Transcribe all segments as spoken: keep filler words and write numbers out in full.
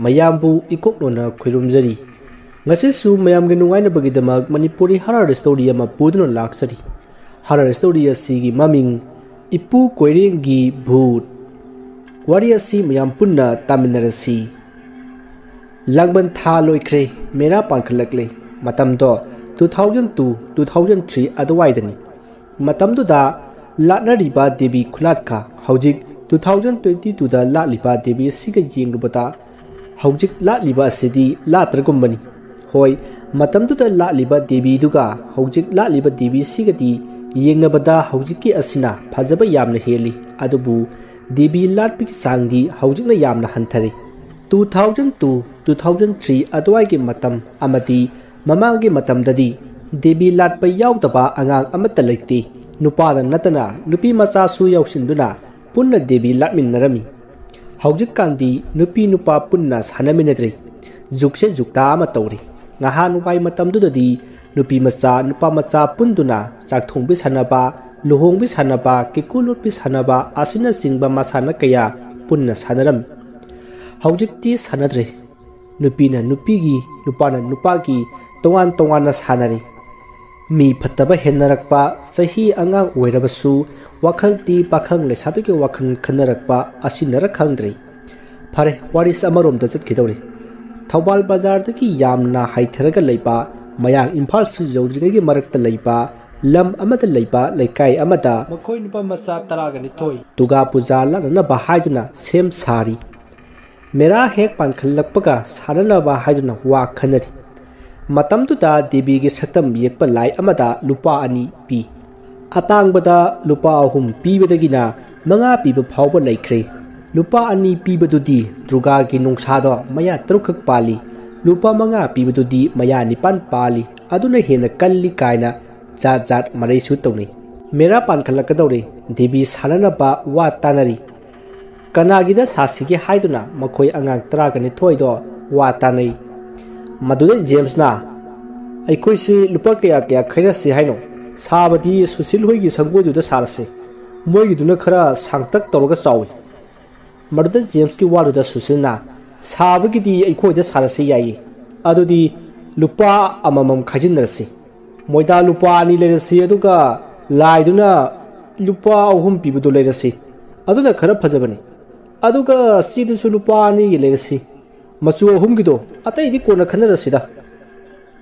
ꯃꯌꯥꯝꯕꯨ ꯏꯀꯣꯛꯂꯣꯟꯅ ꯈꯣꯏꯔꯨꯝꯖꯔꯤ꯫ ꯉꯁꯤꯁꯨ ꯃꯌꯥꯝꯒꯤ ꯅꯨꯡꯉꯥꯏꯅꯕꯒꯤꯗꯃꯛ ꯃꯅꯤꯄꯨꯔꯤ ꯍꯔꯔ ꯁ꯭ꯇꯣꯔꯤ ꯑꯃ ꯄꯨꯗꯨꯅ ꯂꯥꯛꯆꯔꯤ꯫ ꯍꯔꯔ ꯁ꯭ꯇꯣꯔꯤ ꯑꯁꯤꯒꯤ ꯃꯃꯤꯡ ꯏꯄꯨ ꯀꯣꯏꯔꯦꯡꯒꯤ ꯚꯨꯠ꯫ ꯋꯥꯔꯤ ꯑꯁꯤ ꯃꯌꯥꯝ ꯄꯨꯟꯅ ꯇꯥꯃꯤꯟꯅꯔꯁꯤ꯫ ꯂꯥꯡꯕꯟ ꯊꯥ ꯂꯣꯏꯈ꯭ꯔꯦ, ꯃꯦꯔꯥ ꯄꯥꯟꯈꯠꯂꯛꯂꯦ꯫ ꯃꯇꯝꯗꯣ two thousand two, two thousand three ꯑꯗꯨꯋꯥꯏꯗꯅꯤ꯫ ꯃꯇꯝꯗꯨꯗ ꯂꯥꯠꯅꯔꯤꯕ ꯗꯦꯕꯤ ꯈꯨꯂꯥꯠꯀ ꯍꯧꯖꯤꯛ two thousand twenty twoꯗ ꯂꯥꯠꯂꯤꯕ ꯗꯦꯕꯤ ꯑꯁꯤꯒ ꯌꯦꯡꯂꯨꯕꯗ, ꯍꯧꯖꯤꯛ ꯂꯥꯠꯂꯤꯕ ꯑꯁꯤꯗꯤ ꯂꯥꯠꯇ꯭ꯔꯒꯨꯝꯕꯅꯤ꯫ ꯍꯣꯏ, ꯃꯇꯝꯗꯨꯗ ꯂꯥꯠꯂꯤꯕ ꯗꯦꯕꯤꯗꯨꯒ ꯍꯧꯖꯤꯛ ꯂꯥꯠꯂꯤꯕ ꯗꯦꯕꯤꯁꯤꯒꯗꯤ ꯌꯦꯡꯅꯕꯗ ꯍꯧꯖꯤꯛꯀꯤ ꯑꯁꯤꯅ ꯐꯖꯕ ꯌꯥꯝꯅ ꯍꯦꯜꯂꯤ꯫ ꯑꯗꯨꯕꯨ ꯗꯦꯕꯤ ꯂꯥꯠꯄꯒꯤ ꯆꯥꯡꯗꯤ ꯍꯧꯖꯤꯛꯅ ꯌꯥꯝꯅ ꯍꯟꯊꯔꯦ꯫ Two thousand two, two thousand three ꯑꯗꯨꯋꯥꯏꯒꯤ ꯃꯇꯝ ꯑꯃꯗꯤ ꯃꯃꯥꯡꯒꯤ ꯃꯇꯝꯗꯗꯤ ꯗꯦꯕꯤ ꯂꯥꯠꯄ ꯌꯥꯎꯗꯕ ꯑꯉꯥꯡ ꯑꯃꯠꯇ ꯂꯩꯇꯦ꯫ ꯅꯨꯄꯥꯗ ꯅꯠꯇꯅ ꯅꯨꯄꯤ ꯃꯆꯥꯁꯨ ꯌꯥꯎꯁꯤꯟꯗꯨꯅ ꯄꯨꯟꯅ ꯗꯦꯕꯤ ꯂꯥꯠꯃꯤꯟꯅꯔꯝꯃꯤ꯫ ꯍꯧꯖꯤꯛꯀꯥꯟꯗꯤ ꯅꯨꯄꯤ ꯅꯨꯄꯥ ꯄꯨꯟꯅ ꯁꯥꯟꯅꯃꯤꯟꯅꯗ꯭ꯔꯦ꯫ ꯖꯨꯒꯁꯦ ꯖꯨꯒꯇꯥ ꯑꯃ ꯇꯧꯔꯦ꯫ ꯉꯍꯥꯟꯋꯥꯏ ꯃꯇꯝꯗꯨꯗꯗꯤ ꯅꯨꯄꯤ ꯃꯆꯥ ꯅꯨꯄꯥ ꯃꯆꯥ ꯄꯨꯟꯗꯨꯅ ꯆꯥꯛ ꯊꯣꯡꯕꯤ ꯁꯥꯟꯅꯕ, ꯂꯨꯍꯣꯡꯕꯤ ꯁꯥꯟꯅꯕ, ꯀꯦꯀꯨ ꯂꯣꯠꯄꯤ ꯁꯥꯟꯅꯕ ꯑꯁꯤꯅꯆꯤꯡꯕ ꯃꯁꯥꯟꯅ ꯀꯌꯥ ꯄꯨꯟꯅ ꯁꯥꯟꯅꯔꯝꯃꯤ꯫ ꯍꯧꯖꯤꯛꯇꯤ ꯁꯥꯟꯅꯗ꯭ꯔꯦ꯫ ꯅꯨꯄꯤꯅ ꯅꯨꯄꯤꯒꯤ, ꯅꯨꯄꯥꯅ ꯅꯨꯄꯥꯒꯤ ꯇꯣꯉꯥꯟ ꯇꯣꯉꯥꯟꯅ ꯁꯥꯟꯅꯔꯦ꯫ ꯃꯤ ꯐꯠꯇꯕ ꯍꯦꯟꯅꯔꯛꯄ, ꯆꯍꯤ ꯑꯉꯥꯡ ꯑꯣꯏꯔꯕꯁꯨ ꯋꯥꯈꯜꯗꯤ ꯄꯥꯈꯪ ꯂꯩꯁꯥꯕꯤꯒꯤ ꯋꯥꯈꯜ ꯈꯟꯅꯔꯛꯄ ꯑꯁꯤꯅꯔ ꯈꯪꯗ꯭ꯔꯦ꯫ ꯐꯔꯦ, ꯋꯥꯔꯤꯁꯤ ꯑꯃꯔꯣꯝꯗ ꯆꯠꯈꯤꯗꯧꯔꯦ꯫ ꯊꯧꯕꯥꯜ ꯕꯖꯥꯔꯗꯒꯤ ꯌꯥꯝꯅ ꯍꯥꯏꯊꯔꯒ ꯂꯩꯕ, ꯃꯌꯥꯡ ꯏꯝꯐꯥꯜꯁꯨ ꯌꯧꯗ꯭ꯔꯤꯉꯩꯒꯤ ꯃꯔꯛꯇ ꯂꯩꯕ ꯂꯝ ꯑꯃꯗ ꯂꯩꯕ ꯂꯩꯀꯥꯏ ꯑꯃꯗ ꯃꯈꯣꯏ ꯅꯨꯄꯥ ꯃꯆꯥ ꯇꯔꯥꯒ ꯅꯤꯊꯣꯏ ꯗꯨꯔꯒꯥ ꯄꯨꯖꯥ ꯂꯥꯠꯅꯅꯕ ꯍꯥꯏꯗꯨꯅ ꯁꯦꯝ ꯁꯥꯔꯤ꯫ ꯃꯦꯔꯥ ꯍꯦꯛ ꯄꯥꯟꯈꯠꯂꯛꯄꯒ ꯁꯥꯟꯅꯅꯕ ꯍꯥꯏꯗꯨꯅ ꯋꯥ ꯈꯟꯅꯔꯤ꯫ ꯃꯇꯝꯗꯨꯗ ꯗꯦꯕꯤꯒꯤ ꯁꯛꯇꯝ ꯌꯦꯛꯄ ꯂꯥꯏ ꯑꯃꯗ ꯂꯨꯄꯥ ꯑꯅꯤ ꯄꯤ꯫ ꯑꯇꯥꯡꯕꯗ ꯂꯨꯄꯥ ꯑꯍꯨꯝ ꯄꯤꯕꯗꯒꯤꯅ ꯃꯉꯥ ꯄꯤꯕ ꯐꯥꯎꯕ ꯂꯩꯈ꯭ꯔꯦ꯫ ꯂꯨꯄꯥ ꯑꯅꯤ ꯄꯤꯕꯗꯨꯗꯤ ꯗꯨꯔꯒꯥꯒꯤ ꯅꯨꯡꯁꯥꯗꯣ ꯃꯌꯥ ꯇꯔꯨꯛꯈꯛ ꯄꯥꯜꯂꯤ, ꯂꯨꯄꯥ ꯃꯉꯥ ꯄꯤꯕꯗꯨꯗꯤ ꯃꯌꯥ ꯅꯤꯄꯥꯟ ꯄꯥꯜꯂꯤ, ꯑꯗꯨꯅ ꯍꯦꯟꯅ ꯀꯜꯂꯤ ꯀꯥꯏꯅ ꯖꯥꯠ ꯖꯥꯠ ꯃꯔꯩꯁꯨ ꯇꯧꯅꯩ꯫ ꯃꯦꯔꯥ ꯄꯥꯟꯈꯠꯂꯛꯀꯗꯧꯔꯦ, ꯗꯦꯕꯤ ꯁꯥꯟꯅꯅꯕ ꯋꯥ ꯇꯥꯅꯔꯤ꯫ ꯀꯅꯥꯒꯤꯗ ꯁꯥꯁꯤꯒꯦ ꯍꯥꯏꯗꯨꯅ ꯃꯈꯣꯏ ꯑꯉꯥꯡ ꯇꯔꯥꯒ ꯅꯤꯊꯣꯏꯗꯣ ꯋꯥ ꯇꯥꯅꯩ꯫ ꯃꯗꯨꯗ ꯖꯦꯝꯁꯅ, "ꯑꯩꯈꯣꯏꯁꯤ ꯂꯨꯄꯥ ꯀꯌꯥ ꯀꯌꯥ ꯈꯥꯏꯅꯁꯤ ꯍꯥꯏꯅꯣ? ꯁꯥꯕꯗꯤ ꯁꯨꯁꯤꯜ ꯍꯣꯏꯒꯤ ꯁꯪꯒꯣꯏꯗꯨꯗ ꯁꯥꯔꯁꯤ꯫ ꯃꯣꯏꯒꯤꯗꯨꯅ ꯈꯔ ꯁꯥꯡꯇꯛ ꯇꯧꯔꯒ ꯆꯥꯎꯏ꯫" ꯃꯗꯨꯗ ꯖꯦꯝꯁꯀꯤ ꯋꯥꯗꯨꯗ ꯁꯨꯁꯤꯜꯅ, ꯁꯥꯕꯒꯤꯗꯤ ꯑꯩꯈꯣꯏꯗ ꯁꯥꯔꯁꯤ ꯌꯥꯏꯌꯦ꯫ ꯑꯗꯨꯗꯤ ꯂꯨꯄꯥ ꯑꯃꯃꯝ ꯈꯥꯏꯖꯤꯟꯅꯔꯁꯤ꯫ ꯃꯣꯏꯗ ꯂꯨꯄꯥ ꯑꯅꯤ ꯂꯩꯔꯁꯤ, ꯑꯗꯨꯒ ꯂꯥꯏꯗꯨꯅ ꯂꯨꯄꯥ ꯑꯍꯨꯝ ꯄꯤꯕꯗꯨ ꯂꯩꯔꯁꯤ꯫ ꯑꯗꯨꯅ ꯈꯔ ꯐꯖꯕꯅꯤ꯫ ꯑꯗꯨꯒ ꯆꯦꯗꯨꯁꯨ ꯂꯨꯄꯥ ꯑꯅꯤꯒꯤ ꯂꯩꯔꯁꯤ꯫ ꯃꯆꯨ ꯑꯍꯨꯝꯒꯤꯗꯣ ꯑꯇꯩꯗꯤ ꯀꯣꯟꯅ ꯈꯟꯅꯔꯁꯤꯗ꯫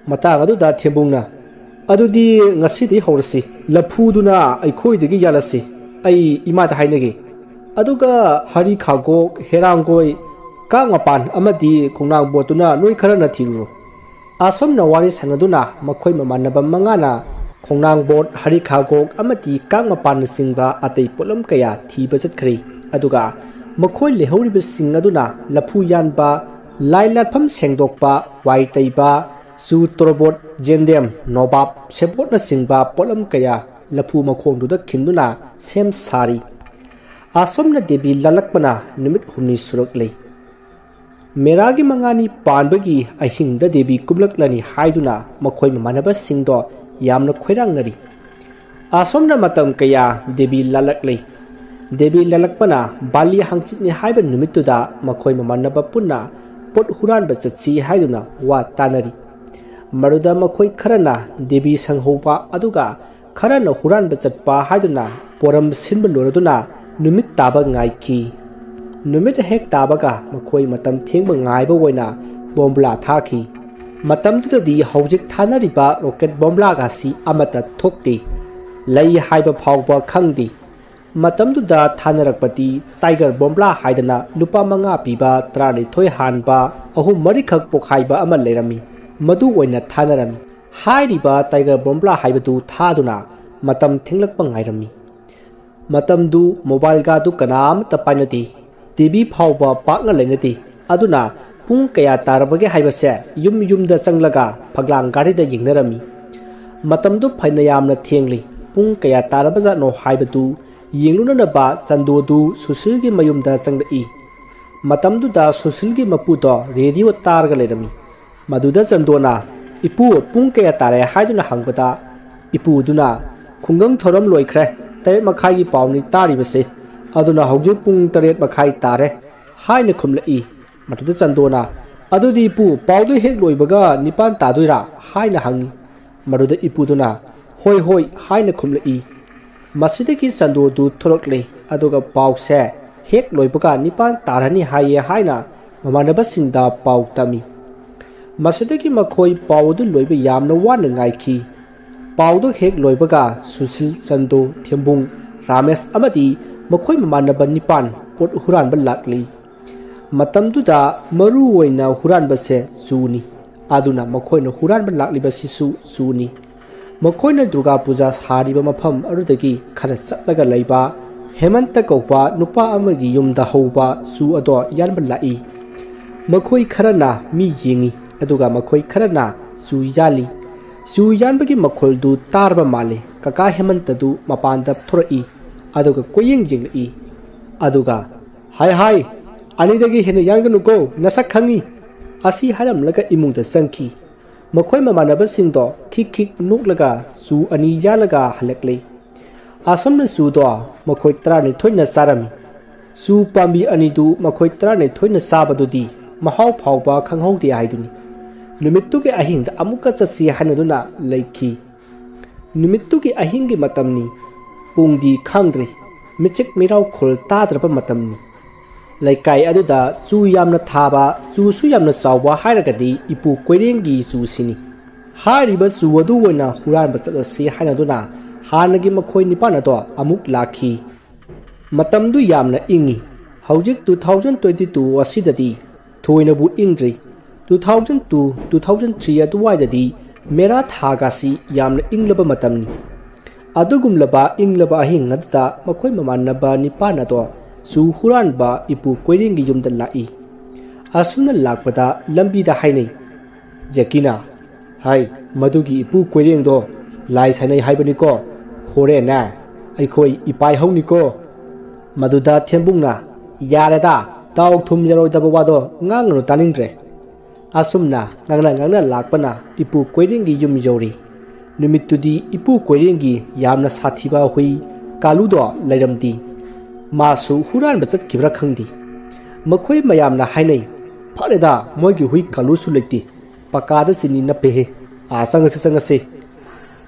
ꯃꯇꯥꯡ ꯑꯗꯨꯗ ꯊꯦꯝꯕꯨꯡꯅ, "ꯑꯗꯨꯗꯤ ꯉꯁꯤꯗꯤ ꯍꯧꯔꯁꯤ꯫ ꯂꯐꯨꯗꯨꯅ ꯑꯩꯈꯣꯏꯗꯒꯤ ꯌꯥꯜꯂꯁꯤ꯫ ꯑꯩ ꯏꯃꯥꯗ ꯍꯥꯏꯅꯒꯦ꯫ ꯑꯗꯨꯒ ꯍꯔꯤ ꯈꯥꯒꯣꯛ, ꯍꯦꯔꯥꯡꯒꯣꯏ, ꯀꯥꯡ ꯃꯄꯥꯟ ꯑꯃꯗꯤ ꯈꯣꯡꯅꯥꯡ ꯕꯣꯠꯇꯨꯅ ꯅꯣꯏ ꯈꯔꯅ ꯊꯤꯔꯨꯔꯣ"꯫ ꯑꯁꯨꯝꯅ ꯋꯥꯔꯤ ꯁꯥꯟꯅꯗꯨꯅ ꯃꯈꯣꯏ ꯃꯃꯥꯟꯅꯕ ꯃꯉꯥꯅ ꯈꯣꯡꯅꯥꯡ ꯕꯣꯠ, ꯍꯔꯤ ꯈꯥꯒꯣꯛ ꯑꯃꯗꯤ ꯀꯥꯡ ꯃꯄꯥꯟꯅꯆꯤꯡꯕ ꯑꯇꯩ ꯄꯣꯠꯂꯝ ꯀꯌꯥ ꯊꯤꯕ ꯆꯠꯈ꯭ꯔꯦ꯫ ꯑꯗꯨꯒ ꯃꯈꯣꯏ ꯂꯩꯍꯧꯔꯤꯕꯁꯤꯡ ꯑꯗꯨꯅ ꯂꯐꯨ ꯌꯥꯟꯕ, ꯂꯥꯏ ꯂꯥꯠꯐꯝ ꯁꯦꯡꯗꯣꯛꯄ, ꯋꯥꯏ ꯇꯩꯕ, ꯆꯨ, ꯇꯣꯔꯕꯣꯠ, ꯌꯦꯟꯗꯦꯝ, ꯅꯣꯕꯥꯞ, ꯁꯦꯕꯣꯠꯅꯆꯤꯡꯕ ꯄꯣꯠꯂꯝ ꯀꯌꯥ ꯂꯐꯨ ꯃꯈꯣꯡꯗꯨꯗ ꯈꯤꯟꯗꯨꯅ ꯁꯦꯝ ꯁꯥꯔꯤ꯫ ꯑꯁꯨꯝꯅ ꯗꯦꯕꯤ ꯂꯥꯂꯛꯄꯅ ꯅꯨꯃꯤꯠ ꯍꯨꯝꯅꯤ ꯁꯨꯔꯛꯂꯤ꯫ ꯃꯦꯔꯥꯒꯤ ꯃꯉꯥꯅꯤ ꯄꯥꯟꯕꯒꯤ ꯑꯍꯤꯡꯗ ꯗꯦꯕꯤ ꯀꯨꯝꯂꯛꯂꯅꯤ ꯍꯥꯏꯗꯨꯅ ꯃꯈꯣꯏ ꯃꯃꯥꯟꯅꯕꯁꯤꯡꯗꯣ ꯌꯥꯝꯅ ꯈꯣꯏꯔꯥꯡꯅꯔꯤ꯫ ꯑꯁꯣꯝꯅ ꯃꯇꯝ ꯀꯌꯥ ꯗꯦꯕꯤ ꯂꯥꯂꯛꯂꯤ꯫ ꯗꯦꯕꯤ ꯂꯥꯂꯛꯄꯅ ꯕꯥꯂꯤ ꯍꯥꯡꯆꯤꯠꯅꯤ ꯍꯥꯏꯕ ꯅꯨꯃꯤꯠꯇꯨꯗ ꯃꯈꯣꯏ ꯃꯃꯥꯟꯅꯕ ꯄꯨꯟꯅ ꯄꯣꯠ ꯍꯨꯔꯥꯟꯕ ꯆꯠꯁꯤ ꯍꯥꯏꯗꯨꯅ ꯋꯥ ꯇꯥꯅꯔꯤ꯫ ꯃꯗꯨꯗ ꯃꯈꯣꯏ ꯈꯔꯅ ꯗꯦꯕꯤ ꯁꯪꯍꯧꯕ, ꯑꯗꯨꯒ ꯈꯔꯅ ꯍꯨꯔꯥꯟꯕ ꯆꯠꯄ ꯍꯥꯏꯗꯨꯅ ꯄꯣꯔꯝ ꯁꯤꯟꯕ ꯂꯣꯏꯔꯗꯨꯅ ꯅꯨꯃꯤꯠ ꯇꯥꯕ ꯉꯥꯏꯈꯤ꯫ ꯅꯨꯃꯤꯠ ꯍꯦꯛ ꯇꯥꯕꯒ ꯃꯈꯣꯏ ꯃꯇꯝ ꯊꯦꯡꯕ ꯉꯥꯏꯕ ꯑꯣꯏꯅ ꯕꯣꯝꯕꯨꯂꯥ ꯊꯥꯈꯤ꯫ ꯃꯇꯝꯗꯨꯗꯗꯤ ꯍꯧꯖꯤꯛ ꯊꯥꯅꯔꯤꯕ ꯔꯣꯀꯦꯠ ꯕꯣꯝꯕꯨꯂꯥꯒꯁꯤ ꯑꯃꯠꯇ ꯊꯣꯛꯇꯦ꯫ ꯂꯩ ꯍꯥꯏꯕ ꯐꯥꯎꯕ ꯈꯪꯗꯦ꯫ ꯃꯇꯝꯗꯨꯗ ꯊꯥꯅꯔꯛꯄꯗꯤ ꯇꯥꯏꯒꯔ ꯕꯣꯝꯕ꯭ꯂꯥ ꯍꯥꯏꯗꯅ ꯂꯨꯄꯥ ꯃꯉꯥ ꯄꯤꯕ, ꯇꯔꯥꯅꯤꯊꯣꯏ ꯍꯥꯟꯕ, ꯑꯍꯨꯝ ꯃꯔꯤꯈꯛ ꯄꯣꯈꯥꯏꯕ ꯑꯃ ꯂꯩꯔꯝꯃꯤ꯫ ꯃꯗꯨ ꯑꯣꯏꯅ ꯊꯥꯅꯔꯝꯃꯤ꯫ ꯍꯥꯏꯔꯤꯕ ꯇꯥꯏꯒꯔ ꯕꯣꯝꯕ꯭ꯂꯥ ꯍꯥꯏꯕꯗꯨ ꯊꯥꯗꯨꯅ ꯃꯇꯝ ꯊꯦꯡꯂꯛꯄ ꯉꯥꯏꯔꯝꯃꯤ꯫ ꯃꯇꯝꯗꯨ ꯃꯣꯕꯥꯏꯜꯒꯗꯨ ꯀꯅꯥ ꯑꯃꯠꯇ ꯄꯥꯏꯅꯗꯦ꯫ ꯇꯤꯚꯤ ꯐꯥꯎꯕ ꯄꯥꯛꯅ ꯂꯩꯅꯗꯦ꯫ ꯑꯗꯨꯅ ꯄꯨꯡ ꯀꯌꯥ ꯇꯥꯔꯕꯒꯦ ꯍꯥꯏꯕꯁꯦ ꯌꯨꯝ ꯌꯨꯝꯗ ꯆꯪꯂꯒ ꯐꯛꯂꯥꯡ ꯒꯥꯔꯤꯗ ꯌꯦꯡꯅꯔꯝꯃꯤ꯫ ꯃꯇꯝꯗꯨ ꯐꯅ ꯌꯥꯝꯅ ꯊꯦꯡꯂꯤ꯫ ꯄꯨꯡ ꯀꯌꯥ ꯇꯥꯔꯕꯖꯥꯠꯅꯣ ꯍꯥꯏꯕꯗꯨ ꯌꯦꯡꯂꯨꯅꯅꯕ ꯆꯟꯗꯣꯗꯨ ꯁꯨꯁꯤꯜꯒꯤ ꯃꯌꯨꯝꯗ ꯆꯪꯂꯛꯏ꯫ ꯃꯇꯝꯗꯨꯗ ꯁꯨꯁꯤꯜꯒꯤ ꯃꯄꯨꯗꯣ ꯔꯦꯗꯤꯑꯣ ꯇꯥꯔꯒ ꯂꯩꯔꯝꯃꯤ꯫ ꯃꯗꯨꯗ ꯆꯟꯗꯣꯅ, "ꯏꯄꯨ, ꯄꯨꯡ ꯀꯌꯥ ꯇꯥꯔꯦ?" ꯍꯥꯏꯗꯨꯅ ꯍꯪꯕꯗ, ꯏꯄꯨꯗꯨꯅ, "ꯈꯨꯡꯒꯪ ꯊꯧꯔꯝ ꯂꯣꯏꯈ꯭ꯔꯦ, ꯇꯔꯦꯠ ꯃꯈꯥꯏꯒꯤ ꯄꯥꯎꯅꯤ ꯇꯥꯔꯤꯕꯁꯦ, ꯑꯗꯨꯅ ꯍꯧꯖꯤꯛ ꯄꯨꯡ ꯇꯔꯦꯠ ꯃꯈꯥꯏ ꯇꯥꯔꯦ" ꯍꯥꯏꯅ ꯈꯨꯝꯂꯛꯏ꯫ ꯃꯗꯨꯗ ꯆꯟꯗꯣꯅ, "ꯑꯗꯨꯗꯤ ꯏꯄꯨ, ꯄꯥꯎꯗꯨ ꯍꯦꯛ ꯂꯣꯏꯕꯒ ꯅꯤꯄꯥꯟ ꯇꯥꯗꯣꯏꯔꯥ?" ꯍꯥꯏꯅ ꯍꯪꯉꯤ꯫ ꯃꯗꯨꯗ ꯏꯄꯨꯗꯨꯅ, "ꯍꯣꯏ, ꯍꯣꯏ" ꯍꯥꯏꯅ ꯈꯨꯝꯂꯛꯏ꯫ ꯃꯁꯤꯗꯒꯤ ꯆꯟꯗꯣꯗꯨ ꯊꯣꯔꯛꯂꯦ, ꯑꯗꯨꯒ ꯄꯥꯎꯁꯦ ꯍꯦꯛ ꯂꯣꯏꯕꯒ ꯅꯤꯄꯥꯟ ꯇꯥꯔꯅꯤ ꯍꯥꯏꯌꯦ ꯍꯥꯏꯅ ꯃꯃꯥꯟꯅꯕꯁꯤꯡꯗ ꯄꯥꯎ ꯇꯝꯃꯤ꯫ ꯃꯁꯤꯗꯒꯤ ꯃꯈꯣꯏ ꯄꯥꯎ ꯑꯗꯨ ꯂꯣꯏꯕ ꯌꯥꯝꯅ ꯋꯥꯅ ꯉꯥꯏꯈꯤ꯫ ꯄꯥꯎꯗꯨ ꯍꯦꯛ ꯂꯣꯏꯕꯒ ꯁꯨꯁꯤꯜ, ꯆꯟꯗꯣ, ꯊꯦꯝꯕꯨꯡ, ꯔꯥꯃꯦꯁ ꯑꯃꯗꯤ ꯃꯈꯣꯏ ꯃꯃꯥꯟꯅꯕ ꯅꯤꯄꯥꯟ ꯄꯣꯠ ꯍꯨꯔꯥꯟꯕ ꯂꯥꯛꯂꯤ꯫ ꯃꯇꯝꯗꯨꯗ ꯃꯔꯨ ꯑꯣꯏꯅ ꯍꯨꯔꯥꯟꯕꯁꯦ ꯆꯨꯅꯤ꯫ ꯑꯗꯨꯅ ꯃꯈꯣꯏꯅ ꯍꯨꯔꯥꯟꯕ ꯂꯥꯛꯂꯤꯕꯁꯤꯁꯨ ꯆꯨꯅꯤ꯫ ꯃꯈꯣꯏꯅ ꯗꯨꯔꯒꯥ ꯄꯨꯖꯥ ꯁꯥꯔꯤꯕ ꯃꯐꯝ ꯑꯗꯨꯗꯒꯤ ꯈꯔ ꯆꯠꯂꯒ ꯂꯩꯕ ꯍꯦꯃꯟꯇ ꯀꯧꯕ ꯅꯨꯄꯥ ꯑꯃꯒꯤ ꯌꯨꯝꯗ ꯍꯧꯕ ꯆꯨ ꯑꯗꯣ ꯌꯥꯟꯕ ꯂꯥꯛꯏ꯫ ꯃꯈꯣꯏ ꯈꯔꯅ ꯃꯤ ꯌꯦꯡꯉꯤ, ꯑꯗꯨꯒ ꯃꯈꯣꯏ ꯈꯔꯅ ꯆꯨ ꯌꯥꯜꯂꯤ꯫ ꯆꯨ ꯌꯥꯟꯕꯒꯤ ꯃꯈꯣꯜꯗꯨ ꯇꯥꯔꯕ ꯃꯥꯜꯂꯤ꯫ ꯀꯀꯥ ꯍꯦꯃꯟꯇꯗꯨ ꯃꯄꯥꯟꯗ ꯊꯣꯔꯛꯏ, ꯑꯗꯨꯒ ꯀꯣꯏꯌꯦꯡ ꯌꯦꯡꯂꯛꯏ꯫ ꯑꯗꯨꯒ, "ꯍꯥꯏ ꯍꯥꯏ, ꯑꯅꯤꯗꯒꯤ ꯍꯦꯟꯅ ꯌꯥꯟꯒꯅꯨꯀꯣ, ꯅꯁꯛ ꯈꯪꯉꯤ!" ꯑꯁꯤ ꯍꯥꯏꯔꯝꯂꯒ ꯏꯃꯨꯡꯗ ꯆꯪꯈꯤ꯫ ꯃꯈꯣꯏ ꯃꯃꯥꯟꯅꯕꯁꯤꯡꯗꯣ ꯈꯤꯛ ꯈꯤꯛ ꯅꯣꯛꯂꯒ ꯆꯨ ꯑꯅꯤ ꯌꯥꯜꯂꯒ ꯍꯜꯂꯛꯂꯦ꯫ ꯑꯁꯨꯝꯅ ꯆꯨꯗꯣ ꯃꯈꯣꯏ ꯇꯔꯥꯅꯤꯊꯣꯏꯅ ꯆꯥꯔꯝꯃꯤ꯫ ꯆꯨ ꯄꯥꯝꯕꯤ ꯑꯅꯤꯗꯨ ꯃꯈꯣꯏ ꯇꯔꯥꯅꯤꯊꯣꯏꯅ ꯆꯥꯕꯗꯨꯗꯤ ꯃꯍꯥꯎ ꯐꯥꯎꯕ ꯈꯪꯍꯧꯗꯦ ꯍꯥꯏꯗꯨꯅꯤ꯫ ꯅꯨꯃꯤꯠꯇꯨꯒꯤ ꯑꯍꯤꯡꯗ ꯑꯃꯨꯛꯀ ꯆꯠꯁꯤ ꯍꯥꯏꯅꯗꯨꯅ ꯂꯩꯈꯤ꯫ ꯅꯨꯃꯤꯠꯇꯨꯒꯤ ꯑꯍꯤꯡꯒꯤ ꯃꯇꯝꯅꯤ꯫ ꯄꯨꯡꯗꯤ ꯈꯪꯗ꯭ꯔꯤ꯫ ꯃꯤꯆꯤꯛ ꯃꯤꯔꯥꯎ ꯈꯣꯜ ꯇꯥꯗ꯭ꯔꯕ ꯃꯇꯝꯅꯤ꯫ ꯂꯩꯀꯥꯏ ꯑꯗꯨꯗ ꯆꯨ ꯌꯥꯝꯅ ꯊꯥꯕ, ꯆꯨꯁꯨ ꯌꯥꯝꯅ ꯆꯥꯎꯕ ꯍꯥꯏꯔꯒꯗꯤ ꯏꯄꯨ ꯀꯣꯏꯔꯦꯡꯒꯤ ꯆꯨꯁꯤꯅꯤ꯫ ꯍꯥꯏꯔꯤꯕ ꯆꯨ ꯑꯗꯨ ꯑꯣꯏꯅ ꯍꯨꯔꯥꯟꯕ ꯆꯠꯂꯁꯤ ꯍꯥꯏꯅꯗꯨꯅ ꯍꯥꯟꯅꯒꯤ ꯃꯈꯣꯏ ꯅꯤꯄꯥꯟ ꯑꯗꯣ ꯑꯃꯨꯛ ꯂꯥꯛꯈꯤ꯫ ꯃꯇꯝꯗꯨ ꯌꯥꯝꯅ ꯏꯪꯉꯤ꯫ ꯍꯧꯖꯤꯛ two thousand twenty two ꯑꯁꯤꯗꯗꯤ ꯊꯣꯏꯅꯕꯨ ꯏꯪꯗ꯭ꯔꯤ꯫ Two thousand two, two thousand three ꯑꯗꯨꯋꯥꯏꯗꯗꯤ ꯃꯦꯔꯥ ꯊꯥꯒꯁꯤ ꯌꯥꯝꯅ ꯏꯪꯂꯕ ꯃꯇꯝꯅꯤ꯫ ꯑꯗꯨꯒꯨꯝꯂꯕ ꯏꯪꯂꯕ ꯑꯍꯤꯡ ꯑꯗꯨꯗ ꯃꯈꯣꯏ ꯃꯃꯥꯟꯅꯕ ꯅꯤꯄꯥꯟ ꯑꯗꯣ ꯆꯨ ꯍꯨꯔꯥꯟꯕ ꯏꯄꯨ ꯀꯣꯏꯔꯦꯡꯒꯤ ꯌꯨꯝꯗ ꯂꯥꯛꯏ꯫ ꯑꯁꯨꯝꯅ ꯂꯥꯛꯄꯗ ꯂꯝꯕꯤꯗ ꯍꯥꯏꯅꯩ꯫ ꯖꯦꯀꯤꯅ, "ꯍꯥꯏ, ꯃꯗꯨꯒꯤ ꯏꯄꯨ ꯀꯣꯏꯔꯦꯡꯗꯣ ꯂꯥꯏ ꯁꯥꯟꯅꯩ ꯍꯥꯏꯕꯅꯤꯀꯣ꯫ ꯍꯣꯔꯦꯟꯅꯦ ꯑꯩꯈꯣꯏ ꯏꯄꯥꯏ ꯍꯧꯅꯤꯀꯣ꯫" ꯃꯗꯨꯗ ꯊꯦꯝꯕꯨꯡꯅ, "ꯌꯥꯔꯦꯗ, ꯇꯥꯎ ꯊꯨꯝ ꯌꯥꯔꯣꯏꯗꯕ ꯋꯥꯗꯣ ꯉꯥꯡꯒꯅꯨ, ꯇꯥꯅꯤꯡꯗ꯭ꯔꯦ꯫" ꯑꯁꯨꯝꯅ ꯉꯥꯡꯅ ꯉꯥꯡꯅ ꯂꯥꯛꯄꯅ ꯏꯄꯨ ꯀꯣꯏꯔꯦꯡꯒꯤ ꯌꯨꯝ ꯌꯧꯔꯤ꯫ ꯅꯨꯃꯤꯠꯇꯨꯗꯤ ꯏꯄꯨ ꯀꯣꯏꯔꯦꯡꯒꯤ ꯌꯥꯝꯅ ꯁꯥꯊꯤꯕ ꯍꯨꯏ ꯀꯥꯂꯨꯗꯣ ꯂꯩꯔꯝꯗꯦ꯫ ꯃꯥꯁꯨ ꯍꯨꯔꯥꯟꯕ ꯆꯠꯈꯤꯕ꯭ꯔꯥ ꯈꯪꯗꯦ꯫ ꯃꯈꯣꯏ ꯃꯌꯥꯝꯅ ꯍꯥꯏꯅꯩ, "ꯐꯔꯦꯗ, ꯃꯣꯏꯒꯤ ꯍꯨꯏ ꯀꯥꯂꯨꯁꯨ ꯂꯩꯇꯦ꯫ ꯄꯀꯥꯗ ꯆꯤꯅꯤ ꯅꯞꯄꯦꯍꯦ꯫ ꯑꯥ, ꯆꯪꯉꯁꯤ, ꯆꯪꯉꯁꯤ꯫"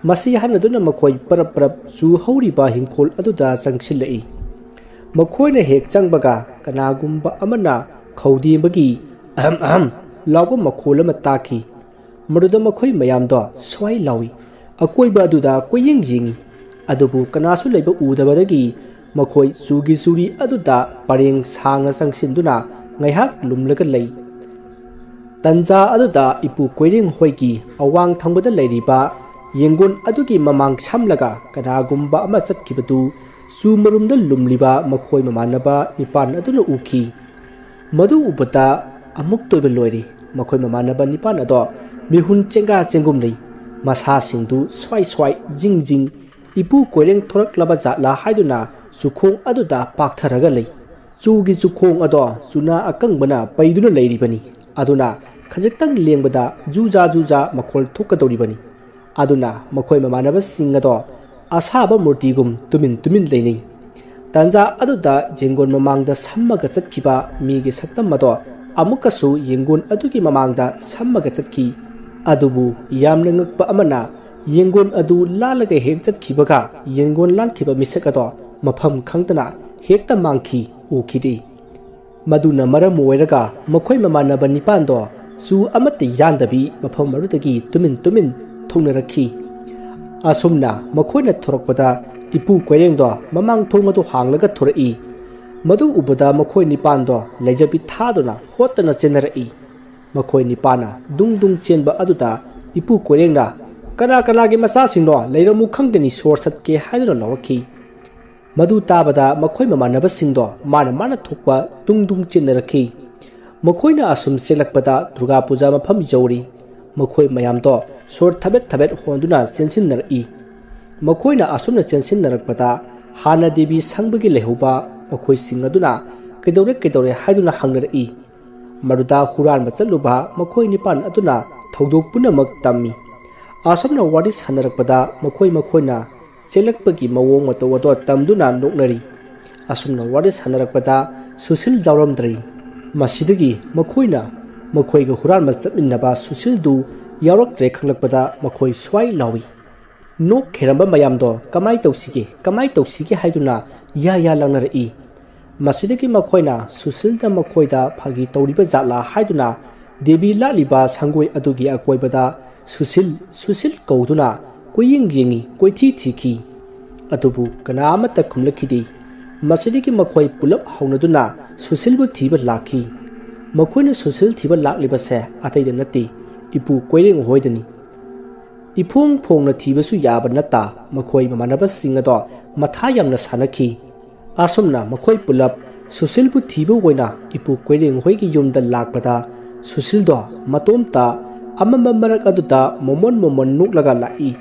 ꯃꯁꯤ ꯍꯥꯏꯅꯗꯨꯅ ꯃꯈꯣꯏ ꯄꯔꯞ ꯄꯔꯞ ꯆꯨ ꯍꯧꯔꯤꯕ ꯍꯤꯡꯈꯣꯜ ꯑꯗꯨꯗ ꯆꯪꯁꯤꯜꯂꯛꯏ꯫ ꯃꯈꯣꯏꯅ ꯍꯦꯛ ꯆꯪꯕꯒ ꯀꯅꯥꯒꯨꯝꯕ ꯑꯃꯅ ꯈꯧꯗꯦꯝꯕꯒꯤ "ꯑꯍꯝ ꯑꯍꯝ" ꯂꯥꯎꯕ ꯃꯈꯣꯜ ꯑꯃ ꯇꯥꯈꯤ꯫ ꯃꯗꯨꯗ ꯃꯈꯣꯏ ꯃꯌꯥꯝꯗꯣ ꯁ꯭ꯋꯥꯏ ꯂꯥꯎꯏ꯫ ꯑꯀꯣꯏꯕ ꯑꯗꯨꯗ ꯀꯣꯏꯌꯦꯡ ꯌꯦꯡꯏ꯫ ꯑꯗꯨꯕꯨ ꯀꯅꯥꯁꯨ ꯂꯩꯕ ꯎꯗꯕꯗꯒꯤ ꯃꯈꯣꯏ ꯆꯨꯒꯤ ꯆꯨꯔꯤ ꯑꯗꯨꯗ ꯄꯔꯦꯡ ꯁꯥꯡꯅ ꯆꯪꯁꯤꯟꯗꯨꯅ ꯉꯥꯏꯍꯥꯛ ꯂꯨꯝꯂꯒ ꯂꯩ꯫ ꯇꯟꯖꯥ ꯑꯗꯨꯗ ꯏꯄꯨ ꯀꯣꯏꯔꯦꯡ ꯍꯣꯏꯒꯤ ꯑꯋꯥꯡ ꯊꯪꯕꯗ ꯂꯩꯔꯤꯕ ꯌꯦꯡꯒꯣꯟ ꯑꯗꯨꯒꯤ ꯃꯃꯥꯡ ꯁꯝꯂꯒ ꯀꯅꯥꯒꯨꯝꯕ ꯑꯃ ꯆꯠꯈꯤꯕꯗꯨ ꯆꯨ ꯃꯔꯨꯝꯗ ꯂꯨꯝꯂꯤꯕ ꯃꯈꯣꯏ ꯃꯃꯥꯟꯅꯕ ꯅꯤꯄꯥꯟ ꯑꯗꯨꯅ ꯎꯈꯤ꯫ ꯃꯗꯨ ꯎꯕꯗ ꯑꯃꯨꯛꯇ ꯑꯣꯏꯕ ꯂꯣꯏꯔꯦ꯫ ꯃꯈꯣꯏ ꯃꯃꯥꯟꯅꯕ ꯅꯤꯄꯥꯟ ꯑꯗꯣ ꯃꯤꯍꯨꯟ ꯆꯦꯡꯒꯥ ꯆꯦꯡꯒꯨꯝ ꯂꯩ꯫ ꯃꯁꯥꯁꯤꯡꯗꯨ ꯁ꯭ꯋꯥꯏ ꯁ꯭ꯋꯥꯏ, ꯖꯤꯡ ꯖꯤꯡ, ꯏꯄꯨ ꯀꯣꯏꯔꯦꯡ ꯊꯣꯔꯛꯂꯕ ꯖꯥꯠꯂꯥ ꯍꯥꯏꯗꯨꯅ ꯆꯨꯈꯣꯡ ꯑꯗꯨꯗ ꯄꯥꯛꯊꯔꯒ ꯂꯩ꯫ ꯆꯨꯒꯤ ꯆꯨꯈꯣꯡ ꯑꯗꯣ ꯆꯨꯅꯥ ꯑꯀꯪꯕꯅ ꯄꯩꯗꯨꯅ ꯂꯩꯔꯤꯕꯅꯤ꯫ ꯑꯗꯨꯅ ꯈꯖꯤꯛꯇꯪ ꯂꯦꯡꯕꯗ ꯖꯨꯖꯥ ꯖꯨꯖꯥ ꯃꯈꯣꯜ ꯊꯣꯛꯀꯗꯧꯔꯤꯕꯅꯤ꯫ ꯑꯗꯨꯅ ꯃꯈꯣꯏ ꯃꯃꯥꯟꯅꯕꯁꯤꯡ ꯑꯗꯣ ꯑꯁꯥꯕ ꯃꯨꯔꯇꯤꯒꯨꯝ ꯇꯨꯃꯤꯟ ꯇꯨꯃꯤꯟ ꯂꯩꯅꯩ꯫ ꯇꯥꯟꯖꯥ ꯑꯗꯨꯗ ꯌꯦꯡꯒꯣꯟ ꯃꯃꯥꯡꯗ ꯁꯝꯃꯒ ꯆꯠꯈꯤꯕ ꯃꯤꯒꯤ ꯁꯛꯇꯝ ꯑꯗꯣ ꯑꯃꯨꯛꯀꯁꯨ ꯌꯦꯡꯒꯣꯟ ꯑꯗꯨꯒꯤ ꯃꯃꯥꯡꯗ ꯁꯝꯃꯒ ꯆꯠꯈꯤ꯫ ꯑꯗꯨꯕꯨ ꯌꯥꯝꯅ ꯉꯛꯄ ꯑꯃꯅ, ꯌꯦꯡꯒꯣꯟ ꯑꯗꯨ ꯂꯥꯜꯂꯒ ꯍꯦꯛ ꯆꯠꯈꯤꯕꯒ ꯌꯦꯡꯒꯣꯟ ꯂꯥꯟꯈꯤꯕ ꯃꯤꯁꯛ ꯑꯗꯣ ꯃꯐꯝ ꯈꯪꯗꯅ ꯍꯦꯛꯇ ꯃꯥꯡꯈꯤ, ꯎꯈꯤꯗꯦ꯫ ꯃꯗꯨꯅ ꯃꯔꯝ ꯑꯣꯏꯔꯒ ꯃꯈꯣꯏ ꯃꯃꯥꯟꯅꯕ ꯅꯤꯄꯥꯟꯗꯣ ꯆꯨ ꯑꯃꯠꯇ ꯌꯥꯟꯗꯕꯤ ꯃꯐꯝ ꯑꯗꯨꯗꯒꯤ ꯇꯨꯃꯤꯟ ꯇꯨꯃꯤꯟ ꯊꯣꯛꯅꯔꯛꯈꯤ꯫ ꯑꯁꯨꯝꯅ ꯃꯈꯣꯏꯅ ꯊꯣꯔꯛꯄꯗ ꯏꯄꯨ ꯀꯣꯏꯔꯦꯡꯗꯣ ꯃꯃꯥꯡ ꯊꯣꯡ ꯑꯗꯨ ꯍꯥꯡꯂꯒ ꯊꯣꯔꯛꯏ꯫ ꯃꯗꯨ ꯎꯕꯗ ꯃꯈꯣꯏ ꯅꯤꯄꯥꯟꯗꯣ ꯂꯩꯖꯕꯤ ꯊꯥꯗꯨꯅ ꯍꯣꯠꯇꯅ ꯆꯦꯟꯅꯔꯛꯏ꯫ ꯃꯈꯣꯏ ꯅꯤꯄꯥꯟꯅ ꯗꯨꯡ ꯗꯨꯡ ꯆꯦꯟꯕ ꯑꯗꯨꯗ ꯏꯄꯨ ꯀꯣꯏꯔꯦꯡꯅ, "ꯀꯅꯥ ꯀꯅꯥꯒꯤ ꯃꯆꯥꯁꯤꯡꯅꯣ? ꯂꯩꯔꯝꯃꯨ ꯈꯪꯒꯅꯤ, ꯁꯣꯔ ꯊꯠꯀꯦ" ꯍꯥꯏꯗꯨꯅ ꯂꯥꯎꯔꯛꯈꯤ꯫ ꯃꯗꯨ ꯇꯥꯕꯗ ꯃꯈꯣꯏ ꯃꯃꯥꯟꯅꯕꯁꯤꯡꯗꯣ ꯃꯥꯅ ꯃꯥꯅ ꯊꯣꯛꯄ ꯗꯨꯡ ꯗꯨꯡ ꯆꯦꯟꯅꯔꯛꯈꯤ꯫ ꯃꯈꯣꯏꯅ ꯑꯁꯨꯝ ꯆꯦꯜꯂꯛꯄꯗ ꯗꯨꯔꯒꯥ ꯄꯨꯖꯥ ꯃꯐꯝ ꯌꯧꯔꯤ꯫ ꯃꯈꯣꯏ ꯃꯌꯥꯝꯗꯣ ꯁꯣꯔ ꯊꯕꯦꯠ ꯊꯕꯦꯠ ꯍꯣꯟꯗꯨꯅ ꯆꯦꯟꯁꯤꯟꯅꯔꯛꯏ꯫ ꯃꯈꯣꯏꯅ ꯑꯁꯨꯝꯅ ꯆꯦꯟꯁꯤꯟꯅꯔꯛꯄꯗ ꯍꯥꯟꯅ ꯗꯦꯕꯤ ꯁꯪꯕꯒꯤ ꯂꯩꯍꯧꯕ ꯃꯈꯣꯏꯁꯤꯡ ꯑꯗꯨꯅ "ꯀꯩꯗꯧꯔꯦ, ꯀꯩꯗꯧꯔꯦ?" ꯍꯥꯏꯗꯨꯅ ꯍꯪꯅꯔꯛꯏ꯫ ꯃꯗꯨꯗ ꯍꯨꯔꯥꯟꯕ ꯆꯠꯂꯨꯕ ꯃꯈꯣꯏ ꯅꯤꯄꯥꯟ ꯑꯗꯨꯅ ꯊꯧꯗꯣꯛ ꯄꯨꯝꯅꯃꯛ ꯇꯝꯃꯤ꯫ ꯑꯁꯨꯝꯅ ꯋꯥꯔꯤ ꯁꯥꯟꯅꯔꯛꯄꯗ ꯃꯈꯣꯏ ꯃꯈꯣꯏꯅ ꯆꯦꯜꯂꯛꯄꯒꯤ ꯃꯑꯣꯡ ꯃꯇꯧ ꯑꯗꯣ ꯇꯝꯗꯨꯅ ꯅꯣꯛꯅꯔꯤ꯫ ꯑꯁꯨꯝꯅ ꯋꯥꯔꯤ ꯁꯥꯟꯅꯔꯛꯄꯗ ꯁꯨꯁꯤꯜ ꯌꯥꯎꯔꯝꯗ꯭ꯔꯤ꯫ ꯃꯁꯤꯗꯒꯤ ꯃꯈꯣꯏꯅ ꯃꯈꯣꯏꯒ ꯍꯨꯔꯥꯟꯕ ꯆꯠꯃꯤꯟꯅꯕ ꯁꯨꯁꯤꯜꯗꯨ ꯌꯥꯎꯔꯛꯇ꯭ꯔꯦ ꯈꯪꯂꯛꯄꯗ ꯃꯈꯣꯏ ꯁ꯭ꯋꯥꯏ ꯂꯥꯎꯏ꯫ ꯅꯣꯛ ꯈꯦꯔꯝꯕ ꯃꯌꯥꯝꯗꯣ ꯀꯃꯥꯏ ꯇꯧꯁꯤꯒꯦ, ꯀꯃꯥꯏ ꯇꯧꯁꯤꯒꯦ ꯍꯥꯏꯗꯨꯅ ꯌꯥ ꯌꯥ ꯂꯥꯡꯅꯔꯛꯏ꯫ ꯃꯁꯤꯗꯒꯤ ꯃꯈꯣꯏꯅ ꯁꯨꯁꯤꯜꯗ ꯃꯈꯣꯏꯗ ꯐꯥꯒꯤ ꯇꯧꯔꯤꯕ ꯖꯥꯠꯂꯥ ꯍꯥꯏꯗꯨꯅ ꯗꯦꯕꯤ ꯂꯥꯠꯂꯤꯕ ꯁꯪꯒꯣꯏ ꯑꯗꯨꯒꯤ ꯑꯀꯣꯏꯕꯗ ꯁꯨꯁꯤꯜ, ꯁꯨꯁꯤꯜ ꯀꯧꯗꯨꯅ ꯀꯣꯏꯌꯦꯡ ꯌꯦꯡꯉꯤ, ꯀꯣꯏꯊꯤ ꯊꯤꯈꯤ꯫ ꯑꯗꯨꯕꯨ ꯀꯅꯥ ꯑꯃꯠꯇ ꯈꯨꯝꯂꯛꯈꯤꯗꯦ꯫ ꯃꯁꯤꯗꯒꯤ ꯃꯈꯣꯏ ꯄꯨꯂꯞ ꯍꯧꯅꯗꯨꯅ ꯁꯨꯁꯤꯜꯕꯨ ꯊꯤꯕ ꯂꯥꯛꯈꯤ꯫ ꯃꯈꯣꯏꯅ ꯁꯨꯁꯤꯜ ꯊꯤꯕ ꯂꯥꯛꯂꯤꯕꯁꯦ ꯑꯇꯩꯗ ꯅꯠꯇꯦ, ꯏꯄꯨ ꯀꯣꯏꯔꯦꯡ ꯍꯣꯏꯗꯅꯤ꯫ ꯏꯐꯣꯡ ꯐꯣꯡꯅ ꯊꯤꯕꯁꯨ ꯌꯥꯕ ꯅꯠꯇ ꯃꯈꯣꯏ ꯃꯃꯥꯟꯅꯕꯁꯤꯡ ꯑꯗꯣ ꯃꯊꯥ ꯌꯥꯝꯅ ꯁꯥꯅꯈꯤ꯫ ꯑꯁꯨꯝꯅ ꯃꯈꯣꯏ ꯄꯨꯂꯞ ꯁꯨꯁꯤꯜꯕꯨ ꯊꯤꯕ ꯑꯣꯏꯅ ꯏꯄꯨ ꯀꯣꯏꯔꯦꯡ ꯍꯣꯏꯒꯤ ꯌꯨꯝꯗ ꯂꯥꯛꯄꯗ ꯁꯨꯁꯤꯜꯗꯣ ꯃꯇꯣꯝꯇ ꯑꯃꯝꯕ ꯃꯔꯛ ꯑꯗꯨꯗ ꯃꯣꯃꯣꯟ ꯃꯣꯃꯣꯟ ꯅꯣꯛꯂꯒ ꯂꯥꯛꯏ꯫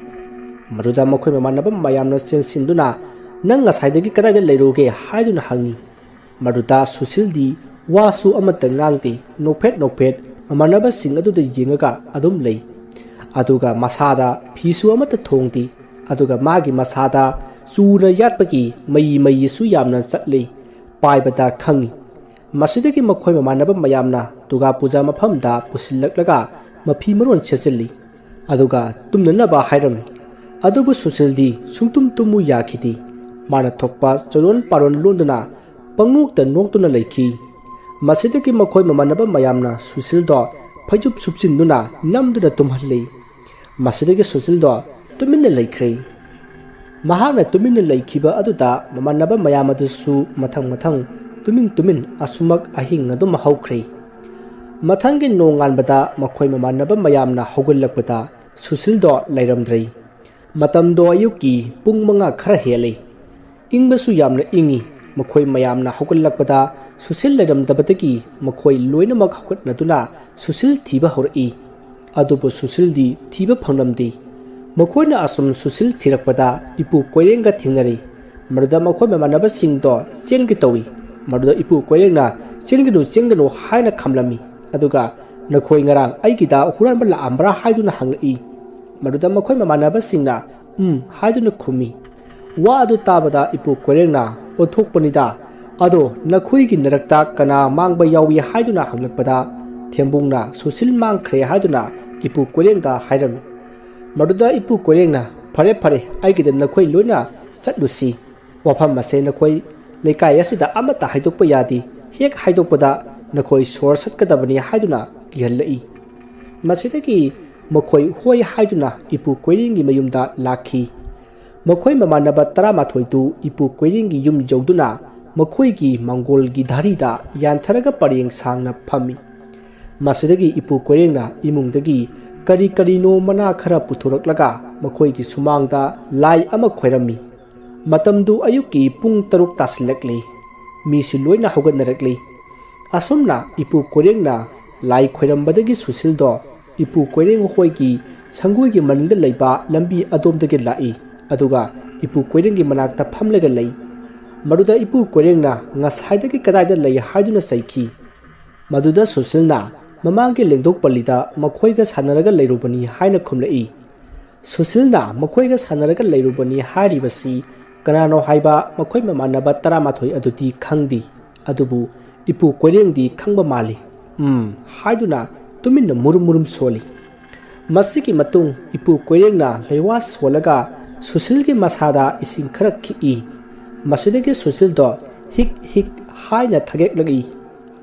ꯃꯗꯨꯗ ꯃꯈꯣꯏ ꯃꯃꯥꯟꯅꯕ ꯃꯌꯥꯝꯅ ꯆꯦꯟꯁꯤꯟꯗꯨꯅ, "ꯅꯪ ꯉꯁꯥꯏꯗꯒꯤ ꯀꯗꯥꯏꯗ ꯂꯩꯔꯨꯒꯦ?" ꯍꯥꯏꯗꯨꯅ ꯍꯪꯉꯤ꯫ ꯃꯗꯨꯗ ꯁꯨꯁꯤꯜꯗꯤ ꯋꯥꯁꯨ ꯑꯃꯠꯇ ꯉꯥꯡꯗꯦ, ꯅꯣꯛꯐꯦꯠ ꯅꯣꯛꯐꯦꯠ ꯃꯃꯥꯟꯅꯕꯁꯤꯡ ꯑꯗꯨꯗ ꯌꯦꯡꯉꯒ ꯑꯗꯨꯝ ꯂꯩ꯫ ꯑꯗꯨꯒ ꯃꯁꯥꯗ ꯐꯤꯁꯨ ꯑꯃꯠꯇ ꯊꯣꯡꯗꯦ꯫ ꯑꯗꯨꯒ ꯃꯥꯒꯤ ꯃꯁꯥꯗ ꯆꯨꯅ ꯌꯥꯠꯄꯒꯤ ꯃꯩ ꯃꯩꯁꯨ ꯌꯥꯝꯅ ꯆꯠꯂꯤ, ꯄꯥꯏꯕꯗ ꯈꯪꯉꯤ꯫ ꯃꯁꯤꯗꯒꯤ ꯃꯈꯣꯏ ꯃꯃꯥꯟꯅꯕ ꯃꯌꯥꯝꯅ ꯗꯨꯔꯒꯥ ꯄꯨꯖꯥ ꯃꯐꯝꯗ ꯄꯨꯁꯤꯜꯂꯛꯂꯒ ꯃꯐꯤ ꯃꯔꯣꯟ ꯁꯦꯠꯆꯤꯜꯂꯤ꯫ ꯑꯗꯨꯒ ꯇꯨꯝꯅꯅꯕ ꯍꯥꯏꯔꯝꯃꯤ꯫ ꯑꯗꯨꯕꯨ ꯁꯨꯁꯤꯜꯗꯤ ꯁꯨꯡꯇꯨꯝ ꯇꯨꯝꯃꯨ ꯌꯥꯈꯤꯗꯦ꯫ ꯃꯥꯅ ꯊꯣꯛꯄ ꯆꯣꯂꯣꯟ ꯄꯥꯔꯣꯟ ꯂꯣꯟꯗꯨꯅ ꯄꯪꯅꯣꯛꯇ ꯅꯣꯛꯇꯨꯅ ꯂꯩꯈꯤ꯫ ꯃꯁꯤꯗꯒꯤ ꯃꯈꯣꯏ ꯃꯃꯥꯟꯅꯕ ꯃꯌꯥꯝꯅ ꯁꯨꯁꯤꯜꯗꯣ ꯐꯩꯖꯨꯞ ꯁꯨꯞꯆꯤꯟꯗꯨꯅ ꯅꯝꯗꯨꯅ ꯇꯨꯝꯍꯜꯂꯤ꯫ ꯃꯁꯤꯗꯒꯤ ꯁꯨꯁꯤꯜꯗꯣ ꯇꯨꯃꯤꯟꯅ ꯂꯩꯈ꯭ꯔꯦ꯫ ꯃꯍꯥꯛꯅ ꯇꯨꯃꯤꯟꯅ ꯂꯩꯈꯤꯕ ꯑꯗꯨꯗ ꯃꯃꯥꯟꯅꯕ ꯃꯌꯥꯝ ꯑꯗꯨꯁꯨ ꯃꯊꯪ ꯃꯊꯪ ꯇꯨꯃꯤꯟ ꯇꯨꯃꯤꯟ ꯑꯁꯨꯃꯛ ꯑꯍꯤꯡ ꯑꯗꯨꯝ ꯍꯧꯈ꯭ꯔꯦ꯫ ꯃꯊꯪꯒꯤ ꯅꯣꯡꯉꯥꯟꯕꯗ ꯃꯈꯣꯏ ꯃꯃꯥꯟꯅꯕ ꯃꯌꯥꯝꯅ ꯍꯧꯒꯠꯂꯛꯄꯗ ꯁꯨꯁꯤꯜꯗꯣ ꯂꯩꯔꯝꯗ꯭ꯔꯦ꯫ ꯃꯇꯝꯗꯣ ꯑꯌꯨꯛꯀꯤ ꯄꯨꯡ ꯃꯉꯥ ꯈꯔ ꯍꯦꯜꯂꯦ꯫ ꯏꯪꯕꯁꯨ ꯌꯥꯝꯅ ꯏꯪꯉꯤ꯫ ꯃꯈꯣꯏ ꯃꯌꯥꯝꯅ ꯍꯧꯒꯠꯂꯛꯄꯗ ꯁꯨꯁꯤꯜ ꯂꯩꯔꯝꯗꯕꯗꯒꯤ ꯃꯈꯣꯏ ꯂꯣꯏꯅꯃꯛ ꯍꯧꯒꯠꯅꯗꯨꯅ ꯁꯨꯁꯤꯜ ꯊꯤꯕ ꯍꯧꯔꯛꯏ꯫ ꯑꯗꯨꯕꯨ ꯁꯨꯁꯤꯜꯗꯤ ꯊꯤꯕ ꯐꯪꯂꯝꯗꯦ꯫ ꯃꯈꯣꯏꯅ ꯑꯁꯨꯝ ꯁꯨꯁꯤꯜ ꯊꯤꯔꯛꯄꯗ ꯏꯄꯨ ꯀꯣꯏꯔꯦꯡꯒ ꯊꯦꯡꯅꯔꯦ꯫ ꯃꯗꯨꯗ ꯃꯈꯣꯏ ꯃꯃꯥꯟꯅꯕꯁꯤꯡꯗꯣ ꯆꯦꯟꯒꯦ ꯇꯧꯏ꯫ ꯃꯗꯨꯗ ꯏꯄꯨ ꯀꯣꯏꯔꯦꯡꯅ, "ꯆꯦꯟꯒꯅꯨ, ꯆꯦꯟꯒꯅꯨ" ꯍꯥꯏꯅ ꯈꯝꯂꯝꯃꯤ꯫ ꯑꯗꯨꯒ, "ꯅꯈꯣꯏ ꯉꯔꯥꯡ ꯑꯩꯒꯤꯗ ꯍꯨꯔꯥꯟꯕ ꯂꯥꯛꯑꯝꯕ꯭ꯔꯥ?" ꯍꯥꯏꯗꯨꯅ ꯍꯪꯂꯛꯏ꯫ ꯃꯗꯨꯗ ꯃꯈꯣꯏ ꯃꯃꯥꯟꯅꯕꯁꯤꯡꯅ, "ꯎꯝ" ꯍꯥꯏꯗꯨꯅ ꯈꯨꯝꯃꯤ꯫ ꯋꯥ ꯑꯗꯨ ꯇꯥꯕꯗ ꯏꯄꯨ ꯀꯣꯏꯔꯦꯡꯅ, "ꯑꯣꯟꯊꯣꯛꯄꯅꯤꯗ, "ꯑꯗꯣ ꯅꯈꯣꯏꯒꯤ ꯅꯔꯛꯇ ꯀꯅꯥ ꯃꯥꯡꯕ ꯌꯥꯎꯏ?" ꯍꯥꯏꯗꯨꯅ ꯍꯪꯂꯛꯄꯗ, ꯊꯦꯝꯕꯨꯡꯅ "ꯁꯨꯁꯤꯜ ꯃꯥꯡꯈ꯭ꯔꯦ" ꯍꯥꯏꯗꯨꯅ ꯏꯄꯨ ꯀꯣꯏꯔꯦꯡꯗ ꯍꯥꯏꯔꯝꯃꯤ꯫ ꯃꯗꯨꯗ ꯏꯄꯨ ꯀꯣꯏꯔꯦꯡꯅ, "ꯐꯔꯦ ꯐꯔꯦ, ꯑꯩꯒꯤꯗ ꯅꯈꯣꯏ ꯂꯣꯏꯅ ꯆꯠꯂꯨꯁꯤ꯫ ꯋꯥꯐꯝ ꯑꯁꯦ ꯅꯈꯣꯏ ꯂꯩꯀꯥꯏ ꯑꯁꯤꯗ ꯑꯃꯠꯇ ꯍꯥꯏꯗꯣꯛꯄ ꯌꯥꯗꯦ꯫ ꯍꯦꯛ ꯍꯥꯏꯗꯣꯛꯄꯗ ꯅꯈꯣꯏ ꯁꯣꯔ ꯁꯠꯀꯗꯕꯅꯤ" ꯍꯥꯏꯗꯨꯅ ꯀꯤꯍꯜꯂꯛꯏ꯫ ꯃꯁꯤꯗꯒꯤ ꯃꯈꯣꯏ ꯍꯣꯏ ꯍꯥꯏꯗꯨꯅ ꯏꯄꯨ ꯀꯣꯏꯔꯦꯡꯒꯤ ꯃꯌꯨꯝꯗ ꯂꯥꯛꯈꯤ꯫ ꯃꯈꯣꯏ ꯃꯃꯥꯟꯅꯕ ꯇꯔꯥꯃꯥꯊꯣꯏꯗꯨ ꯏꯄꯨ ꯀꯣꯏꯔꯦꯡꯒꯤ ꯌꯨꯝ ꯌꯧꯗꯨꯅ ꯃꯈꯣꯏꯒꯤ ꯃꯥꯡꯒꯣꯜꯒꯤ ꯙꯥꯔꯤꯗ ꯌꯥꯟꯊꯔꯒ ꯄꯔꯦꯡ ꯁꯥꯡꯅ ꯐꯝꯃꯤ꯫ ꯃꯁꯤꯗꯒꯤ ꯏꯄꯨ ꯀꯣꯏꯔꯦꯡꯅ ꯏꯃꯨꯡꯗꯒꯤ ꯀꯔꯤ ꯀꯔꯤꯅꯣ ꯃꯅꯥ ꯈꯔ ꯄꯨꯊꯣꯔꯛꯂꯒ ꯃꯈꯣꯏꯒꯤ ꯁꯨꯃꯥꯡꯗ ꯂꯥꯏ ꯑꯃ ꯈꯣꯏꯔꯝꯃꯤ꯫ ꯃꯇꯝꯗꯨ ꯑꯌꯨꯛꯀꯤ ꯄꯨꯡ ꯇꯔꯨꯛ ꯇꯥꯁꯤꯜꯂꯛꯂꯤ꯫ ꯃꯤꯁꯨ ꯂꯣꯏꯅ ꯍꯧꯒꯠꯅꯔꯛꯂꯤ꯫ ꯑꯁꯨꯝꯅ ꯏꯄꯨ ꯀꯣꯏꯔꯦꯡꯅ ꯂꯥꯏ ꯈꯣꯏꯔꯝꯕꯗꯒꯤ ꯁꯨꯁꯤꯜꯗꯣ ꯏꯄꯨ ꯀꯣꯏꯔꯦꯡ ꯍꯣꯏꯒꯤ ꯁꯪꯒꯣꯏꯒꯤ ꯃꯅꯤꯡꯗ ꯂꯩꯕ ꯂꯝꯕꯤ ꯑꯗꯣꯝꯗꯒꯤ ꯂꯥꯛꯏ꯫ ꯑꯗꯨꯒ ꯏꯄꯨ ꯀꯣꯏꯔꯦꯡꯒꯤ ꯃꯅꯥꯛꯇ ꯐꯝꯂꯒ ꯂꯩ꯫ ꯃꯗꯨꯗ ꯏꯄꯨ ꯀꯣꯏꯔꯦꯡꯅ ꯉꯁꯥꯏꯗꯒꯤ ꯀꯗꯥꯏꯗ ꯂꯩ ꯍꯥꯏꯗꯨꯅ ꯆꯩꯈꯤ꯫ ꯃꯗꯨꯗ ꯁꯨꯁꯤꯜꯅ ꯃꯃꯥꯡꯒꯤ ꯂꯦꯡꯗꯣꯛ ꯄꯜꯂꯤꯗ ꯃꯈꯣꯏꯒ ꯁꯥꯟꯅꯔꯒ ꯂꯩꯔꯨꯕꯅꯤ ꯍꯥꯏꯅ ꯈꯨꯝꯂꯛꯏ꯫ ꯁꯨꯁꯤꯜꯅ ꯃꯈꯣꯏꯒ ꯁꯥꯟꯅꯔꯒ ꯂꯩꯔꯨꯕꯅꯤ ꯍꯥꯏꯔꯤꯕꯁꯤ ꯀꯅꯥꯅꯣ ꯍꯥꯏꯕ ꯃꯈꯣꯏ ꯃꯃꯥꯟꯅꯕ ꯇꯔꯥꯃꯥꯊꯣꯏ ꯑꯗꯨꯗꯤ ꯈꯪꯗꯦ꯫ ꯑꯗꯨꯕꯨ ꯏꯄꯨ ꯀꯣꯏꯔꯦꯡꯗꯤ ꯈꯪꯕ ꯃꯥꯜꯂꯤ꯫ "ꯎꯝ" ꯍꯥꯏꯗꯨꯅ ꯇꯨꯃꯤꯟꯅ ꯃꯨꯔꯨꯝ ꯃꯨꯔꯨꯝ ꯁꯣꯜꯂꯤ꯫ ꯃꯁꯤꯒꯤ ꯃꯇꯨꯡ ꯏꯄꯨ ꯀꯣꯏꯔꯦꯡꯅ ꯂꯩꯋꯥ ꯁꯣꯜꯂꯒ ꯁꯨꯁꯤꯜꯒꯤ ꯃꯁꯥꯗ ꯏꯁꯤꯡ ꯈꯔ ꯈꯤꯛꯏ꯫ ꯃꯁꯤꯗꯒꯤ ꯁꯨꯁꯤꯜꯗꯣ "ꯍꯤꯛ ꯍꯤꯛ" ꯍꯥꯏꯅ ꯊꯒꯦꯛꯂꯛꯏ꯫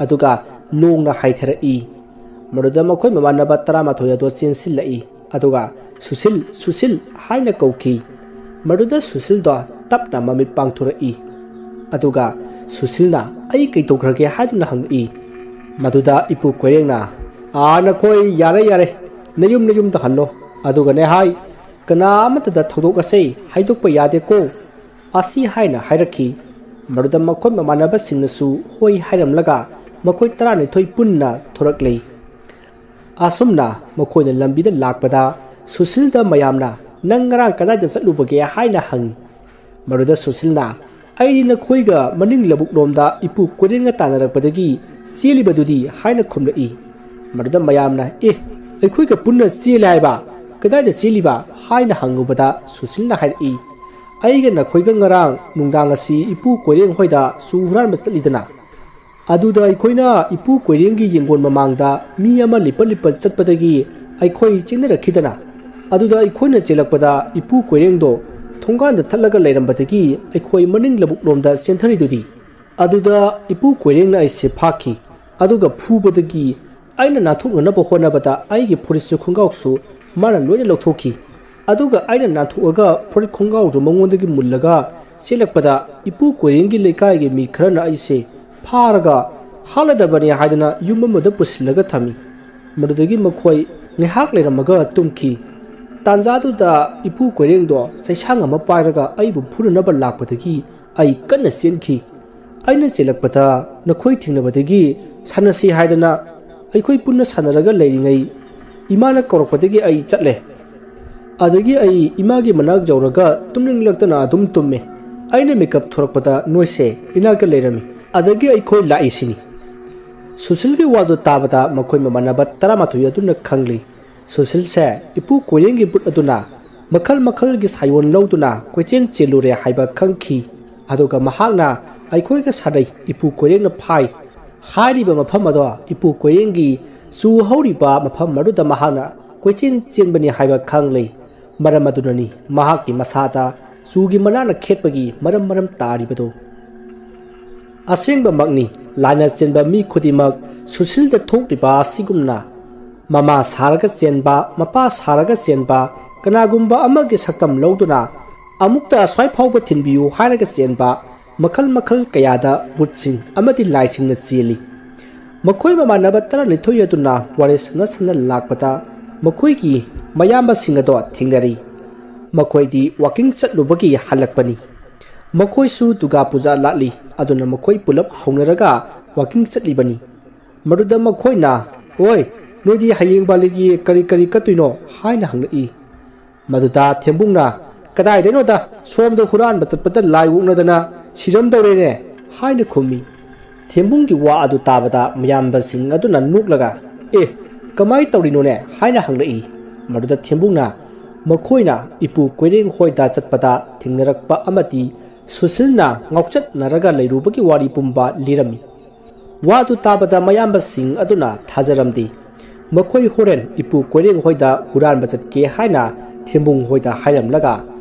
ꯑꯗꯨꯒ ꯅꯣꯡꯅ ꯍꯥꯏꯊꯔꯛꯏ꯫ ꯃꯗꯨꯗ ꯃꯈꯣꯏ ꯃꯃꯥꯟꯅꯕ ꯇꯔꯥꯃꯥꯊꯣꯏ ꯑꯗꯨ ꯆꯦꯟꯁꯤꯜꯂꯛꯏ꯫ ꯑꯗꯨꯒ "ꯁꯨꯁꯤꯜ, ꯁꯨꯁꯤꯜ" ꯍꯥꯏꯅ ꯀꯧꯈꯤ꯫ ꯃꯗꯨꯗ ꯁꯨꯁꯤꯜꯗꯣ ꯇꯞꯅ ꯃꯃꯤꯠ ꯄꯥꯡꯊꯣꯔꯛꯏ꯫ ꯑꯗꯨꯒ ꯁꯨꯁꯤꯜꯅ "ꯑꯩ ꯀꯩꯗꯧꯈ꯭ꯔꯒꯦ?" ꯍꯥꯏꯗꯨꯅ ꯍꯪꯂꯛꯏ꯫ ꯃꯗꯨꯗ ꯏꯄꯨ ꯀꯣꯏꯔꯦꯡꯅ, "ꯑꯥ, ꯅꯈꯣꯏ ꯌꯥꯔꯦ, ꯌꯥꯔꯦ, ꯅꯌꯨꯝ ꯅꯌꯨꯝꯗ ꯍꯜꯂꯣ꯫ ꯑꯗꯨꯒꯅꯦ ꯍꯥꯏ, ꯀꯅꯥ ꯑꯃꯠꯇꯗ ꯊꯧꯗꯣꯛ ꯑꯁꯦ ꯍꯥꯏꯗꯣꯛꯄ ꯌꯥꯗꯦꯀꯣ" ꯑꯁꯤ ꯍꯥꯏꯅ ꯍꯥꯏꯔꯛꯈꯤ꯫ ꯃꯗꯨꯗ ꯃꯈꯣꯏ ꯃꯃꯥꯟꯅꯕꯁꯤꯡꯅꯁꯨ ꯍꯣꯏ ꯍꯥꯏꯔꯝꯂꯒ ꯃꯈꯣꯏ ꯇꯔꯥꯅꯤꯊꯣꯏ ꯄꯨꯟꯅ ꯊꯣꯔꯛꯂꯦ꯫ ꯑꯁꯨꯝꯅ ꯃꯈꯣꯏꯅ ꯂꯝꯕꯤꯗ ꯂꯥꯛꯄꯗ ꯁꯨꯁꯤꯜꯗ ꯃꯌꯥꯝꯅ, "ꯅꯪ ꯉꯔꯥꯡ ꯀꯗꯥꯏꯗ ꯆꯠꯂꯨꯕꯒꯦ?" ꯍꯥꯏꯅ ꯍꯪꯉꯤ꯫ ꯃꯗꯨꯗ ꯁꯨꯁꯤꯜꯅ, "ꯑꯩꯗꯤ ꯅꯈꯣꯏꯒ ꯃꯅꯤꯡ ꯂꯧꯕꯨꯛꯂꯣꯝꯗ ꯏꯄꯨ ꯀꯣꯏꯔꯦꯡꯒ ꯇꯥꯟꯅꯔꯛꯄꯗꯒꯤ ꯆꯦꯜꯂꯤꯕꯗꯨꯗꯤ" ꯍꯥꯏꯅ ꯈꯨꯝꯂꯛꯏ꯫ ꯃꯗꯨꯗ ꯃꯌꯥꯝꯅ, "ꯑꯦ, ꯑꯩꯈꯣꯏꯒ ꯄꯨꯟꯅ ꯆꯦꯜꯂꯦ ꯍꯥꯏꯕ? ꯀꯗꯥꯏꯗ ꯆꯦꯜꯂꯤꯕ?" ꯍꯥꯏꯅ ꯍꯪꯉꯨꯕꯗ ꯁꯨꯁꯤꯜꯅ ꯍꯥꯏꯔꯛꯏ, ꯑꯩꯒ ꯅꯈꯣꯏꯒ ꯉꯔꯥꯡ ꯅꯨꯡꯗꯥꯡ ꯑꯁꯤ ꯏꯄꯨ ꯀꯣꯏꯔꯦꯡ ꯍꯣꯏꯗ ꯆꯨ ꯍꯨꯔꯥꯟꯕ ꯆꯠꯂꯤꯗꯅ꯫ ꯑꯗꯨꯗ ꯑꯩꯈꯣꯏꯅ ꯏꯄꯨ ꯀꯣꯏꯔꯦꯡꯒꯤ ꯌꯦꯡꯒꯣꯟ ꯃꯃꯥꯡꯗ ꯃꯤ ꯑꯃ ꯂꯤꯄꯠ ꯂꯤꯄꯠ ꯆꯠꯄꯗꯒꯤ ꯑꯩꯈꯣꯏ ꯆꯦꯟꯅꯔꯛꯈꯤꯗꯅ꯫ ꯑꯗꯨꯗ ꯑꯩꯈꯣꯏꯅ ꯆꯦꯜꯂꯛꯄꯗ ꯏꯄꯨ ꯀꯣꯏꯔꯦꯡꯗꯣ ꯊꯣꯡꯒꯥꯟꯗ ꯊꯠꯂꯒ ꯂꯩꯔꯝꯕꯗꯒꯤ ꯑꯩꯈꯣꯏ ꯃꯅꯤꯡ ꯂꯧꯕꯨꯛꯂꯣꯝꯗ ꯆꯦꯟꯊꯔꯤꯗꯨꯗꯤ꯫ ꯑꯗꯨꯗ ꯏꯄꯨ ꯀꯣꯏꯔꯦꯡꯅ ꯑꯩꯁꯦ ꯐꯥꯈꯤ꯫ ꯑꯗꯨꯒ ꯐꯨꯕꯗꯒꯤ ꯑꯩꯅ ꯅꯥꯟꯊꯣꯛꯅꯅꯕ ꯍꯣꯠꯅꯕꯗ ꯑꯩꯒꯤ ꯐꯨꯔꯤꯠꯁꯨ ꯈꯣꯡꯒ꯭ꯔꯥꯎꯁꯨ ꯃꯥꯅ ꯂꯣꯏꯅ ꯂꯧꯊꯣꯛꯈꯤ꯫ ꯑꯗꯨꯒ ꯑꯩꯅ ꯅꯥꯟꯊꯣꯛꯑꯒ ꯐꯨꯔꯤꯠ ꯈꯣꯡꯒ꯭ꯔꯥꯎꯗꯨ ꯃꯉꯣꯟꯗꯒꯤ ꯃꯨꯜꯂꯒ ꯆꯦꯜꯂꯛꯄꯗ ꯏꯄꯨ ꯀꯣꯏꯔꯦꯡꯒꯤ ꯂꯩꯀꯥꯏꯒꯤ ꯃꯤ ꯈꯔꯅ ꯑꯩꯁꯦ ꯐꯥꯔꯒ ꯍꯥꯠꯂꯗꯕꯅꯤ ꯍꯥꯏꯗꯅ ꯌꯨꯝ ꯑꯃꯗ ꯄꯨꯁꯤꯜꯂꯒ ꯊꯝꯃꯤ꯫ ꯃꯗꯨꯗꯒꯤ ꯃꯈꯣꯏ ꯉꯥꯏꯍꯥꯛ ꯂꯩꯔꯝꯃꯒ ꯇꯨꯝꯈꯤ꯫ ꯇꯥꯟꯖꯥꯗꯨꯗ ꯏꯄꯨ ꯀꯣꯏꯔꯦꯡꯗꯣ ꯆꯩꯁꯥꯡ ꯑꯃ ꯄꯥꯏꯔꯒ ꯑꯩꯕꯨ ꯐꯨꯅꯅꯕ ꯂꯥꯛꯄꯗꯒꯤ ꯑꯩ ꯀꯟꯅ ꯆꯦꯟꯈꯤ꯫ ꯑꯩꯅ ꯆꯦꯜꯂꯛꯄꯗ ꯅꯈꯣꯏ ꯊꯦꯡꯅꯕꯗꯒꯤ ꯁꯥꯟꯅꯁꯤ ꯍꯥꯏꯗꯅ ꯑꯩꯈꯣꯏ ꯄꯨꯟꯅ ꯁꯥꯟꯅꯔꯒ ꯂꯩꯔꯤꯉꯩ ꯏꯃꯥꯅ ꯀꯧꯔꯛꯄꯗꯒꯤ ꯑꯩ ꯆꯠꯂꯦ꯫ ꯑꯗꯒꯤ ꯑꯩ ꯏꯃꯥꯒꯤ ꯃꯅꯥꯛ ꯌꯧꯔꯒ ꯇꯨꯝꯅꯤꯡꯂꯛꯇꯅ ꯑꯗꯨꯝ ꯇꯨꯝꯃꯦ꯫ ꯑꯩꯅ ꯃꯤꯀꯞ ꯊꯣꯔꯛꯄꯗ ꯅꯣꯏꯁꯦ ꯏꯅꯥꯛꯇ ꯂꯩꯔꯝꯃꯤ꯫ ꯑꯗꯒꯤ ꯑꯩꯈꯣꯏ ꯂꯥꯛꯏꯁꯤꯅꯤ꯫ ꯁꯨꯁꯤꯜꯒꯤ ꯋꯥꯗꯨ ꯇꯥꯕꯗ ꯃꯈꯣꯏ ꯃꯃꯥꯟꯅꯕ ꯇꯔꯥꯃꯥꯊꯣꯏ ꯑꯗꯨꯅ ꯈꯪꯂꯤ꯫ ꯁꯨꯁꯤꯜꯁꯦ ꯏꯄꯨ ꯀꯣꯏꯔꯦꯡꯒꯤ ꯕꯨꯠ ꯑꯗꯨꯅ ꯃꯈꯜ ꯃꯈꯜꯒꯤ ꯁꯥꯌꯣꯟ ꯂꯧꯗꯨꯅ ꯀꯣꯏꯆꯦꯟ ꯆꯦꯜꯂꯨꯔꯦ ꯍꯥꯏꯕ ꯈꯪꯈꯤ꯫ ꯑꯗꯨꯒ ꯃꯍꯥꯛꯅ ꯑꯩꯈꯣꯏꯒ ꯁꯥꯟꯅꯩ, ꯏꯄꯨ ꯀꯣꯏꯔꯦꯡꯅ ꯐꯥꯏ꯫ ꯍꯥꯏꯔꯤꯕ ꯃꯐꯝ ꯑꯗꯣ ꯏꯄꯨ ꯀꯣꯏꯔꯦꯡꯒꯤ ꯆꯨ ꯍꯧꯔꯤꯕ ꯃꯐꯝ ꯑꯗꯨꯗ ꯃꯍꯥꯛꯅ ꯀꯣꯏꯆꯦꯟ ꯆꯦꯟꯕꯅꯤ ꯍꯥꯏꯕ ꯈꯪꯂꯤ꯫ ꯃꯔꯝ ꯑꯗꯨꯅꯅꯤ ꯃꯍꯥꯛꯀꯤ ꯃꯁꯥꯗ ꯆꯨꯒꯤ ꯃꯅꯥꯅ ꯈꯦꯠꯄꯒꯤ ꯃꯔꯝ ꯃꯔꯝ ꯇꯥꯔꯤꯕꯗꯨ꯫ ꯑꯁꯦꯡꯕꯃꯛꯅꯤ, ꯂꯥꯟꯅ ꯆꯦꯟꯕ ꯃꯤ ꯈꯨꯗꯤꯡꯃꯛ ꯁꯨꯁꯤꯜꯗ ꯊꯣꯛꯂꯤꯕ ꯑꯁꯤꯒꯨꯝꯅ ꯃꯃꯥ ꯁꯥꯔꯒ ꯆꯦꯟꯕ, ꯃꯄꯥ ꯁꯥꯔꯒ ꯆꯦꯟꯕ, ꯀꯅꯥꯒꯨꯝꯕ ꯑꯃꯒꯤ ꯁꯛꯇꯝ ꯂꯧꯗꯨꯅ ꯑꯃꯨꯛꯇ ꯑꯁ꯭ꯋꯥꯏ ꯐꯥꯎꯕ ꯊꯤꯟꯕꯤꯌꯨ ꯍꯥꯏꯔꯒ ꯆꯦꯟꯕ, ꯃꯈꯜ ꯃꯈꯜ ꯀꯌꯥꯗ ꯕꯨꯠꯁꯤꯡ ꯑꯃꯗꯤ ꯂꯥꯏꯁꯤꯡꯅ ꯆꯦꯜꯂꯤ꯫ ꯃꯈꯣꯏ ꯃꯃꯥꯟꯅꯕ ꯇꯔꯥꯅꯤꯊꯣꯏ ꯑꯗꯨꯅ ꯋꯥꯔꯤ ꯁꯥꯟꯅ ꯁꯥꯟꯅ ꯂꯥꯛꯄꯗ ꯃꯈꯣꯏꯒꯤ ꯃꯌꯥꯝꯕꯁꯤꯡ ꯑꯗꯣ ꯊꯦꯡꯅꯔꯤ꯫ ꯃꯈꯣꯏꯗꯤ ꯋꯥꯀꯤꯡ ꯆꯠꯂꯨꯕꯒꯤ ꯍꯜꯂꯛꯄꯅꯤ꯫ ꯃꯈꯣꯏꯁꯨ ꯗꯨꯔꯒꯥ ꯄꯨꯖꯥ ꯂꯥꯛꯂꯤ, ꯑꯗꯨꯅ ꯃꯈꯣꯏ ꯄꯨꯂꯞ ꯍꯧꯅꯔꯒ ꯋꯥꯀꯤꯡ ꯆꯠꯂꯤꯕꯅꯤ꯫ ꯃꯗꯨꯗ ꯃꯈꯣꯏꯅ, "ꯑꯣꯏ, ꯅꯣꯏꯗꯤ ꯍꯌꯦꯡ ꯕꯥꯂꯤꯒꯤ ꯀꯔꯤ ꯀꯔꯤ ꯀꯠꯇꯣꯏꯅꯣ?" ꯍꯥꯏꯅ ꯍꯪꯂꯛꯏ꯫ ꯃꯗꯨꯗ ꯊꯦꯝꯕꯨꯡꯅ, "ꯀꯗꯥꯏꯗꯩꯅꯣꯗ, ꯁꯣꯝꯗ ꯍꯨꯔꯥꯟꯕ ꯆꯠꯄꯗ ꯂꯥꯏ ꯑꯣꯛꯅꯗꯅ ꯁꯤꯔꯝꯗꯧꯔꯦꯅꯦ" ꯍꯥꯏꯅ ꯈꯨꯝꯃꯤ꯫ ꯊꯦꯝꯕꯨꯡꯒꯤ ꯋꯥ ꯑꯗꯨ ꯇꯥꯕꯗ ꯃꯌꯥꯝꯕꯁꯤꯡ ꯑꯗꯨꯅ ꯅꯣꯛꯂꯒ, "ꯑꯦ, ꯀꯃꯥꯏ ꯇꯧꯔꯤꯅꯣꯅꯦ?" ꯍꯥꯏꯅ ꯍꯪꯂꯛꯏ꯫ ꯃꯗꯨꯗ ꯊꯦꯝꯕꯨꯡꯅ, ꯃꯈꯣꯏꯅ ꯏꯄꯨ ꯀꯣꯏꯔꯦꯡ ꯍꯣꯏꯗ ꯆꯠꯄꯗ ꯊꯦꯡꯅꯔꯛꯄ ꯑꯃꯗꯤ ꯁꯨꯁꯤꯜꯅ ꯉꯥꯎꯆꯠꯅꯔꯒ ꯂꯩꯔꯨꯕꯒꯤ ꯋꯥꯔꯤ ꯄꯨꯝꯕ ꯂꯤꯔꯝꯃꯤ꯫ ꯋꯥꯗꯨ ꯇꯥꯕꯗ ꯃꯌꯥꯝꯕꯁꯤꯡ ꯑꯗꯨꯅ ꯊꯥꯖꯔꯝꯗꯦ꯫ ꯃꯈꯣꯏ ꯍꯣꯔꯦꯟ ꯏꯄꯨ ꯀꯣꯏꯔꯦꯡ ꯍꯣꯏꯗ ꯍꯨꯔꯥꯟꯕ ꯆꯠꯀꯦ ꯍꯥꯏꯅ ꯊꯦꯝꯕꯨꯡ ꯍꯣꯏꯗ ꯍꯥꯏꯔꯝꯂꯒ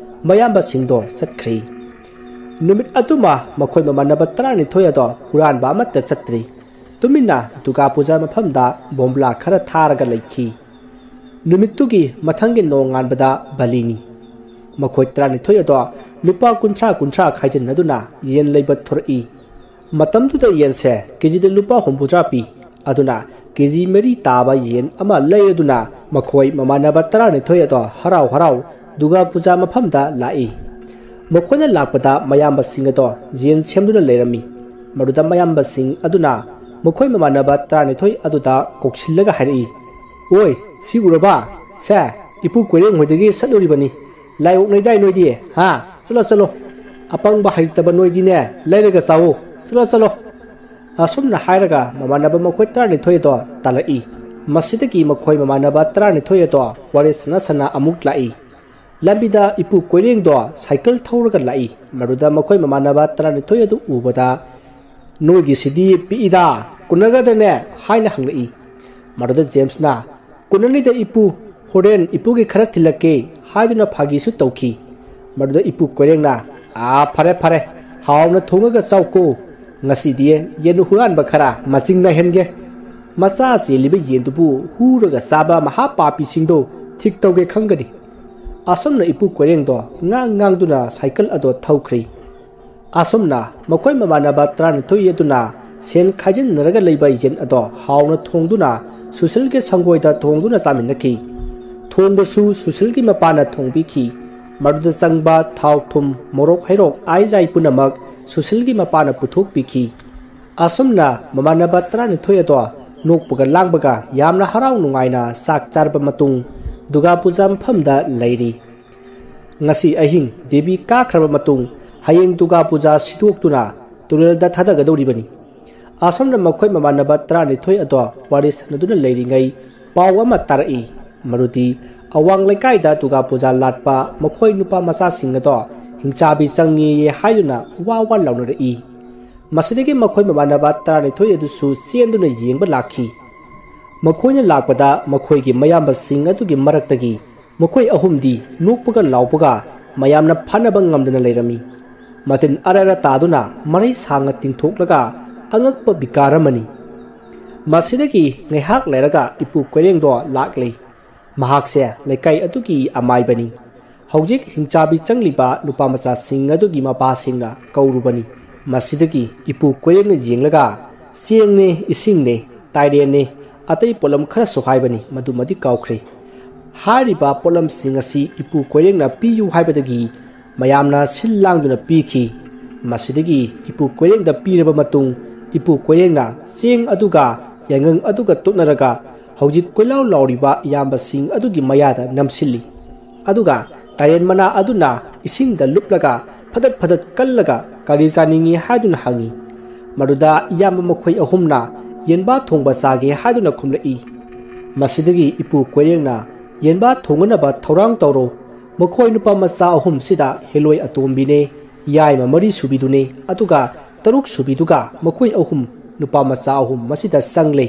ꯃꯌꯥꯝꯕꯁꯤꯡꯗꯣ ꯆꯠꯈ꯭ꯔꯦ꯫ ꯅꯨꯃꯤꯠ ꯑꯗꯨꯃ ꯃꯈꯣꯏ ꯃꯃꯥꯟꯅꯕ ꯇꯔꯥꯅꯤꯊꯣꯏ ꯑꯗꯣ ꯍꯨꯔꯥꯟꯕ ꯑꯃꯠꯇ ꯆꯠꯇ꯭ꯔꯤ꯫ ꯇꯨꯃꯤꯟꯅ ꯗꯨꯔꯒꯥ ꯄꯨꯖꯥ ꯃꯐꯝꯗ ꯕꯣꯝꯕ꯭ꯂꯥ ꯈꯔ ꯊꯥꯔꯒ ꯂꯩꯈꯤ꯫ ꯅꯨꯃꯤꯠꯇꯨꯒꯤ ꯃꯊꯪꯒꯤ ꯅꯣꯡꯉꯥꯟꯕꯗ ꯕꯂꯤꯅꯤ꯫ ꯃꯈꯣꯏ ꯇꯔꯥꯅꯤꯊꯣꯏ ꯑꯗꯣ ꯂꯨꯄꯥ ꯀꯨꯟꯊ꯭ꯔꯥ ꯀꯨꯟꯊ꯭ꯔꯥ ꯈꯥꯏꯖꯤꯟꯅꯗꯨꯅ ꯌꯦꯟ ꯂꯩꯕ ꯊꯣꯔꯛꯏ꯫ ꯃꯇꯝꯗꯨꯗ ꯌꯦꯟꯁꯦ ꯀꯦꯖꯤꯗ ꯂꯨꯄꯥ ꯍꯨꯝꯐꯨꯇꯔꯥ ꯄꯤ꯫ ꯑꯗꯨꯅ ꯀꯦꯖꯤ ꯃꯔꯤ ꯇꯥꯕ ꯌꯦꯟ ꯑꯃ ꯂꯩꯔꯗꯨꯅ ꯃꯈꯣꯏ ꯃꯃꯥꯟꯅꯕ ꯇꯔꯥꯅꯤꯊꯣꯏ ꯑꯗꯣ ꯍꯔꯥꯎ ꯍꯔꯥꯎ ꯗꯨꯔꯒꯥ ꯄꯨꯖꯥ ꯃꯐꯝꯗ ꯂꯥꯛꯏ꯫ ꯃꯈꯣꯏꯅ ꯂꯥꯛꯄꯗ ꯃꯌꯥꯝꯕꯁꯤꯡ ꯑꯗꯣ ꯌꯦꯟ ꯁꯦꯝꯗꯨꯅ ꯂꯩꯔꯝꯃꯤ꯫ ꯃꯗꯨꯗ ꯃꯌꯥꯝꯕꯁꯤꯡ ꯑꯗꯨꯅ ꯃꯈꯣꯏ ꯃꯃꯥꯟꯅꯕ ꯇꯔꯥꯅꯤꯊꯣꯏ ꯑꯗꯨꯗ ꯀꯧꯁꯤꯜꯂꯒ ꯍꯥꯏꯔꯛꯏ, "ꯑꯣꯏ, ꯁꯤ ꯎꯔꯕ? ꯁꯦ, ꯏꯄꯨ ꯀꯣꯏꯔꯦꯡ ꯍꯣꯏꯗꯒꯤ ꯆꯠꯂꯨꯔꯤꯕꯅꯤ꯫ ꯂꯥꯏ ꯑꯣꯛꯅꯩꯗꯥꯏ ꯅꯣꯏꯗꯤ, ꯍꯥ? ꯆꯠꯂꯣ, ꯆꯠꯂꯣ꯫ ꯑꯄꯪꯕ ꯍꯩꯇꯕ ꯅꯣꯏꯗꯤꯅꯦ, ꯂꯩꯔꯒ ꯆꯥꯎꯋꯣ꯫ ꯆꯠꯂꯣ, ꯆꯠꯂꯣ꯫" ꯑꯁꯨꯝꯅ ꯍꯥꯏꯔꯒ ꯃꯃꯥꯟꯅꯕ ꯃꯈꯣꯏ ꯇꯔꯥꯅꯤꯊꯣꯏ ꯑꯗꯣ ꯇꯥꯜꯂꯛꯏ꯫ ꯃꯁꯤꯗꯒꯤ ꯃꯈꯣꯏ ꯃꯃꯥꯟꯅꯕ ꯇꯔꯥꯅꯤꯊꯣꯏ ꯑꯗꯣ ꯋꯥꯔꯤ ꯁꯥꯟꯅ ꯁꯥꯟꯅ ꯑꯃꯨꯛ ꯂꯥꯛꯏ꯫ ꯂꯝꯕꯤꯗ ꯏꯄꯨ ꯀꯣꯏꯔꯦꯡꯗꯣ ꯁꯥꯏꯀꯜ ꯊꯧꯔꯒ ꯂꯥꯛꯏ꯫ ꯃꯗꯨꯗ ꯃꯈꯣꯏ ꯃꯃꯥꯟꯅꯕ ꯇꯔꯥꯅꯤꯊꯣꯏ ꯑꯗꯨ ꯎꯕꯗ, "ꯅꯣꯏꯒꯤꯁꯤꯗꯤ ꯄꯤꯛꯏꯗ, ꯀꯣꯟꯅꯒꯗ꯭ꯔꯅꯦ?" ꯍꯥꯏꯅ ꯍꯪꯂꯛꯏ꯫ ꯃꯗꯨꯗ ꯖꯦꯝꯁꯅ, "ꯀꯣꯟꯅꯅꯤꯗ ꯏꯄꯨ, ꯍꯣꯔꯦꯟ ꯏꯄꯨꯒꯤ ꯈꯔ ꯊꯤꯜꯂꯛꯀꯦ" ꯍꯥꯏꯗꯨꯅ ꯐꯥꯒꯤꯁꯨ ꯇꯧꯈꯤ꯫ ꯃꯗꯨꯗ ꯏꯄꯨ ꯀꯣꯏꯔꯦꯡꯅ, "ꯑꯥ, ꯐꯔꯦ ꯐꯔꯦ, ꯍꯥꯎꯅ ꯊꯣꯡꯉꯒ ꯆꯥꯎꯀꯣ꯫ ꯉꯁꯤꯗꯤ ꯌꯦꯟ ꯍꯨꯔꯥꯟꯕ ꯈꯔ ꯃꯁꯤꯡ ꯅꯥꯏꯍꯟꯒꯦ꯫" ꯃꯆꯥ ꯆꯦꯜꯂꯤꯕ ꯌꯦꯟꯗꯨꯕꯨ ꯍꯨꯔꯒ ꯆꯥꯕ ꯃꯍꯥꯄꯥꯄꯤꯁꯤꯡꯗꯣ ꯊꯤꯛ ꯇꯧꯒꯦ ꯈꯪꯒꯅꯤ꯫ ꯑꯁꯨꯝꯅ ꯏꯄꯨ ꯀꯣꯏꯔꯦꯡꯗꯣ ꯉꯥꯡ ꯉꯥꯡꯗꯨꯅ ꯁꯥꯏꯀꯜ ꯑꯗꯣ ꯊꯧꯈ꯭ꯔꯦ꯫ ꯑꯁꯨꯝꯅ ꯃꯈꯣꯏ ꯃꯃꯥꯟꯅꯕ ꯇꯔꯥꯅꯤꯊꯣꯏ ꯑꯗꯨꯅ ꯁꯦꯟ ꯈꯥꯏꯖꯤꯟꯅꯔꯒ ꯂꯩꯕ ꯌꯦꯟ ꯑꯗꯣ ꯍꯥꯎꯅ ꯊꯣꯡꯗꯨꯅ ꯁꯨꯁꯤꯜꯒꯤ ꯁꯪꯒꯣꯏꯗ ꯊꯣꯡꯗꯨꯅ ꯆꯥꯃꯤꯟꯅꯈꯤ꯫ ꯊꯣꯡꯕꯁꯨ ꯁꯨꯁꯤꯜꯒꯤ ꯃꯄꯥꯅ ꯊꯣꯡꯕꯤꯈꯤ꯫ ꯃꯗꯨꯗ ꯆꯪꯕ ꯊꯥꯎ, ꯊꯨꯝ, ꯃꯣꯔꯣꯛ, ꯍꯩꯔꯣꯛ, ꯑꯥꯏꯖꯥꯏ ꯄꯨꯝꯅꯃꯛ ꯁꯨꯁꯤꯜꯒꯤ ꯃꯄꯥꯅ ꯄꯨꯊꯣꯛꯄꯤꯈꯤ꯫ ꯑꯁꯨꯝꯅ ꯃꯃꯥꯟꯅꯕ ꯇꯔꯥꯅꯤꯊꯣꯏ ꯑꯗꯣ ꯅꯣꯛꯄꯒ ꯂꯥꯡꯕꯒ ꯌꯥꯝꯅ ꯍꯔꯥꯎ ꯅꯨꯡꯉꯥꯏꯅ ꯆꯥꯛ ꯆꯥꯔꯕ ꯃꯇꯨꯡ ꯗꯨꯔꯒꯥ ꯄꯨꯖꯥ ꯃꯐꯝꯗ ꯂꯩꯔꯤ꯫ ꯉꯁꯤ ꯑꯍꯤꯡ ꯗꯦꯕꯤ ꯀꯥꯈ꯭ꯔꯕ ꯃꯇꯨꯡ ꯍꯌꯦꯡ ꯗꯨꯔꯒꯥ ꯄꯨꯖꯥ ꯁꯤꯗꯣꯛꯇꯨꯅ ꯇꯨꯔꯦꯜꯗ ꯊꯥꯗꯒꯗꯧꯔꯤꯕꯅꯤ꯫ ꯑꯁꯣꯝꯗ ꯃꯈꯣꯏ ꯃꯃꯥꯟꯅꯕ ꯇꯔꯥꯅꯤꯊꯣꯏ ꯑꯗꯣ ꯋꯥꯔꯤ ꯁꯥꯟꯅꯗꯨꯅ ꯂꯩꯔꯤꯉꯩ ꯄꯥꯎ ꯑꯃ ꯇꯥꯔꯛꯏ꯫ ꯃꯗꯨꯗꯤ ꯑꯋꯥꯡ ꯂꯩꯀꯥꯏꯗ ꯗꯨꯔꯒꯥ ꯄꯨꯖꯥ ꯂꯥꯠꯄ ꯃꯈꯣꯏ ꯅꯨꯄꯥ ꯃꯆꯥꯁꯤꯡ ꯑꯗꯣ ꯍꯤꯡꯆꯥꯕꯤ ꯆꯪꯉꯦꯌꯦ ꯍꯥꯏꯗꯨꯅ ꯋꯥ ꯋꯥ ꯂꯥꯎꯅꯔꯛꯏ꯫ ꯃꯁꯤꯗꯒꯤ ꯃꯈꯣꯏ ꯃꯃꯥꯟꯅꯕ ꯇꯔꯥꯅꯤꯊꯣꯏ ꯑꯗꯨꯁꯨ ꯆꯦꯟꯗꯨꯅ ꯌꯦꯡꯕ ꯂꯥꯛꯈꯤ꯫ ꯃꯈꯣꯏꯅ ꯂꯥꯛꯄꯗ ꯃꯈꯣꯏꯒꯤ ꯃꯌꯥꯝꯕꯁꯤꯡ ꯑꯗꯨꯒꯤ ꯃꯔꯛꯇꯒꯤ ꯃꯈꯣꯏ ꯑꯍꯨꯝꯗꯤ ꯅꯣꯛꯄꯒ ꯂꯥꯎꯕꯒ ꯃꯌꯥꯝꯅ ꯐꯥꯅꯕ ꯉꯝꯗꯅ ꯂꯩꯔꯝꯃꯤ꯫ ꯃꯇꯤꯟ ꯑꯔ ꯑꯔ ꯇꯥꯗꯨꯅ ꯃꯔꯩ ꯁꯥꯡꯅ ꯇꯤꯡꯊꯣꯛꯂꯒ ꯑꯉꯛꯄ ꯕꯤꯀꯥꯔ ꯑꯃꯅꯤ꯫ ꯃꯁꯤꯗꯒꯤ ꯉꯥꯏꯍꯥꯛ ꯂꯩꯔꯒ ꯏꯄꯨ ꯀꯣꯏꯔꯦꯡꯗꯣ ꯂꯥꯛꯂꯦ꯫ ꯃꯍꯥꯛꯁꯦ ꯂꯩꯀꯥꯏ ꯑꯗꯨꯒꯤ ꯑꯃꯥꯏꯕꯅꯤ꯫ ꯍꯧꯖꯤꯛ ꯍꯤꯡꯆꯥꯕꯤ ꯆꯪꯂꯤꯕ ꯅꯨꯄꯥ ꯃꯆꯥꯁꯤꯡ ꯑꯗꯨꯒꯤ ꯃꯄꯥꯁꯤꯡꯅ ꯀꯧꯔꯨꯕꯅꯤ꯫ ꯃꯁꯤꯗꯒꯤ ꯏꯄꯨ ꯀꯣꯏꯔꯦꯡꯅ ꯌꯦꯡꯂꯒ, "ꯆꯦꯡꯅꯦ, ꯏꯁꯤꯡꯅꯦ, ꯇꯥꯏꯔꯦꯟꯅꯦ, ꯑꯇꯩ ꯄꯣꯠꯂꯝ ꯈꯔꯁꯨ ꯍꯥꯏꯕꯅꯤ, ꯃꯗꯨꯃꯗꯤ ꯀꯥꯎꯈ꯭ꯔꯦ꯫ ꯍꯥꯏꯔꯤꯕ ꯄꯣꯠꯂꯝꯁꯤꯡ ꯑꯁꯤ ꯏꯄꯨ ꯀꯣꯏꯔꯦꯡꯅ ꯄꯤꯌꯨ ꯍꯥꯏꯕꯗꯒꯤ ꯃꯌꯥꯝꯅ ꯁꯤꯜ ꯂꯥꯡꯗꯨꯅ ꯄꯤꯈꯤ꯫ ꯃꯁꯤꯗꯒꯤ ꯏꯄꯨ ꯀꯣꯏꯔꯦꯡꯗ ꯄꯤꯔꯕ ꯃꯇꯨꯡ, ꯏꯄꯨ ꯀꯣꯏꯔꯦꯡꯅ ꯆꯦꯡ ꯑꯗꯨꯒ ꯌꯥꯏꯉꯪ ꯑꯗꯨꯒ ꯇꯣꯠꯅꯔꯒ ꯍꯧꯖꯤꯛ ꯀꯣꯏꯂꯥꯎ ꯂꯥꯎꯔꯤꯕ ꯏꯌꯥꯝꯕꯁꯤꯡ ꯑꯗꯨꯒꯤ ꯃꯌꯥꯗ ꯅꯝꯁꯤꯜꯂꯤ꯫ ꯑꯗꯨꯒ ꯇꯥꯏꯔꯦꯟ ꯃꯅꯥ ꯑꯗꯨꯅ ꯏꯁꯤꯡꯗ ꯂꯨꯞꯂꯒ ꯐꯗꯠ ꯐꯗꯠ ꯀꯜꯂꯒ ꯀꯔꯤ ꯆꯥꯅꯤꯡꯏ ꯍꯥꯏꯗꯨꯅ ꯍꯪꯏ꯫ ꯃꯗꯨꯗ ꯏꯌꯥꯝꯕ ꯃꯈꯣꯏ ꯑꯍꯨꯝꯅ ꯌꯦꯟꯕꯥ ꯊꯣꯡꯕ ꯆꯥꯒꯦ ꯍꯥꯏꯗꯨꯅ ꯈꯨꯝꯂꯛꯏ꯫ ꯃꯁꯤꯗꯒꯤ ꯏꯄꯨ ꯀꯣꯏꯔꯦꯡꯅ, "ꯌꯦꯟꯕꯥ ꯊꯣꯡꯅꯅꯕ ꯊꯧꯔꯥꯡ ꯇꯧꯔꯣ꯫ ꯃꯈꯣꯏ ꯅꯨꯄꯥ ꯃꯆꯥ ꯑꯍꯨꯝꯁꯤꯗ ꯍꯦꯂꯣꯏ ꯑꯇꯣꯝꯕꯤꯅꯦ, ꯌꯥꯏꯃ ꯃꯔꯤ ꯁꯨꯕꯤꯗꯨꯅꯦ, ꯑꯗꯨꯒ ꯇꯔꯨꯛ ꯁꯨꯕꯤꯗꯨꯒ ꯃꯈꯣꯏ ꯑꯍꯨꯝ ꯅꯨꯄꯥ ꯃꯆꯥ ꯑꯍꯨꯝ ꯃꯁꯤꯗ ꯆꯪꯂꯦ꯫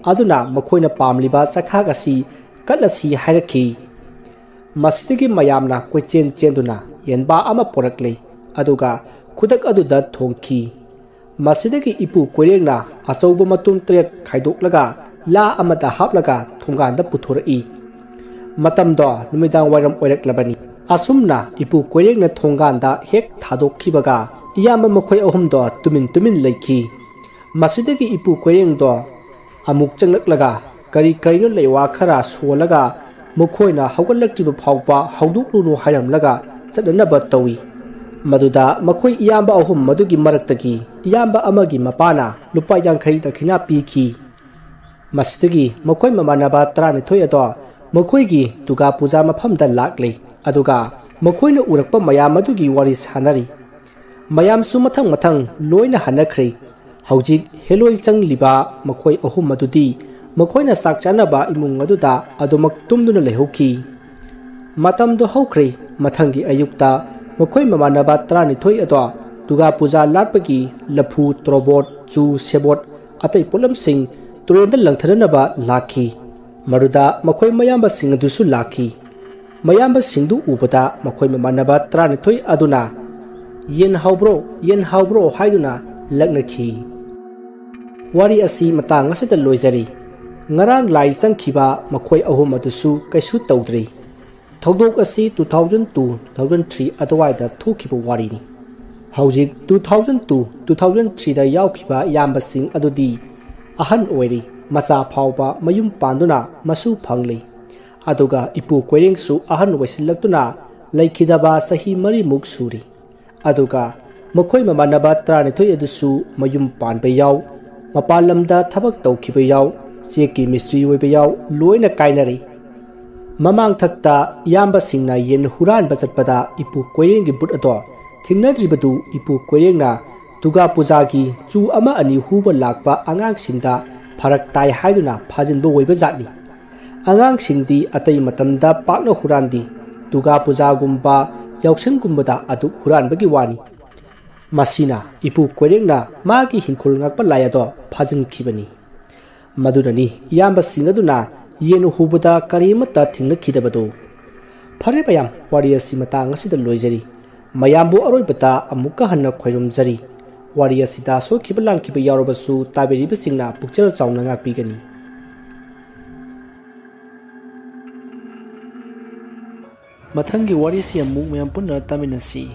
ꯑꯗꯨꯅ ꯃꯈꯣꯏꯅ ꯄꯥꯝꯂꯤꯕ ꯆꯥꯛꯈꯥꯛ ꯑꯁꯤ ꯀꯠꯂꯁꯤ" ꯍꯥꯏꯔꯛꯈꯤ꯫ ꯃꯁꯤꯗꯒꯤ ꯃꯌꯥꯝꯅ ꯀꯣꯏꯆꯦꯟ ꯆꯦꯟꯗꯨꯅ ꯌꯦꯟꯕꯥ ꯑꯃ ꯄꯣꯔꯛꯂꯦ, ꯑꯗꯨꯒ ꯈꯨꯗꯛ ꯑꯗꯨꯗ ꯊꯣꯡꯈꯤ꯫ ꯃꯁꯤꯗꯒꯤ ꯏꯄꯨ ꯀꯣꯏꯔꯦꯡꯅ ꯑꯆꯧꯕ ꯃꯇꯨꯝ ꯇꯔꯦꯠ ꯈꯥꯏꯗꯣꯛꯂꯒ ꯂꯥ ꯑꯃꯗ ꯍꯥꯞꯂꯒ ꯊꯣꯡꯒꯥꯟꯗ ꯄꯨꯊꯣꯔꯛꯏ꯫ ꯃꯇꯝꯗꯣ ꯅꯨꯃꯤꯗꯥꯡ ꯋꯥꯏꯔꯝ ꯑꯣꯏꯔꯛꯂꯕꯅꯤ꯫ ꯑꯁꯨꯝꯅ ꯏꯄꯨ ꯀꯣꯏꯔꯦꯡꯅ ꯊꯣꯡꯒꯥꯟꯗ ꯍꯦꯛ ꯊꯥꯗꯣꯛꯈꯤꯕꯒ ꯏꯌꯥꯝꯕ ꯃꯈꯣꯏ ꯑꯍꯨꯝꯗꯣ ꯇꯨꯃꯤꯟ ꯇꯨꯃꯤꯟ ꯂꯩꯈꯤ꯫ ꯃꯁꯤꯗꯒꯤ ꯏꯄꯨ ꯀꯣꯏꯔꯦꯡꯗꯣ ꯑꯃꯨꯛ ꯆꯪꯂꯛꯂꯒ ꯀꯔꯤ ꯀꯔꯤꯅꯣ ꯂꯩꯋꯥ ꯈꯔ ꯁꯣꯜꯂꯒ ꯃꯈꯣꯏꯅ ꯍꯧꯒꯠꯂꯛꯇ꯭ꯔꯤꯕ ꯐꯥꯎꯕ ꯍꯧꯗꯣꯛꯂꯨꯅꯨ ꯍꯥꯏꯔꯝꯂꯒ ꯆꯠꯅꯅꯕ ꯇꯧꯏ꯫ ꯃꯗꯨꯗ ꯃꯈꯣꯏ ꯏꯌꯥꯝꯕ ꯑꯍꯨꯝ ꯑꯗꯨꯒꯤ ꯃꯔꯛꯇꯒꯤ ꯏꯌꯥꯝꯕ ꯑꯃꯒꯤ ꯃꯄꯥꯅ ꯂꯨꯄꯥ ꯌꯥꯡꯈꯩ ꯗꯈꯤꯅꯥ ꯄꯤꯈꯤ꯫ ꯃꯁꯤꯗꯒꯤ ꯃꯈꯣꯏ ꯃꯃꯥꯟꯅꯕ ꯇꯔꯥꯅꯤꯊꯣꯏ ꯑꯗꯣ ꯃꯈꯣꯏꯒꯤ ꯗꯨꯔꯒꯥ ꯄꯨꯖꯥ ꯃꯐꯝꯗ ꯂꯥꯛꯂꯦ, ꯑꯗꯨꯒ ꯃꯈꯣꯏꯅ ꯎꯔꯛꯄ ꯃꯌꯥꯝ ꯑꯗꯨꯒꯤ ꯋꯥꯔꯤ ꯁꯥꯅꯔꯤ꯫ ꯃꯌꯥꯝꯁꯨ ꯃꯊꯪ ꯃꯊꯪ ꯂꯣꯏꯅ ꯍꯟꯅꯈ꯭ꯔꯦ꯫ ꯍꯧꯖꯤꯛ ꯍꯦꯂꯣꯏ ꯆꯪꯂꯤꯕ ꯃꯈꯣꯏ ꯑꯍꯨꯝ ꯑꯗꯨꯗꯤ ꯃꯈꯣꯏꯅ ꯆꯥꯛ ꯆꯥꯅꯕ ꯏꯃꯨꯡ ꯑꯗꯨꯗ ꯑꯗꯨꯃꯛ ꯇꯨꯝꯗꯨꯅ ꯂꯩꯍꯧꯈꯤ꯫ ꯃꯇꯝꯗꯣ ꯍꯧꯈ꯭ꯔꯦ꯫ ꯃꯊꯪꯒꯤ ꯑꯌꯨꯛꯇ ꯃꯈꯣꯏ ꯃꯃꯥꯟꯅꯕ ꯇꯔꯥꯅꯤꯊꯣꯏ ꯑꯗꯣ ꯗꯨꯔꯒꯥ ꯄꯨꯖꯥ ꯂꯥꯠꯄꯒꯤ ꯂꯐꯨ, ꯇꯣꯔꯣꯕꯣꯠ, ꯆꯨ, ꯁꯦꯕꯣꯠ, ꯑꯇꯩ ꯄꯣꯠꯂꯝꯁꯤꯡ ꯇꯨꯔꯦꯜꯗ ꯂꯪꯊꯅꯅꯕ ꯂꯥꯛꯈꯤ꯫ ꯃꯗꯨꯗ ꯃꯈꯣꯏ ꯃꯌꯥꯝꯕꯁꯤꯡ ꯑꯗꯨꯁꯨ ꯂꯥꯛꯈꯤ꯫ ꯃꯌꯥꯝꯕꯁꯤꯡꯗꯨ ꯎꯕꯗ ꯃꯈꯣꯏ ꯃꯃꯥꯟꯅꯕ ꯇꯔꯥꯅꯤꯊꯣꯏ ꯑꯗꯨꯅ "ꯌꯦꯟ ꯍꯥꯎꯕ꯭ꯔꯣ? ꯌꯦꯟ ꯍꯥꯎꯕ꯭ꯔꯣ?" ꯍꯥꯏꯗꯨꯅ ꯂꯛꯅꯈꯤ꯫ ꯋꯥꯔꯤ ꯑꯁꯤ ꯃꯇꯥꯡ ꯑꯁꯤꯗ ꯂꯣꯏꯖꯔꯤ꯫ ꯉꯔꯥꯡ ꯂꯥꯏ ꯆꯪꯈꯤꯕ ꯃꯈꯣꯏ ꯑꯍꯨꯝ ꯑꯗꯨꯁꯨ ꯀꯩꯁꯨ ꯇꯧꯗ꯭ꯔꯤ꯫ ꯊꯧꯗꯣꯛ ꯑꯁꯤ two thousand two, two thousand three ꯑꯗꯨꯋꯥꯏꯗ ꯊꯣꯛꯈꯤꯕ ꯋꯥꯔꯤꯅꯤ꯫ ꯍꯧꯖꯤꯛ two thousand two, two thousand threeꯗ ꯌꯥꯎꯈꯤꯕ ꯏꯌꯥꯝꯕꯁꯤꯡ ꯑꯗꯨꯗꯤ ꯑꯍꯟ ꯑꯣꯏꯔꯤ, ꯃꯆꯥ ꯐꯥꯎꯕ ꯃꯌꯨꯝ ꯄꯥꯟꯗꯨꯅ ꯃꯁꯨ ꯐꯪꯂꯤ꯫ ꯑꯗꯨꯒ ꯏꯄꯨ ꯀꯣꯏꯔꯦꯡꯁꯨ ꯑꯍꯟ ꯑꯣꯏꯁꯤꯜꯂꯛꯇꯨꯅ ꯂꯩꯈꯤꯗꯕ ꯆꯍꯤ ꯃꯔꯤꯃꯨꯛ ꯁꯨꯔꯤ꯫ ꯑꯗꯨꯒ ꯃꯈꯣꯏ ꯃꯃꯥꯟꯅꯕ ꯇꯔꯥꯅꯤꯊꯣꯏ ꯑꯗꯨꯁꯨ ꯃꯌꯨꯝ ꯄꯥꯟꯕ ꯌꯥꯎ, ꯃꯄꯥꯟ ꯂꯝꯗ ꯊꯕꯛ ꯇꯧꯈꯤꯕ ꯌꯥꯎ, ꯆꯦꯛꯀꯤ ꯃꯤꯁꯇ꯭ꯔꯤ ꯑꯣꯏꯕ ꯌꯥꯎ, ꯂꯣꯏꯅ ꯀꯥꯏꯅꯔꯦ꯫ ꯃꯃꯥꯡꯊꯛꯇ ꯏꯌꯥꯝꯕꯁꯤꯡꯅ ꯌꯦꯟ ꯍꯨꯔꯥꯟꯕ ꯆꯠꯄꯗ ꯏꯄꯨ ꯀꯣꯏꯔꯦꯡꯒꯤ ꯕꯨꯠ ꯑꯗꯣ ꯊꯦꯡꯅꯗ꯭ꯔꯤꯕꯗꯨ ꯏꯄꯨ ꯀꯣꯏꯔꯦꯡꯅ ꯗꯨꯔꯒꯥ ꯄꯨꯖꯥꯒꯤ ꯆꯨ ꯑꯃ ꯑꯅꯤ ꯍꯨꯕ ꯂꯥꯛꯄ ꯑꯉꯥꯡꯁꯤꯡꯗ ꯐꯔꯛ ꯇꯥꯏ ꯍꯥꯏꯗꯨꯅ ꯐꯥꯖꯤꯟꯕ ꯑꯣꯏꯕ ꯖꯥꯠꯅꯤ꯫ ꯑꯉꯥꯡꯁꯤꯡꯗꯤ ꯑꯇꯩ ꯃꯇꯝꯗ ꯄꯥꯛꯅ ꯍꯨꯔꯥꯟꯗꯦ, ꯗꯨꯔꯒꯥ ꯄꯨꯖꯥꯒꯨꯝꯕ, ꯌꯥꯎꯁꯪꯒꯨꯝꯕꯗ ꯑꯗꯨꯛ ꯍꯨꯔꯥꯟꯕꯒꯤ ꯋꯥꯅꯤ꯫ ꯃꯁꯤꯅ ꯏꯄꯨ ꯀꯣꯏꯔꯦꯡꯅ ꯃꯥꯒꯤ ꯍꯤꯡꯈꯣꯜ ꯉꯥꯛꯄ ꯂꯥꯏ ꯑꯗꯣ ꯐꯥꯖꯤꯟꯈꯤꯕꯅꯤ꯫ ꯃꯗꯨꯅꯅꯤ ꯏꯌꯥꯝꯕꯁꯤꯡ ꯑꯗꯨꯅ ꯌꯦꯟ ꯍꯨꯕꯗ ꯀꯔꯤꯃꯠꯇ ꯊꯦꯡꯅꯈꯤꯗꯕꯗꯨ꯫ ꯐꯔꯦ ꯃꯌꯥꯝ, ꯋꯥꯔꯤ ꯑꯁꯤ ꯃꯇꯥꯡ ꯑꯁꯤꯗ ꯂꯣꯏꯖꯔꯤ꯫ ꯃꯌꯥꯝꯕꯨ ꯑꯔꯣꯏꯕꯗ ꯑꯃꯨꯛꯀ ꯍꯟꯅ ꯈꯣꯏꯔꯨꯝꯖꯔꯤ꯫ ꯋꯥꯔꯤ ꯑꯁꯤꯗ ꯁꯣꯏꯈꯤꯕ ꯂꯥꯟꯈꯤꯕ ꯌꯥꯎꯔꯕꯁꯨ ꯇꯥꯕꯤꯔꯤꯕꯁꯤꯡꯅ ꯄꯨꯛꯆꯦꯜ ꯆꯥꯎꯅ ꯉꯥꯛꯄꯤꯒꯅꯤ꯫ ꯃꯊꯪꯒꯤ ꯋꯥꯔꯤꯁꯤ ꯑꯃꯨꯛ ꯃꯌꯥꯝ ꯄꯨꯟꯅ ꯇꯥꯃꯤꯟꯅꯁꯤ꯫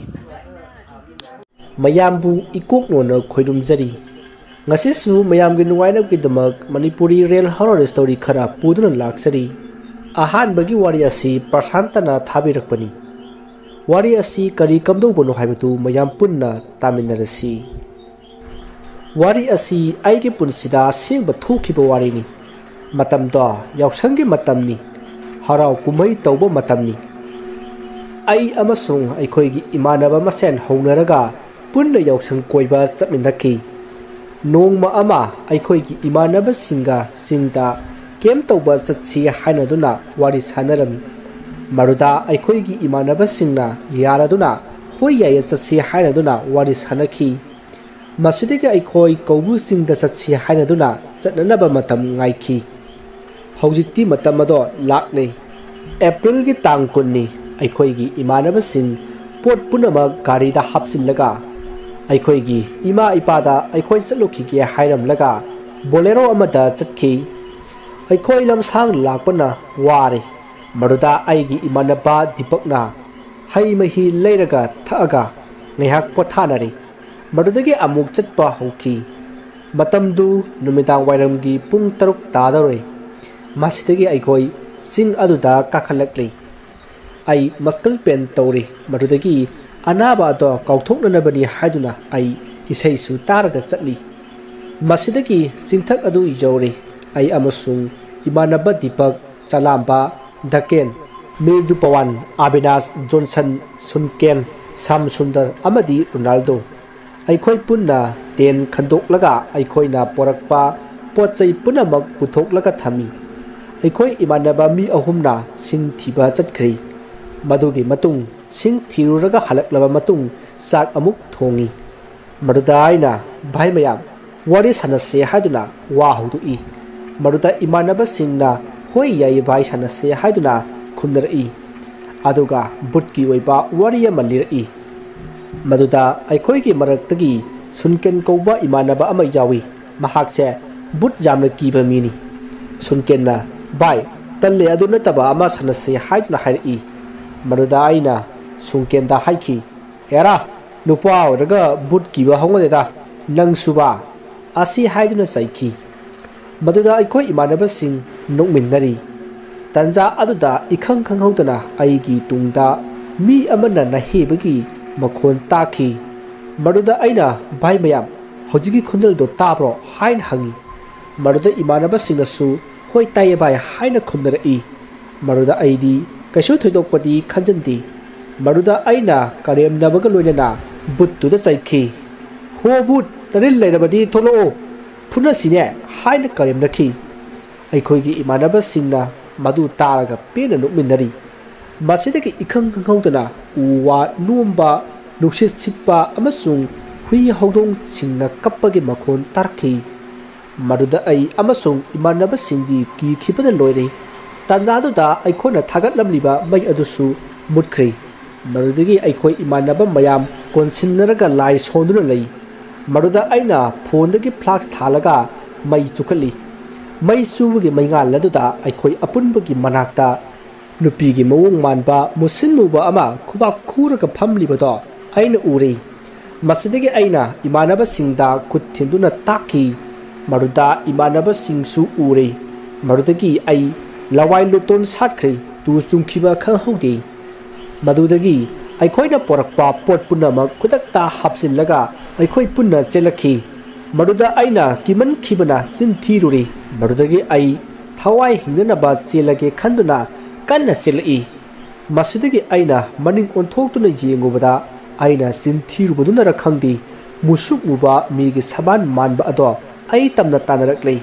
ꯃꯌꯥꯝꯕꯨ ꯏꯀꯣꯛ ꯅꯣꯟꯅ ꯈꯣꯏꯔꯨꯝꯖꯔꯤ꯫ ꯉꯁꯤꯁꯨ ꯃꯌꯥꯝꯒꯤ ꯅꯨꯡꯉꯥꯏꯅꯕꯒꯤꯗꯃꯛ ꯃꯅꯤꯄꯨꯔꯤ ꯔꯤꯌꯦꯜ ꯍꯣꯔꯣꯔ ꯁ꯭ꯇꯣꯔꯤ ꯈꯔ ꯄꯨꯗꯨꯅ ꯂꯥꯛꯆꯔꯤ꯫ ꯑꯍꯥꯟꯕꯒꯤ ꯋꯥꯔꯤ ꯑꯁꯤ ꯄ꯭ꯔꯁꯥꯟꯇꯅ ꯊꯥꯕꯤꯔꯛꯄꯅꯤ꯫ ꯋꯥꯔꯤ ꯑꯁꯤ ꯀꯔꯤ ꯀꯝꯗꯧꯕꯅꯣ ꯍꯥꯏꯕꯗꯨ ꯃꯌꯥꯝ ꯄꯨꯟꯅ ꯇꯥꯃꯤꯟꯅꯔꯁꯤ꯫ ꯋꯥꯔꯤ ꯑꯁꯤ ꯑꯩꯒꯤ ꯄꯨꯟꯁꯤꯗ ꯑꯁꯦꯡꯕ ꯊꯣꯛꯈꯤꯕ ꯋꯥꯔꯤꯅꯤ꯫ ꯃꯇꯝꯗꯣ ꯌꯥꯎꯁꯪꯒꯤ ꯃꯇꯝꯅꯤ, ꯍꯔꯥꯎ ꯀꯨꯝꯍꯩ ꯇꯧꯕ ꯃꯇꯝꯅꯤ꯫ ꯑꯩ ꯑꯃꯁꯨꯡ ꯑꯩꯈꯣꯏꯒꯤ ꯏꯃꯥꯟꯅꯕ ꯃꯁꯦꯟ ꯍꯧꯅꯔꯒ ꯄꯨꯟꯅ ꯌꯥꯎꯁꯪ ꯀꯣꯏꯕ ꯆꯠꯃꯤꯟꯅꯈꯤ꯫ ꯅꯣꯡꯃ ꯑꯃ ꯑꯩꯈꯣꯏꯒꯤ ꯏꯃꯥꯟꯅꯕꯁꯤꯡꯒ ꯆꯤꯡꯗ ꯀꯦꯝ ꯇꯧꯕ ꯆꯠꯁꯤ ꯍꯥꯏꯅꯗꯨꯅ ꯋꯥꯔꯤ ꯁꯥꯟꯅꯔꯝꯃꯤ꯫ ꯃꯗꯨꯗ ꯑꯩꯈꯣꯏꯒꯤ ꯏꯃꯥꯟꯅꯕꯁꯤꯡꯅ ꯌꯥꯔꯗꯨꯅ ꯍꯣꯏ ꯌꯥꯏꯌꯦ ꯆꯠꯁꯤ ꯍꯥꯏꯅꯗꯨꯅ ꯋꯥꯔꯤ ꯁꯥꯅꯈꯤ꯫ ꯃꯁꯤꯗꯒꯤ ꯑꯩꯈꯣꯏ ꯀꯧꯕ꯭ꯔꯨ ꯆꯤꯡꯗ ꯆꯠꯁꯤ ꯍꯥꯏꯅꯗꯨꯅ ꯆꯠꯅꯅꯕ ꯃꯇꯝ ꯉꯥꯏꯈꯤ꯫ ꯍꯧꯖꯤꯛꯇꯤ ꯃꯇꯝ ꯑꯗꯣ ꯂꯥꯛꯂꯦ꯫ ꯑꯦꯄ꯭ꯔꯤꯜꯒꯤ ꯇꯥꯡ ꯀꯨꯟꯅꯤ꯫ ꯑꯩꯈꯣꯏꯒꯤ ꯏꯃꯥꯟꯅꯕꯁꯤꯡ ꯄꯣꯠ ꯄꯨꯝꯅꯃꯛ ꯒꯥꯔꯤꯗ ꯍꯥꯞꯆꯤꯜꯂꯒ ꯑꯩꯈꯣꯏꯒꯤ ꯏꯃꯥ ꯏꯄꯥꯗ ꯑꯩꯈꯣꯏ ꯆꯠꯂꯨꯈꯤꯒꯦ ꯍꯥꯏꯔꯝꯂꯒ ꯕꯣꯂꯦꯔꯣ ꯑꯃꯗ ꯆꯠꯈꯤ꯫ ꯑꯩꯈꯣꯏ ꯂꯝꯁꯥꯡ ꯂꯥꯛꯄꯅ ꯋꯥꯔꯦ꯫ ꯃꯗꯨꯗ ꯑꯩꯒꯤ ꯏꯃꯥꯟꯅꯕ ꯗꯤꯄꯛꯅ ꯍꯩ ꯃꯍꯤ ꯂꯩꯔꯒ ꯊꯛꯑꯒ ꯉꯥꯏꯍꯥꯛ ꯄꯣꯊꯥꯅꯔꯤ꯫ ꯃꯗꯨꯗꯒꯤ ꯑꯃꯨꯛ ꯆꯠꯄ ꯍꯧꯈꯤ꯫ ꯃꯇꯝꯗꯨ ꯅꯨꯃꯤꯗꯥꯡ ꯋꯥꯏꯔꯝꯒꯤ ꯄꯨꯡ ꯇꯔꯨꯛ ꯇꯥꯗꯧꯔꯦ꯫ ꯃꯁꯤꯗꯒꯤ ꯑꯩꯈꯣꯏ ꯆꯤꯡ ꯑꯗꯨꯗ ꯀꯥꯈꯠꯂꯛꯂꯤ꯫ ꯑꯩ ꯃꯁꯀꯜ ꯄꯦꯟ ꯇꯧꯔꯤ꯫ ꯃꯗꯨꯗꯒꯤ ꯑꯅꯥꯕ ꯑꯗꯣ ꯀꯥꯎꯊꯣꯛꯅꯅꯕꯅꯤ ꯍꯥꯏꯗꯨꯅ ꯑꯩ ꯏꯁꯩꯁꯨ ꯇꯥꯔꯒ ꯆꯠꯂꯤ꯫ ꯃꯁꯤꯗꯒꯤ ꯆꯤꯡꯊꯛ ꯑꯗꯨ ꯌꯧꯔꯦ꯫ ꯑꯩ ꯑꯃꯁꯨꯡ ꯏꯃꯥꯟꯅꯕ ꯗꯤꯄꯛ, ꯆꯂꯥꯝꯕ, ꯗꯀꯦꯟ, ꯃꯤꯔꯗꯨ ꯄꯋꯥꯟ, ꯑꯕꯤꯅꯥꯁ, ꯖꯣꯟꯁꯟ, ꯁꯨꯟꯀꯦꯟ, ꯁꯥꯝ ꯁꯨꯟꯗꯔ ꯑꯃꯗꯤ ꯔꯣꯅꯥꯜꯗꯣ꯫ ꯑꯩꯈꯣꯏ ꯄꯨꯟꯅ ꯇꯦꯟ ꯈꯟꯗꯣꯛꯂꯒ ꯑꯩꯈꯣꯏꯅ ꯄꯣꯔꯛꯄ ꯄꯣꯠ ꯆꯩ ꯄꯨꯝꯅꯃꯛ ꯄꯨꯊꯣꯛꯂꯒ ꯊꯝꯃꯤ꯫ ꯑꯩꯈꯣꯏ ꯏꯃꯥꯟꯅꯕ ꯃꯤ ꯑꯍꯨꯝꯅ ꯁꯤꯡ ꯊꯤꯕ ꯆꯠꯈ꯭ꯔꯤ꯫ ꯃꯗꯨꯒꯤ ꯃꯇꯨꯡ ꯁꯤꯡ ꯊꯤꯔꯨꯔꯒ ꯍꯜꯂꯛꯂꯕ ꯃꯇꯨꯡ ꯆꯥꯛ ꯑꯃꯨꯛ ꯊꯣꯡꯉꯤ꯫ ꯃꯗꯨꯗ ꯑꯩꯅ, "ꯚꯥꯏ ꯃꯌꯥꯝ, ꯋꯥꯔꯤ ꯁꯥꯟꯅꯁꯦ" ꯍꯥꯏꯗꯨꯅ ꯋꯥ ꯍꯧꯗꯣꯛꯏ꯫ ꯃꯗꯨꯗ ꯏꯃꯥꯟꯅꯕꯁꯤꯡꯅ, "ꯍꯣꯏ ꯌꯥꯏꯌꯦ ꯚꯥꯏ, ꯁꯥꯟꯅꯁꯦ" ꯍꯥꯏꯗꯨꯅ ꯈꯨꯝꯅꯔꯛꯏ꯫ ꯑꯗꯨꯒ ꯕꯨꯠꯀꯤ ꯑꯣꯏꯕ ꯋꯥꯔꯤ ꯑꯃ ꯂꯤꯔꯛꯏ꯫ ꯃꯗꯨꯗ ꯑꯩꯈꯣꯏꯒꯤ ꯃꯔꯛꯇꯒꯤ ꯁꯨꯟꯀꯦꯟ ꯀꯧꯕ ꯏꯃꯥꯟꯅꯕ ꯑꯃ ꯌꯥꯎꯏ꯫ ꯃꯍꯥꯛꯁꯦ ꯕꯨꯠ ꯌꯥꯝꯅ ꯀꯤꯕ ꯃꯤꯅꯤ꯫ ꯁꯨꯟꯀꯦꯟꯅ, "ꯚꯥꯏ, ꯇꯜꯂꯦ, ꯑꯗꯨ ꯅꯠꯇꯕ ꯑꯃ ꯁꯥꯟꯅꯁꯦ" ꯍꯥꯏꯗꯨꯅ ꯍꯥꯏꯔꯛꯏ꯫ ꯃꯗꯨꯗ ꯑꯩꯅ ꯁꯨꯟꯀꯦꯟꯗ ꯍꯥꯏꯈꯤ, "ꯍꯦꯔꯥ, ꯅꯨꯄꯥ ꯑꯣꯏꯔꯒ ꯕꯨꯠ ꯀꯤꯕ ꯍꯧꯅꯗꯦꯗ, ꯅꯪꯁꯨꯕ?" ꯑꯁꯤ ꯍꯥꯏꯗꯨꯅ ꯆꯩꯈꯤ꯫ ꯃꯗꯨꯗ ꯑꯩꯈꯣꯏ ꯏꯃꯥꯟꯅꯕꯁꯤꯡ ꯅꯣꯛꯃꯤꯟꯅꯔꯤ꯫ ꯇꯟꯖꯥ ꯑꯗꯨꯗ ꯏꯈꯪ ꯈꯪꯍꯧꯗꯅ ꯑꯩꯒꯤ ꯇꯨꯡꯗ ꯃꯤ ꯑꯃꯅ ꯅꯥꯍꯦꯕꯒꯤ ꯃꯈꯣꯟ ꯇꯥꯈꯤ꯫ ꯃꯗꯨꯗ ꯑꯩꯅ, "ꯚꯥꯏ ꯃꯌꯥꯝ, ꯍꯧꯖꯤꯛꯀꯤ ꯈꯣꯟꯖꯦꯜꯗꯣ ꯇꯥꯕ꯭ꯔꯣ?" ꯍꯥꯏꯅ ꯍꯪꯉꯤ꯫ ꯃꯗꯨꯗ ꯏꯃꯥꯟꯅꯕꯁꯤꯡꯅꯁꯨ, "ꯍꯣꯏ, ꯇꯥꯏꯌꯦ ꯚꯥꯏ" ꯍꯥꯏꯅ ꯈꯨꯝꯅꯔꯛꯏ꯫ ꯃꯗꯨꯗ ꯑꯩꯗꯤ ꯀꯩꯁꯨ ꯊꯣꯏꯗꯣꯛꯄꯗꯤ ꯈꯟꯖꯟꯗꯦ꯫ ꯃꯗꯨꯗ ꯑꯩꯅ ꯀꯔꯦꯝꯅꯕꯒ ꯂꯣꯏꯅꯅ ꯕꯨꯠꯇꯨꯗ ꯆꯩꯈꯤ꯫ "ꯍꯣ ꯕꯨꯠ, ꯅꯔꯤꯜ ꯂꯩꯔꯕꯗꯤ ꯊꯣꯛꯂꯛꯑꯣ, ꯐꯨꯅꯁꯤꯅꯦ" ꯍꯥꯏꯅ ꯀꯔꯦꯝꯅꯈꯤ꯫ ꯑꯩꯈꯣꯏꯒꯤ ꯏꯃꯥꯟꯅꯕꯁꯤꯡꯅ ꯃꯗꯨ ꯇꯥꯔꯒ ꯄꯦꯟꯅ ꯅꯣꯛꯃꯤꯟꯅꯔꯤ꯫ ꯃꯁꯤꯗꯒꯤ ꯏꯈꯪ ꯈꯪꯍꯧꯗꯅ ꯎ ꯋꯥ ꯅꯣꯝꯕ, ꯅꯨꯡꯁꯤꯠ ꯁꯤꯠꯄ ꯑꯃꯁꯨꯡ ꯍꯨꯏ ꯍꯧꯗꯣꯡꯁꯤꯡꯅ ꯀꯞꯄꯒꯤ ꯃꯈꯣꯟ ꯇꯥꯔꯛꯈꯤ꯫ ꯃꯗꯨꯗ ꯑꯩ ꯑꯃꯁꯨꯡ ꯏꯃꯥꯟꯅꯕꯁꯤꯡꯗꯤ ꯀꯤꯈꯤꯕꯅ ꯂꯣꯏꯔꯦ꯫ ꯇꯥꯟꯖꯥꯗꯨꯗ ꯑꯩꯈꯣꯏꯅ ꯊꯥꯒꯠꯂꯝꯂꯤꯕ ꯃꯩ ꯑꯗꯨꯁꯨ ꯃꯨꯠꯈ꯭ꯔꯦ꯫ ꯃꯗꯨꯗꯒꯤ ꯑꯩꯈꯣꯏ ꯏꯃꯥꯟꯅꯕ ꯃꯌꯥꯝ ꯀꯣꯟꯁꯤꯟꯅꯔꯒ ꯂꯥꯏ ꯁꯣꯟꯗꯨꯅ ꯂꯩ꯫ ꯃꯗꯨꯗ ꯑꯩꯅ ꯐꯣꯟꯗꯒꯤ ꯐ꯭ꯂꯥꯛꯁ ꯊꯥꯜꯂꯒ ꯃꯩ ꯆꯨꯈꯠꯂꯤ꯫ ꯃꯩ ꯆꯨꯕꯒꯤ ꯃꯩꯉꯥꯜ ꯑꯗꯨꯗ ꯑꯩꯈꯣꯏ ꯑꯄꯨꯟꯕꯒꯤ ꯃꯅꯥꯛꯇ ꯅꯨꯄꯤꯒꯤ ꯃꯑꯣꯡ ꯃꯥꯟꯕ ꯃꯨꯁꯤꯟ ꯃꯨꯕ ꯑꯃ ꯈꯨꯕꯥꯛ ꯈꯨꯔꯒ ꯐꯝꯂꯤꯕꯗꯣ ꯑꯩꯅ ꯎꯔꯦ꯫ ꯃꯁꯤꯗꯒꯤ ꯑꯩꯅ ꯏꯃꯥꯟꯅꯕꯁꯤꯡꯗ ꯈꯨꯠ ꯊꯤꯟꯗꯨꯅ ꯇꯥꯛꯈꯤ꯫ ꯃꯗꯨꯗ ꯏꯃꯥꯟꯅꯕꯁꯤꯡꯁꯨ ꯎꯔꯦ꯫ ꯃꯗꯨꯗꯒꯤ ꯑꯩ ꯂꯋꯥꯏ ꯂꯨꯇꯣꯟ ꯁꯥꯠꯈ꯭ꯔꯦ꯫ ꯇꯨ ꯆꯨꯡꯈꯤꯕ ꯈꯪꯍꯧꯗꯦ꯫ ꯃꯗꯨꯗꯒꯤ ꯑꯩꯈꯣꯏꯅ ꯄꯣꯔꯛꯄ ꯄꯣꯠ ꯄꯨꯝꯅꯃꯛ ꯈꯨꯗꯛꯇ ꯍꯥꯞꯆꯤꯜꯂꯒ ꯑꯩꯈꯣꯏ ꯄꯨꯟꯅ ꯆꯦꯜꯂꯛꯈꯤ꯫ ꯃꯗꯨꯗ ꯑꯩꯅ ꯀꯤꯃꯟꯈꯤꯕꯅ ꯆꯤꯟ ꯊꯤꯔꯨꯔꯦ꯫ ꯃꯗꯨꯗꯒꯤ ꯑꯩ ꯊꯋꯥꯏ ꯍꯤꯡꯅꯅꯕ ꯆꯦꯜꯂꯒꯦ ꯈꯟꯗꯨꯅ ꯀꯟꯅ ꯆꯦꯜꯂꯛꯏ꯫ ꯃꯁꯤꯗꯒꯤ ꯑꯩꯅ ꯃꯅꯤꯡ ꯑꯣꯟꯊꯣꯛꯇꯨꯅ ꯌꯦꯡꯉꯨꯕꯗ, ꯑꯩꯅ ꯆꯤꯟ ꯊꯤꯔꯨꯕꯗꯨꯅꯔ ꯈꯪꯗꯦ, ꯃꯨꯁꯨꯛ ꯃꯨꯕ ꯃꯤꯒꯤ ꯁꯕꯥꯟ ꯃꯥꯟꯕ ꯑꯗꯣ ꯑꯩ ꯇꯝꯅ ꯇꯥꯟꯅꯔꯛꯂꯦ꯫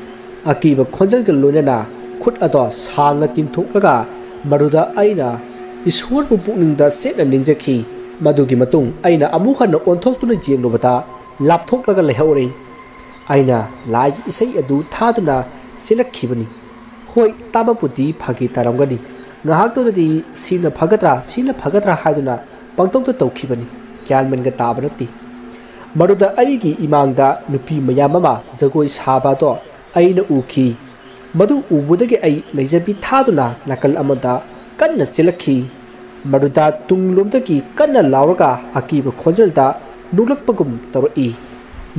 ꯑꯀꯤꯕ ꯈꯣꯟꯖꯦꯜꯒ ꯂꯣꯏꯅꯅ ꯈꯨꯠ ꯑꯗꯣ ꯁꯥꯡꯅ ꯇꯤꯡꯊꯣꯛꯂꯒ ꯃꯗꯨꯗ ꯑꯩꯅ ꯏꯁꯣꯔꯕꯨ ꯄꯨꯛꯅꯤꯡꯗ ꯆꯦꯠꯅ ꯅꯤꯡꯖꯈꯤ꯫ ꯃꯗꯨꯒꯤ ꯃꯇꯨꯡ ꯑꯩꯅ ꯑꯃꯨꯛ ꯍꯟꯅ ꯑꯣꯟꯊꯣꯛꯇꯨꯅ ꯌꯦꯡꯂꯨꯕꯗ ꯂꯥꯞꯊꯣꯛꯂꯒ ꯂꯩꯍꯧꯔꯦ꯫ ꯑꯩꯅ ꯂꯥꯏꯒꯤ ꯏꯁꯩ ꯑꯗꯨ ꯊꯥꯗꯨꯅ ꯆꯦꯜꯂꯛꯈꯤꯕꯅꯤ꯫ ꯍꯣꯏ, ꯇꯥꯕꯕꯨꯗꯤ ꯐꯥꯒꯤ ꯇꯥꯔꯝꯒꯅꯤ꯫ ꯉꯥꯏꯍꯥꯛꯇꯨꯗꯗꯤ ꯁꯤꯅ ꯐꯒꯗ꯭ꯔꯥ, ꯁꯤꯅ ꯐꯒꯗ꯭ꯔꯥ ꯍꯥꯏꯗꯨꯅ ꯄꯪꯇꯧꯗ ꯇꯧꯈꯤꯕꯅꯤ꯫ ꯒ꯭ꯌꯥꯟ ꯃꯦꯟꯒ ꯇꯥꯕ ꯅꯠꯇꯦ꯫ ꯃꯗꯨꯗ ꯑꯩꯒꯤ ꯏꯃꯥꯡꯗ ꯅꯨꯄꯤ ꯃꯌꯥꯝ ꯑꯃ ꯖꯒꯣꯏ ꯁꯥꯕ ꯑꯗꯣ ꯑꯩꯅ ꯎꯈꯤ꯫ ꯃꯗꯨ ꯎꯕꯗꯒꯤ ꯑꯩ ꯂꯩꯖꯕꯤ ꯊꯥꯗꯨꯅ ꯅꯥꯀꯜ ꯑꯃꯗ ꯀꯟꯅ ꯆꯦꯜꯂꯛꯈꯤ꯫ ꯃꯗꯨꯗ ꯇꯨꯡꯂꯣꯝꯗꯒꯤ ꯀꯟꯅ ꯂꯥꯎꯔꯒ ꯑꯀꯤꯕ ꯈꯣꯟꯖꯦꯜꯗ ꯅꯣꯛꯂꯛꯄꯒꯨꯝ ꯇꯧꯔꯛꯏ꯫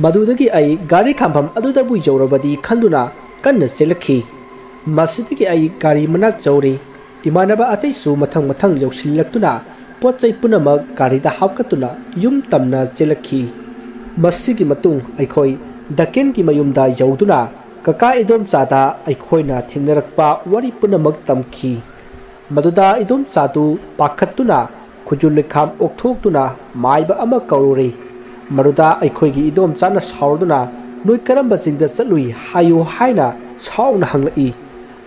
ꯃꯗꯨꯗꯒꯤ ꯑꯩ ꯒꯥꯔꯤ ꯈꯥꯝꯐꯝ ꯑꯗꯨꯗꯕꯨ ꯌꯧꯔꯕꯗꯤ ꯈꯟꯗꯨꯅ ꯀꯟꯅ ꯆꯦꯜꯂꯛꯈꯤ꯫ ꯃꯁꯤꯗꯒꯤ ꯑꯩ ꯒꯥꯔꯤ ꯃꯅꯥꯛ ꯌꯧꯔꯦ꯫ ꯏꯃꯥꯟꯅꯕ ꯑꯇꯩꯁꯨ ꯃꯊꯪ ꯃꯊꯪ ꯌꯧꯁꯤꯜꯂꯛꯇꯨꯅ ꯄꯣꯠ ꯆꯩ ꯄꯨꯝꯅꯃꯛ ꯒꯥꯔꯤꯗ ꯍꯥꯞꯀꯠꯇꯨꯅ ꯌꯨꯝ ꯇꯝꯅ ꯆꯦꯜꯂꯛꯈꯤ꯫ ꯃꯁꯤꯒꯤ ꯃꯇꯨꯡ ꯑꯩꯈꯣꯏ ꯗꯀꯦꯟꯒꯤ ꯃꯌꯨꯝꯗ ꯌꯧꯗꯨꯅ ꯀꯀꯥ ꯏꯗꯣꯝꯆꯥꯗ ꯑꯩꯈꯣꯏꯅ ꯊꯦꯡꯅꯔꯛꯄ ꯋꯥꯔꯤ ꯄꯨꯝꯅꯃꯛ ꯇꯝꯈꯤ꯫ ꯃꯗꯨꯗ ꯏꯗꯣꯝꯆꯥꯗꯨ ꯄꯥꯈꯠꯇꯨꯅ ꯈꯨꯖꯨ ꯂꯩꯈꯥꯝ ꯑꯣꯛꯊꯣꯛꯇꯨꯅ ꯃꯥꯏꯕ ꯑꯃ ꯀꯧꯔꯨꯔꯦ꯫ ꯃꯗꯨꯗ ꯑꯩꯈꯣꯏꯒꯤ ꯏꯗꯣꯝꯆꯥꯅ ꯁꯥꯎꯔꯗꯨꯅ, "ꯅꯣꯏ ꯀꯔꯝꯕ ꯆꯤꯡꯗ ꯆꯠꯂꯨꯏ ꯍꯥꯏꯌꯨ?" ꯍꯥꯏꯅ ꯁꯥꯎꯅ ꯍꯪꯂꯛꯏ꯫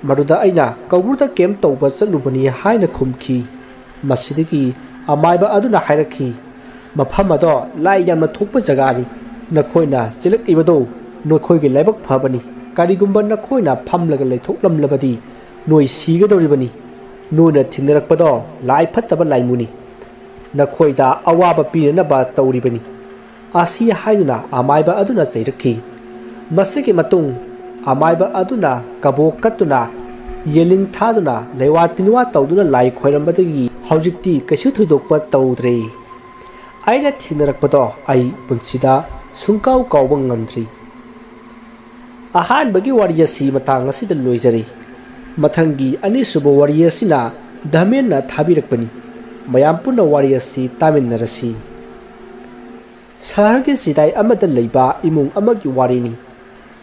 ꯃꯗꯨꯗ ꯑꯩꯅ, "ꯀꯧꯕ꯭ꯔꯨꯗ ꯀꯦꯝꯞ ꯇꯧꯕ ꯆꯠꯂꯨꯕꯅꯤ" ꯍꯥꯏꯅ ꯈꯨꯝꯈꯤ꯫ ꯃꯁꯤꯗꯒꯤ ꯑꯃꯥꯏꯕ ꯑꯗꯨꯅ ꯍꯥꯏꯔꯛꯈꯤ, "ꯃꯐꯝ ꯑꯗꯣ ꯂꯥꯏ ꯌꯥꯝꯅ ꯊꯣꯛꯄ ꯖꯒꯥꯅꯤ꯫ ꯅꯈꯣꯏꯅ ꯆꯦꯜꯂꯛꯂꯤꯕꯗꯣ ꯅꯈꯣꯏꯒꯤ ꯂꯥꯏꯕꯛ ꯐꯕꯅꯤ꯫ ꯀꯔꯤꯒꯨꯝꯕ ꯅꯈꯣꯏꯅ ꯐꯝꯂꯒ ꯂꯩꯊꯣꯛꯂꯝꯂꯕꯗꯤ ꯅꯣꯏ ꯁꯤꯒꯗꯧꯔꯤꯕꯅꯤ꯫ ꯅꯣꯏꯅ ꯊꯦꯡꯅꯔꯛꯄꯗꯣ ꯂꯥꯏ ꯐꯠꯇꯕ ꯂꯥꯏꯃꯨꯅꯤ꯫ ꯅꯈꯣꯏꯗ ꯑꯋꯥꯕ ꯄꯤꯅꯅꯕ ꯇꯧꯔꯤꯕꯅꯤ" ꯑꯁꯤ ꯍꯥꯏꯗꯨꯅ ꯑꯃꯥꯏꯕ ꯑꯗꯨꯅ ꯆꯩꯔꯛꯈꯤ꯫ ꯃꯁꯤꯒꯤ ꯃꯇꯨꯡ ꯑꯃꯥꯏꯕ ꯑꯗꯨꯅ ꯀꯕꯣꯛ ꯀꯠꯇꯨꯅ, ꯌꯦꯂꯤꯡ ꯊꯥꯗꯨꯅ, ꯂꯩꯋꯥ ꯇꯤꯟꯋꯥ ꯇꯧꯗꯨꯅ ꯂꯥꯏ ꯈꯣꯏꯔꯝꯕꯗꯒꯤ ꯍꯧꯖꯤꯛꯇꯤ ꯀꯩꯁꯨ ꯊꯣꯏꯗꯣꯛꯄ ꯇꯧꯗ꯭ꯔꯦ꯫ ꯑꯩꯅ ꯊꯦꯡꯅꯔꯛꯄꯗꯣ ꯑꯩ ꯄꯨꯟꯁꯤꯗ ꯁꯨꯡꯀꯥꯎ ꯀꯥꯎꯕ ꯉꯝꯗ꯭ꯔꯤ꯫ ꯑꯍꯥꯟꯕꯒꯤ ꯋꯥꯔꯤ ꯑꯁꯤ ꯃꯇꯥꯡ ꯑꯁꯤꯗ ꯂꯣꯏꯖꯔꯦ꯫ ꯃꯊꯪꯒꯤ ꯑꯅꯤꯁꯨꯕ ꯋꯥꯔꯤ ꯑꯁꯤꯅ ꯙꯃꯦꯟꯅ ꯊꯥꯕꯤꯔꯛꯄꯅꯤ꯫ ꯃꯌꯥꯝ ꯄꯨꯟꯅ ꯋꯥꯔꯤ ꯑꯁꯤ ꯇꯥꯃꯤꯟꯅꯔꯁꯤ꯫ ꯁꯍꯔꯒꯤ ꯆꯤꯗꯥꯏ ꯑꯃꯗ ꯂꯩꯕ ꯏꯃꯨꯡ ꯑꯃꯒꯤ ꯋꯥꯔꯤꯅꯤ꯫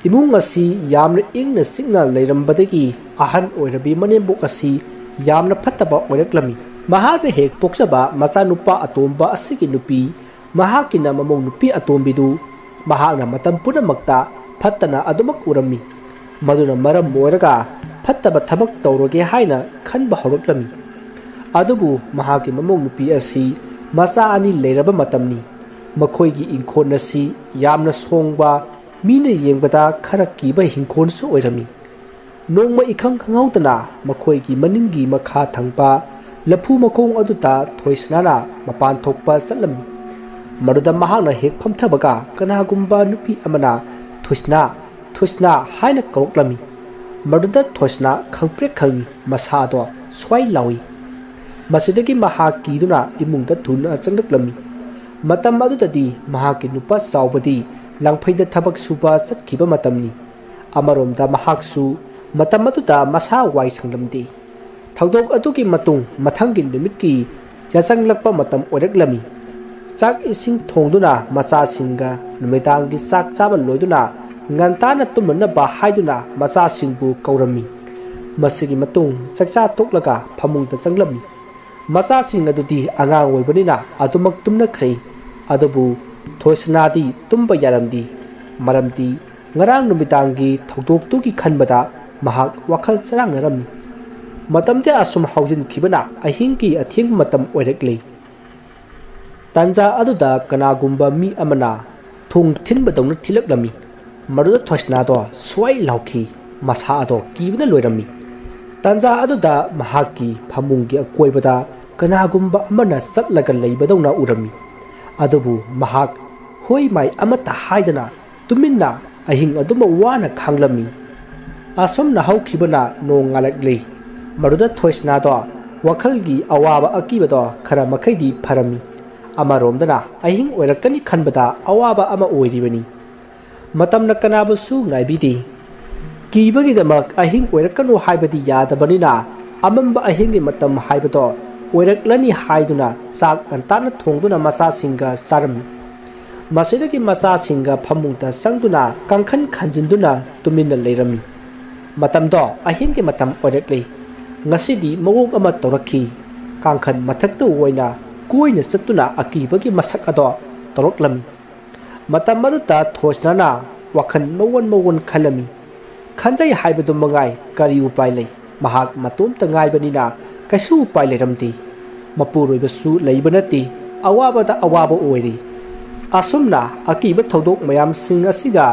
ꯏꯃꯨꯡ ꯑꯁꯤ ꯌꯥꯝꯅ ꯏꯪꯅ ꯆꯤꯛꯅ ꯂꯩꯔꯝꯕꯗꯒꯤ ꯑꯍꯟ ꯑꯣꯏꯔꯕꯤ ꯃꯅꯦꯝꯕꯣꯛ ꯑꯁꯤ ꯌꯥꯝꯅ ꯐꯠꯇꯕ ꯑꯣꯏꯔꯛꯂꯝꯃꯤ꯫ ꯃꯍꯥꯛꯅ ꯍꯦꯛ ꯄꯣꯛꯆꯕ ꯃꯆꯥꯅꯨꯄꯥ ꯑꯇꯣꯝꯕ ꯑꯁꯤꯒꯤ ꯅꯨꯄꯤ, ꯃꯍꯥꯛꯀꯤꯅ ꯃꯃꯧ ꯅꯨꯄꯤ ꯑꯇꯣꯝꯕꯤꯗꯨ ꯃꯍꯥꯛꯅ ꯃꯇꯝ ꯄꯨꯝꯅꯃꯛꯇ ꯐꯠꯇꯅ ꯑꯗꯨꯃꯛ ꯎꯔꯝꯃꯤ꯫ ꯃꯗꯨꯅ ꯃꯔꯝ ꯑꯣꯏꯔꯒ ꯐꯠꯇꯕ ꯊꯕꯛ ꯇꯧꯔꯒꯦ ꯍꯥꯏꯅ ꯈꯟꯕ ꯍꯧꯔꯛꯂꯝꯃꯤ꯫ ꯑꯗꯨꯕꯨ ꯃꯍꯥꯛꯀꯤ ꯃꯃꯧ ꯅꯨꯄꯤ ꯑꯁꯤ ꯃꯆꯥ ꯑꯅꯤ ꯂꯩꯔꯕ ꯃꯇꯝꯅꯤ꯫ ꯃꯈꯣꯏꯒꯤ ꯏꯪꯈꯣꯜ ꯑꯁꯤ ꯌꯥꯝꯅ ꯁꯣꯡꯕ, ꯃꯤꯅ ꯌꯦꯡꯕꯗ ꯈꯔ ꯀꯤꯕ ꯏꯪꯈꯣꯜꯁꯨ ꯑꯣꯏꯔꯝꯃꯤ꯫ ꯅꯣꯡꯃ ꯏꯈꯪ ꯈꯪꯍꯧꯗꯅ ꯃꯈꯣꯏꯒꯤ ꯃꯅꯤꯡꯒꯤ ꯃꯈꯥ ꯊꯪꯕ ꯂꯐꯨ ꯃꯈꯣꯡ ꯑꯗꯨꯗ ꯊꯣꯏꯁꯅꯥꯅ ꯃꯄꯥꯟ ꯊꯣꯛꯄ ꯆꯠꯂꯝꯃꯤ꯫ ꯃꯗꯨꯗ ꯃꯍꯥꯛꯅ ꯍꯦꯛ ꯐꯝꯊꯕꯒ ꯀꯅꯥꯒꯨꯝꯕ ꯅꯨꯄꯤ ꯑꯃꯅ "ꯊꯣꯏꯁꯅꯥ, ꯊꯣꯏꯁꯅꯥ" ꯍꯥꯏꯅ ꯀꯧꯔꯛꯂꯝꯃꯤ꯫ ꯃꯗꯨꯗ ꯊꯣꯏꯁꯅꯥ ꯈꯪꯄ꯭ꯔꯦꯛ ꯈꯪꯉꯤ, ꯃꯁꯥꯗꯣ ꯁ꯭ꯋꯥꯏ ꯂꯥꯎꯏ꯫ ꯃꯁꯤꯗꯒꯤ ꯃꯍꯥꯛ ꯀꯤꯗꯨꯅ ꯏꯃꯨꯡꯗ ꯊꯨꯅ ꯆꯪꯂꯛꯂꯝꯃꯤ꯫ ꯃꯇꯝ ꯑꯗꯨꯗꯗꯤ ꯃꯍꯥꯛꯀꯤ ꯅꯨꯄꯥ ꯆꯥꯎꯕꯗꯤ ꯂꯥꯡꯐꯩꯗ ꯊꯕꯛ ꯁꯨꯕ ꯆꯠꯈꯤꯕ ꯃꯇꯝꯅꯤ꯫ ꯑꯃꯔꯣꯝꯗ ꯃꯍꯥꯛꯁꯨ ꯃꯇꯝ ꯑꯗꯨꯗ ꯃꯁꯥ ꯋꯥꯏ ꯁꯪꯂꯝꯗꯦ꯫ ꯊꯧꯗꯣꯛ ꯑꯗꯨꯒꯤ ꯃꯇꯨꯡ ꯃꯊꯪꯒꯤ ꯅꯨꯃꯤꯠꯀꯤ ꯌꯥꯆꯪꯂꯛꯄ ꯃꯇꯝ ꯑꯣꯏꯔꯛꯂꯝꯃꯤ꯫ ꯆꯥꯛ ꯏꯁꯤꯡ ꯊꯣꯡꯗꯨꯅ ꯃꯆꯥꯁꯤꯡꯒ ꯅꯨꯃꯤꯗꯥꯡꯒꯤ ꯆꯥꯛ ꯆꯥꯕ ꯂꯣꯏꯗꯨꯅ ꯉꯟꯇꯥꯅ ꯇꯨꯝꯅꯅꯕ ꯍꯥꯏꯗꯨꯅ ꯃꯆꯥꯁꯤꯡꯕꯨ ꯀꯧꯔꯝꯃꯤ꯫ ꯃꯁꯤꯒꯤ ꯃꯇꯨꯡ ꯆꯥꯛꯆꯥ ꯇꯣꯛꯂꯒ ꯐꯃꯨꯡꯗ ꯆꯪꯂꯝꯃꯤ꯫ ꯃꯆꯥꯁꯤꯡ ꯑꯗꯨꯗꯤ ꯑꯉꯥꯡ ꯑꯣꯏꯕꯅꯤꯅ ꯑꯗꯨꯃꯛ ꯇꯨꯝꯅꯈ꯭ꯔꯦ꯫ ꯑꯗꯨꯕꯨ ꯊꯣꯏꯁꯅꯥꯗꯤ ꯇꯨꯝꯕ ꯌꯥꯔꯝꯗꯦ꯫ ꯃꯔꯝꯗꯤ ꯉꯔꯥꯡ ꯅꯨꯃꯤꯗꯥꯡꯒꯤ ꯊꯧꯗꯣꯛꯇꯨꯒꯤ ꯈꯟꯕꯗ ꯃꯍꯥꯛ ꯋꯥꯈꯜ ꯆꯔꯥꯡꯅꯔꯝꯃꯤ꯫ ꯃꯇꯝꯗꯤ ꯑꯁꯨꯝ ꯍꯧꯖꯤꯟꯈꯤꯕꯅ ꯑꯍꯤꯡꯒꯤ ꯑꯊꯦꯡꯕ ꯃꯇꯝ ꯑꯣꯏꯔꯛꯂꯤ꯫ ꯇꯥꯟꯖꯥ ꯑꯗꯨꯗ ꯀꯅꯥꯒꯨꯝꯕ ꯃꯤ ꯑꯃꯅ ꯊꯣꯡ ꯊꯤꯟꯕꯗꯧꯅ ꯊꯤꯜꯂꯛꯂꯝꯃꯤ꯫ ꯃꯗꯨꯗ ꯊꯣꯏꯁꯅꯥꯗꯣ ꯁ꯭ꯋꯥꯏ ꯂꯥꯎꯈꯤ꯫ ꯃꯁꯥ ꯑꯗꯣ ꯀꯤꯕꯅ ꯂꯣꯏꯔꯝꯃꯤ꯫ ꯇꯥꯟꯖꯥ ꯑꯗꯨꯗ ꯃꯍꯥꯛꯀꯤ ꯐꯃꯨꯡꯒꯤ ꯑꯀꯣꯏꯕꯗ ꯀꯅꯥꯒꯨꯝꯕ ꯑꯃꯅ ꯆꯠꯂꯒ ꯂꯩꯕꯗꯧꯅ ꯎꯔꯝꯃꯤ꯫ ꯑꯗꯨꯕꯨ ꯃꯍꯥꯛ ꯍꯣꯏ ꯃꯥꯏ ꯑꯃꯠꯇ ꯍꯥꯏꯗꯅ ꯇꯨꯃꯤꯟꯅ ꯑꯍꯤꯡ ꯑꯗꯨꯃꯛ ꯋꯥꯅ ꯈꯥꯡꯂꯝꯃꯤ꯫ ꯑꯁꯨꯝꯅ ꯍꯧꯈꯤꯕꯅ ꯅꯣꯡ ꯉꯥꯜꯂꯛꯂꯤ꯫ ꯃꯗꯨꯗ ꯊꯣꯏꯁꯅꯥꯗꯣ ꯋꯥꯈꯜꯒꯤ ꯑꯋꯥꯕ ꯑꯀꯤꯕꯗꯣ ꯈꯔ ꯃꯈꯩꯗꯤ ꯐꯔꯝꯃꯤ꯫ ꯑꯃꯔꯣꯝꯗꯅ ꯑꯍꯤꯡ ꯑꯣꯏꯔꯛꯀꯅꯤ ꯈꯟꯕꯗ ꯑꯋꯥꯕ ꯑꯃ ꯑꯣꯏꯔꯤꯕꯅꯤ꯫ ꯃꯇꯝꯅ ꯀꯅꯥꯕꯨꯁꯨ ꯉꯥꯏꯕꯤꯗꯦ꯫ ꯀꯤꯕꯒꯤꯗꯃꯛ ꯑꯍꯤꯡ ꯑꯣꯏꯔꯛꯀꯅꯨ ꯍꯥꯏꯕꯗꯤ ꯌꯥꯗꯕꯅꯤꯅ, ꯑꯃꯝꯕ ꯑꯍꯤꯡꯒꯤ ꯃꯇꯝ ꯍꯥꯏꯕꯗꯣ ꯑꯣꯏꯔꯛꯂꯅꯤ ꯍꯥꯏꯗꯨꯅ ꯆꯥꯛ ꯉꯟꯇꯥꯅ ꯊꯣꯡꯗꯨꯅ ꯃꯆꯥꯁꯤꯡꯒ ꯆꯥꯔꯝꯃꯤ꯫ ꯃꯁꯤꯗꯒꯤ ꯃꯆꯥꯁꯤꯡꯒ ꯐꯃꯨꯡꯗ ꯆꯪꯗꯨꯅ ꯀꯥꯡꯈꯟ ꯈꯟꯖꯤꯟꯗꯨꯅ ꯇꯨꯃꯤꯟꯅ ꯂꯩꯔꯝꯃꯤ꯫ ꯃꯇꯝꯗꯣ ꯑꯍꯤꯡꯒꯤ ꯃꯇꯝ ꯑꯣꯏꯔꯛꯂꯤ꯫ ꯉꯁꯤꯗꯤ ꯃꯑꯣꯡ ꯑꯃ ꯇꯧꯔꯛꯈꯤ꯫ ꯀꯥꯡꯈꯟ ꯃꯊꯛꯇ ꯑꯣꯏꯅ ꯀꯣꯏꯅ ꯆꯠꯇꯨꯅ ꯑꯀꯤꯕꯒꯤ ꯃꯁꯛ ꯑꯗꯣ ꯇꯧꯔꯛꯂꯝꯃꯤ꯫ ꯃꯇꯝ ꯑꯗꯨꯗ ꯊꯣꯏꯁꯅꯥꯅ ꯋꯥꯈꯜ ꯃꯑꯣꯟ ꯃꯑꯣꯟ ꯈꯜꯂꯝꯃꯤ꯫ ꯈꯟꯖꯩ ꯍꯥꯏꯕꯗꯨ ꯃꯉꯥꯏ ꯀꯔꯤ ꯎꯄꯥꯏ ꯂꯩ? ꯃꯍꯥꯛ ꯃꯇꯣꯝꯇ ꯉꯥꯏꯕꯅꯤꯅ ꯀꯩꯁꯨ ꯎꯄꯥꯏ ꯂꯩꯔꯝꯗꯦ꯫ ꯃꯄꯨꯔꯣꯏꯕꯁꯨ ꯂꯩꯕ ꯅꯠꯇꯦ꯫ ꯑꯋꯥꯕꯗ ꯑꯋꯥꯕ ꯑꯣꯏꯔꯤ꯫ ꯑꯁꯨꯝꯅ ꯑꯀꯤꯕ ꯊꯧꯗꯣꯛ ꯃꯌꯥꯝꯁꯤꯡ ꯑꯁꯤꯒ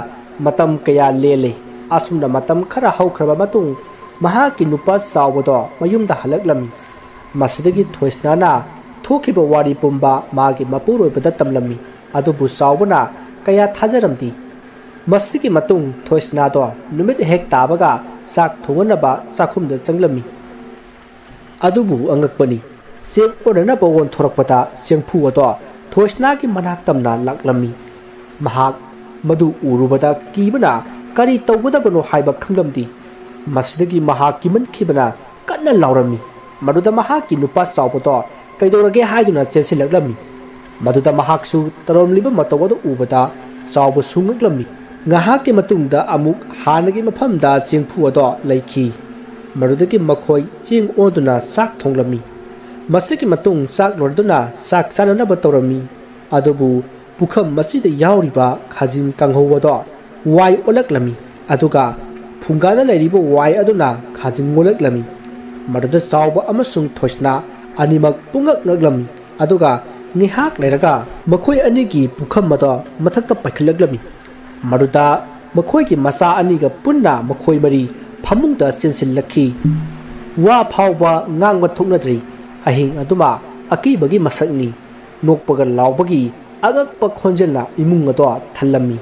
ꯃꯇꯝ ꯀꯌꯥ ꯂꯦꯜꯂꯤ꯫ ꯑꯁꯨꯝꯅ ꯃꯇꯝ ꯈꯔ ꯍꯧꯈ꯭ꯔꯕ ꯃꯇꯨꯡ, ꯃꯍꯥꯛꯀꯤ ꯅꯨꯄꯥ ꯆꯥꯎꯕꯗꯣ ꯃꯌꯨꯝꯗ ꯍꯜꯂꯛꯂꯝꯃꯤ꯫ ꯃꯁꯤꯗꯒꯤ ꯊꯣꯏꯁꯅꯥꯅ ꯊꯣꯛꯈꯤꯕ ꯋꯥꯔꯤ ꯄꯨꯝꯕ ꯃꯥꯒꯤ ꯃꯄꯨꯔꯣꯏꯕꯗ ꯇꯝꯂꯝꯃꯤ꯫ ꯑꯗꯨꯕꯨ ꯆꯥꯎꯕꯅ ꯀꯌꯥ ꯊꯥꯖꯔꯝꯗꯦ꯫ ꯃꯁꯤꯒꯤ ꯃꯇꯨꯡ ꯊꯣꯏꯁꯅꯥꯗꯣ ꯅꯨꯃꯤꯠ ꯍꯦꯛ ꯇꯥꯕꯒ ꯆꯥꯛ ꯊꯣꯡꯅꯅꯕ ꯆꯥꯛꯈꯨꯝꯗ ꯆꯪꯂꯝꯃꯤ꯫ ꯑꯗꯨꯕꯨ ꯑꯉꯛꯄꯅꯤ, ꯆꯦꯡ ꯑꯣꯟꯅꯅꯕ ꯑꯣꯟꯊꯣꯔꯛꯄꯗ ꯆꯦꯡꯐꯨ ꯑꯗꯣ ꯊꯣꯏꯁꯅꯥꯒꯤ ꯃꯅꯥꯛ ꯇꯝꯅ ꯂꯥꯛꯂꯝꯃꯤ꯫ ꯃꯍꯥꯛ ꯃꯗꯨ ꯎꯔꯨꯕꯗ ꯀꯤꯕꯅ ꯀꯔꯤ ꯇꯧꯒꯗꯕꯅꯣ ꯍꯥꯏꯕ ꯈꯪꯂꯝꯗꯦ꯫ ꯃꯁꯤꯗꯒꯤ ꯃꯍꯥꯛ ꯀꯤꯃꯟꯈꯤꯕꯅ ꯀꯟꯅ ꯂꯥꯎꯔꯝꯃꯤ꯫ ꯃꯗꯨꯗ ꯃꯍꯥꯛꯀꯤ ꯅꯨꯄꯥ ꯆꯥꯎꯕꯗꯣ ꯀꯩꯗꯧꯔꯒꯦ ꯍꯥꯏꯗꯨꯅ ꯆꯦꯟꯁꯤꯜꯂꯛꯂꯝꯃꯤ꯫ ꯃꯗꯨꯗ ꯃꯍꯥꯛꯁꯨ ꯇꯧꯔꯝꯂꯤꯕ ꯃꯇꯧ ꯑꯗꯨ ꯎꯕꯗ ꯆꯥꯎꯕꯁꯨ ꯉꯛꯂꯝꯃꯤ꯫ ꯉꯥꯏꯍꯥꯛꯀꯤ ꯃꯇꯨꯡꯗ ꯑꯃꯨꯛ ꯍꯥꯟꯅꯒꯤ ꯃꯐꯝꯗ ꯆꯦꯡꯐꯨ ꯑꯗꯣ ꯂꯩꯈꯤ꯫ ꯃꯗꯨꯗꯒꯤ ꯃꯈꯣꯏ ꯆꯦꯡ ꯑꯣꯟꯗꯨꯅ ꯆꯥꯛ ꯊꯣꯡꯂꯝꯃꯤ꯫ ꯃꯁꯤꯒꯤ ꯃꯇꯨꯡ ꯆꯥꯛ ꯂꯣꯏꯔꯗꯨꯅ ꯆꯥꯛ ꯆꯥꯅꯅꯕ ꯇꯧꯔꯝꯃꯤ꯫ ꯑꯗꯨꯕꯨ ꯄꯨꯈꯝ ꯑꯁꯤꯗ ꯌꯥꯎꯔꯤꯕ ꯈꯥꯖꯤꯡ ꯀꯥꯡꯍꯧ ꯑꯗꯣ ꯋꯥꯏ ꯑꯣꯜꯂꯛꯂꯝꯃꯤ, ꯑꯗꯨꯒ ꯐꯨꯡꯒꯥꯗ ꯂꯩꯔꯤꯕ ꯋꯥꯏ ꯑꯗꯨꯅ ꯈꯥꯖꯤꯡ ꯑꯣꯜꯂꯛꯂꯝꯃꯤ꯫ ꯃꯗꯨꯗ ꯆꯥꯎꯕ ꯑꯃꯁꯨꯡ ꯊꯣꯏꯁꯅꯥ ꯑꯅꯤꯃꯛ ꯄꯨꯡꯉꯛ ꯉꯛꯂꯝꯃꯤ, ꯑꯗꯨꯒ ꯉꯥꯏꯍꯥꯛ ꯂꯩꯔꯒ ꯃꯈꯣꯏ ꯑꯅꯤꯒꯤ ꯄꯨꯈꯝ ꯑꯗꯣ ꯃꯊꯛꯇ ꯄꯥꯏꯈꯠꯂꯛꯂꯝꯃꯤ꯫ ꯃꯗꯨꯗ ꯃꯈꯣꯏꯒꯤ ꯃꯆꯥ ꯑꯅꯤꯒ ꯄꯨꯟꯅ ꯃꯈꯣꯏ ꯃꯔꯤ ꯐꯃꯨꯡꯗ ꯆꯦꯟꯁꯤꯜꯂꯛꯈꯤ꯫ ꯋꯥ ꯐꯥꯎꯕ ꯉꯥꯡꯕ ꯊꯣꯛꯅꯗ꯭ꯔꯤ꯫ ꯑꯍꯤꯡ ꯑꯗꯨꯃ ꯑꯀꯤꯕꯒꯤ ꯃꯁꯛꯅꯤ꯫ ꯅꯣꯛꯄꯒ ꯂꯥꯎꯕꯒꯤ ꯑꯉꯛꯄ ꯈꯣꯟꯖꯦꯜꯅ ꯏꯃꯨꯡ ꯑꯗꯣ ꯊꯜꯂꯝꯃꯤ꯫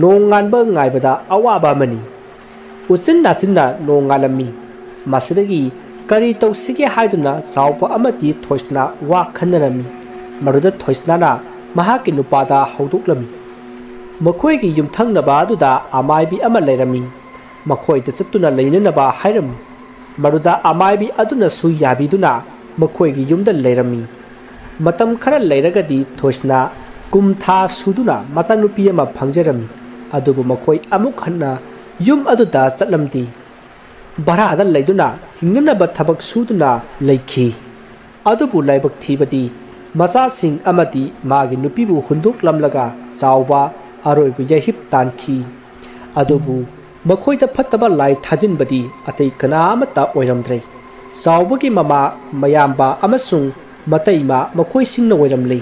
ꯅꯣꯡ ꯉꯥꯟꯕ ꯉꯥꯏꯕꯗ ꯑꯋꯥꯕ ꯑꯃꯅꯤ꯫ ꯎꯆꯤꯟ ꯅꯥꯆꯤꯟꯅ ꯅꯣꯡ ꯉꯥꯜꯂꯝꯃꯤ꯫ ꯃꯁꯤꯗꯒꯤ ꯀꯔꯤ ꯇꯧꯁꯤꯒꯦ ꯍꯥꯏꯗꯨꯅ ꯆꯥꯎꯕ ꯑꯃꯗꯤ ꯊꯣꯏꯁꯅꯥ ꯋꯥ ꯈꯟꯅꯔꯝꯃꯤ꯫ ꯃꯗꯨꯗ ꯊꯣꯏꯁꯅꯥꯅ ꯃꯍꯥꯛꯀꯤ ꯅꯨꯄꯥꯗ ꯍꯧꯗꯣꯛꯂꯝꯃꯤ꯫ ꯃꯈꯣꯏꯒꯤ ꯌꯨꯝꯊꯪꯅꯕ ꯑꯗꯨꯗ ꯑꯃꯥꯏꯕꯤ ꯑꯃ ꯂꯩꯔꯝꯃꯤ꯫ ꯃꯈꯣꯏꯗ ꯆꯠꯇꯨꯅ ꯂꯩꯅꯅꯕ ꯍꯥꯏꯔꯝꯃꯤ꯫ ꯃꯗꯨꯗ ꯑꯃꯥꯏꯕꯤ ꯑꯗꯨꯅꯁꯨ ꯌꯥꯕꯤꯗꯨꯅ ꯃꯈꯣꯏꯒꯤ ꯌꯨꯝꯗ ꯂꯩꯔꯝꯃꯤ꯫ ꯃꯇꯝ ꯈꯔ ꯂꯩꯔꯒꯗꯤ ꯊꯣꯏꯁꯅꯥ ꯀꯨꯝ ꯊꯥ ꯁꯨꯗꯨꯅ ꯃꯆꯥꯅꯨꯄꯤ ꯑꯃ ꯐꯪꯖꯔꯝꯃꯤ꯫ ꯑꯗꯨꯕꯨ ꯃꯈꯣꯏ ꯑꯃꯨꯛ ꯍꯟꯅ ꯌꯨꯝ ꯑꯗꯨꯗ ꯆꯠꯂꯝꯗꯦ꯫ ꯚꯔꯥꯗ ꯂꯩꯗꯨꯅ ꯍꯤꯡꯅꯅꯕ ꯊꯕꯛ ꯁꯨꯗꯨꯅ ꯂꯩꯈꯤ꯫ ꯑꯗꯨꯕꯨ ꯂꯥꯏꯕꯛ ꯊꯤꯕꯗꯤ ꯃꯆꯥꯁꯤꯡ ꯑꯃꯗꯤ ꯃꯥꯒꯤ ꯅꯨꯄꯤꯕꯨ ꯍꯨꯟꯗꯣꯛꯂꯝꯂꯒ ꯆꯥꯎꯕ ꯑꯔꯣꯏꯕ ꯌꯥꯍꯤꯞ ꯇꯥꯟꯈꯤ꯫ ꯑꯗꯨꯕꯨ ꯃꯈꯣꯏꯗ ꯐꯠꯇꯕ ꯂꯥꯏ ꯊꯥꯖꯤꯟꯕꯗꯤ ꯑꯇꯩ ꯀꯅꯥ ꯑꯃꯠꯇ ꯑꯣꯏꯔꯝꯗ꯭ꯔꯦ꯫ ꯆꯥꯎꯕꯒꯤ ꯃꯃꯥ, ꯃꯌꯥꯝꯕ ꯑꯃꯁꯨꯡ ꯃꯇꯩꯃ ꯃꯈꯣꯏꯁꯤꯡꯅ ꯑꯣꯏꯔꯝꯂꯦ꯫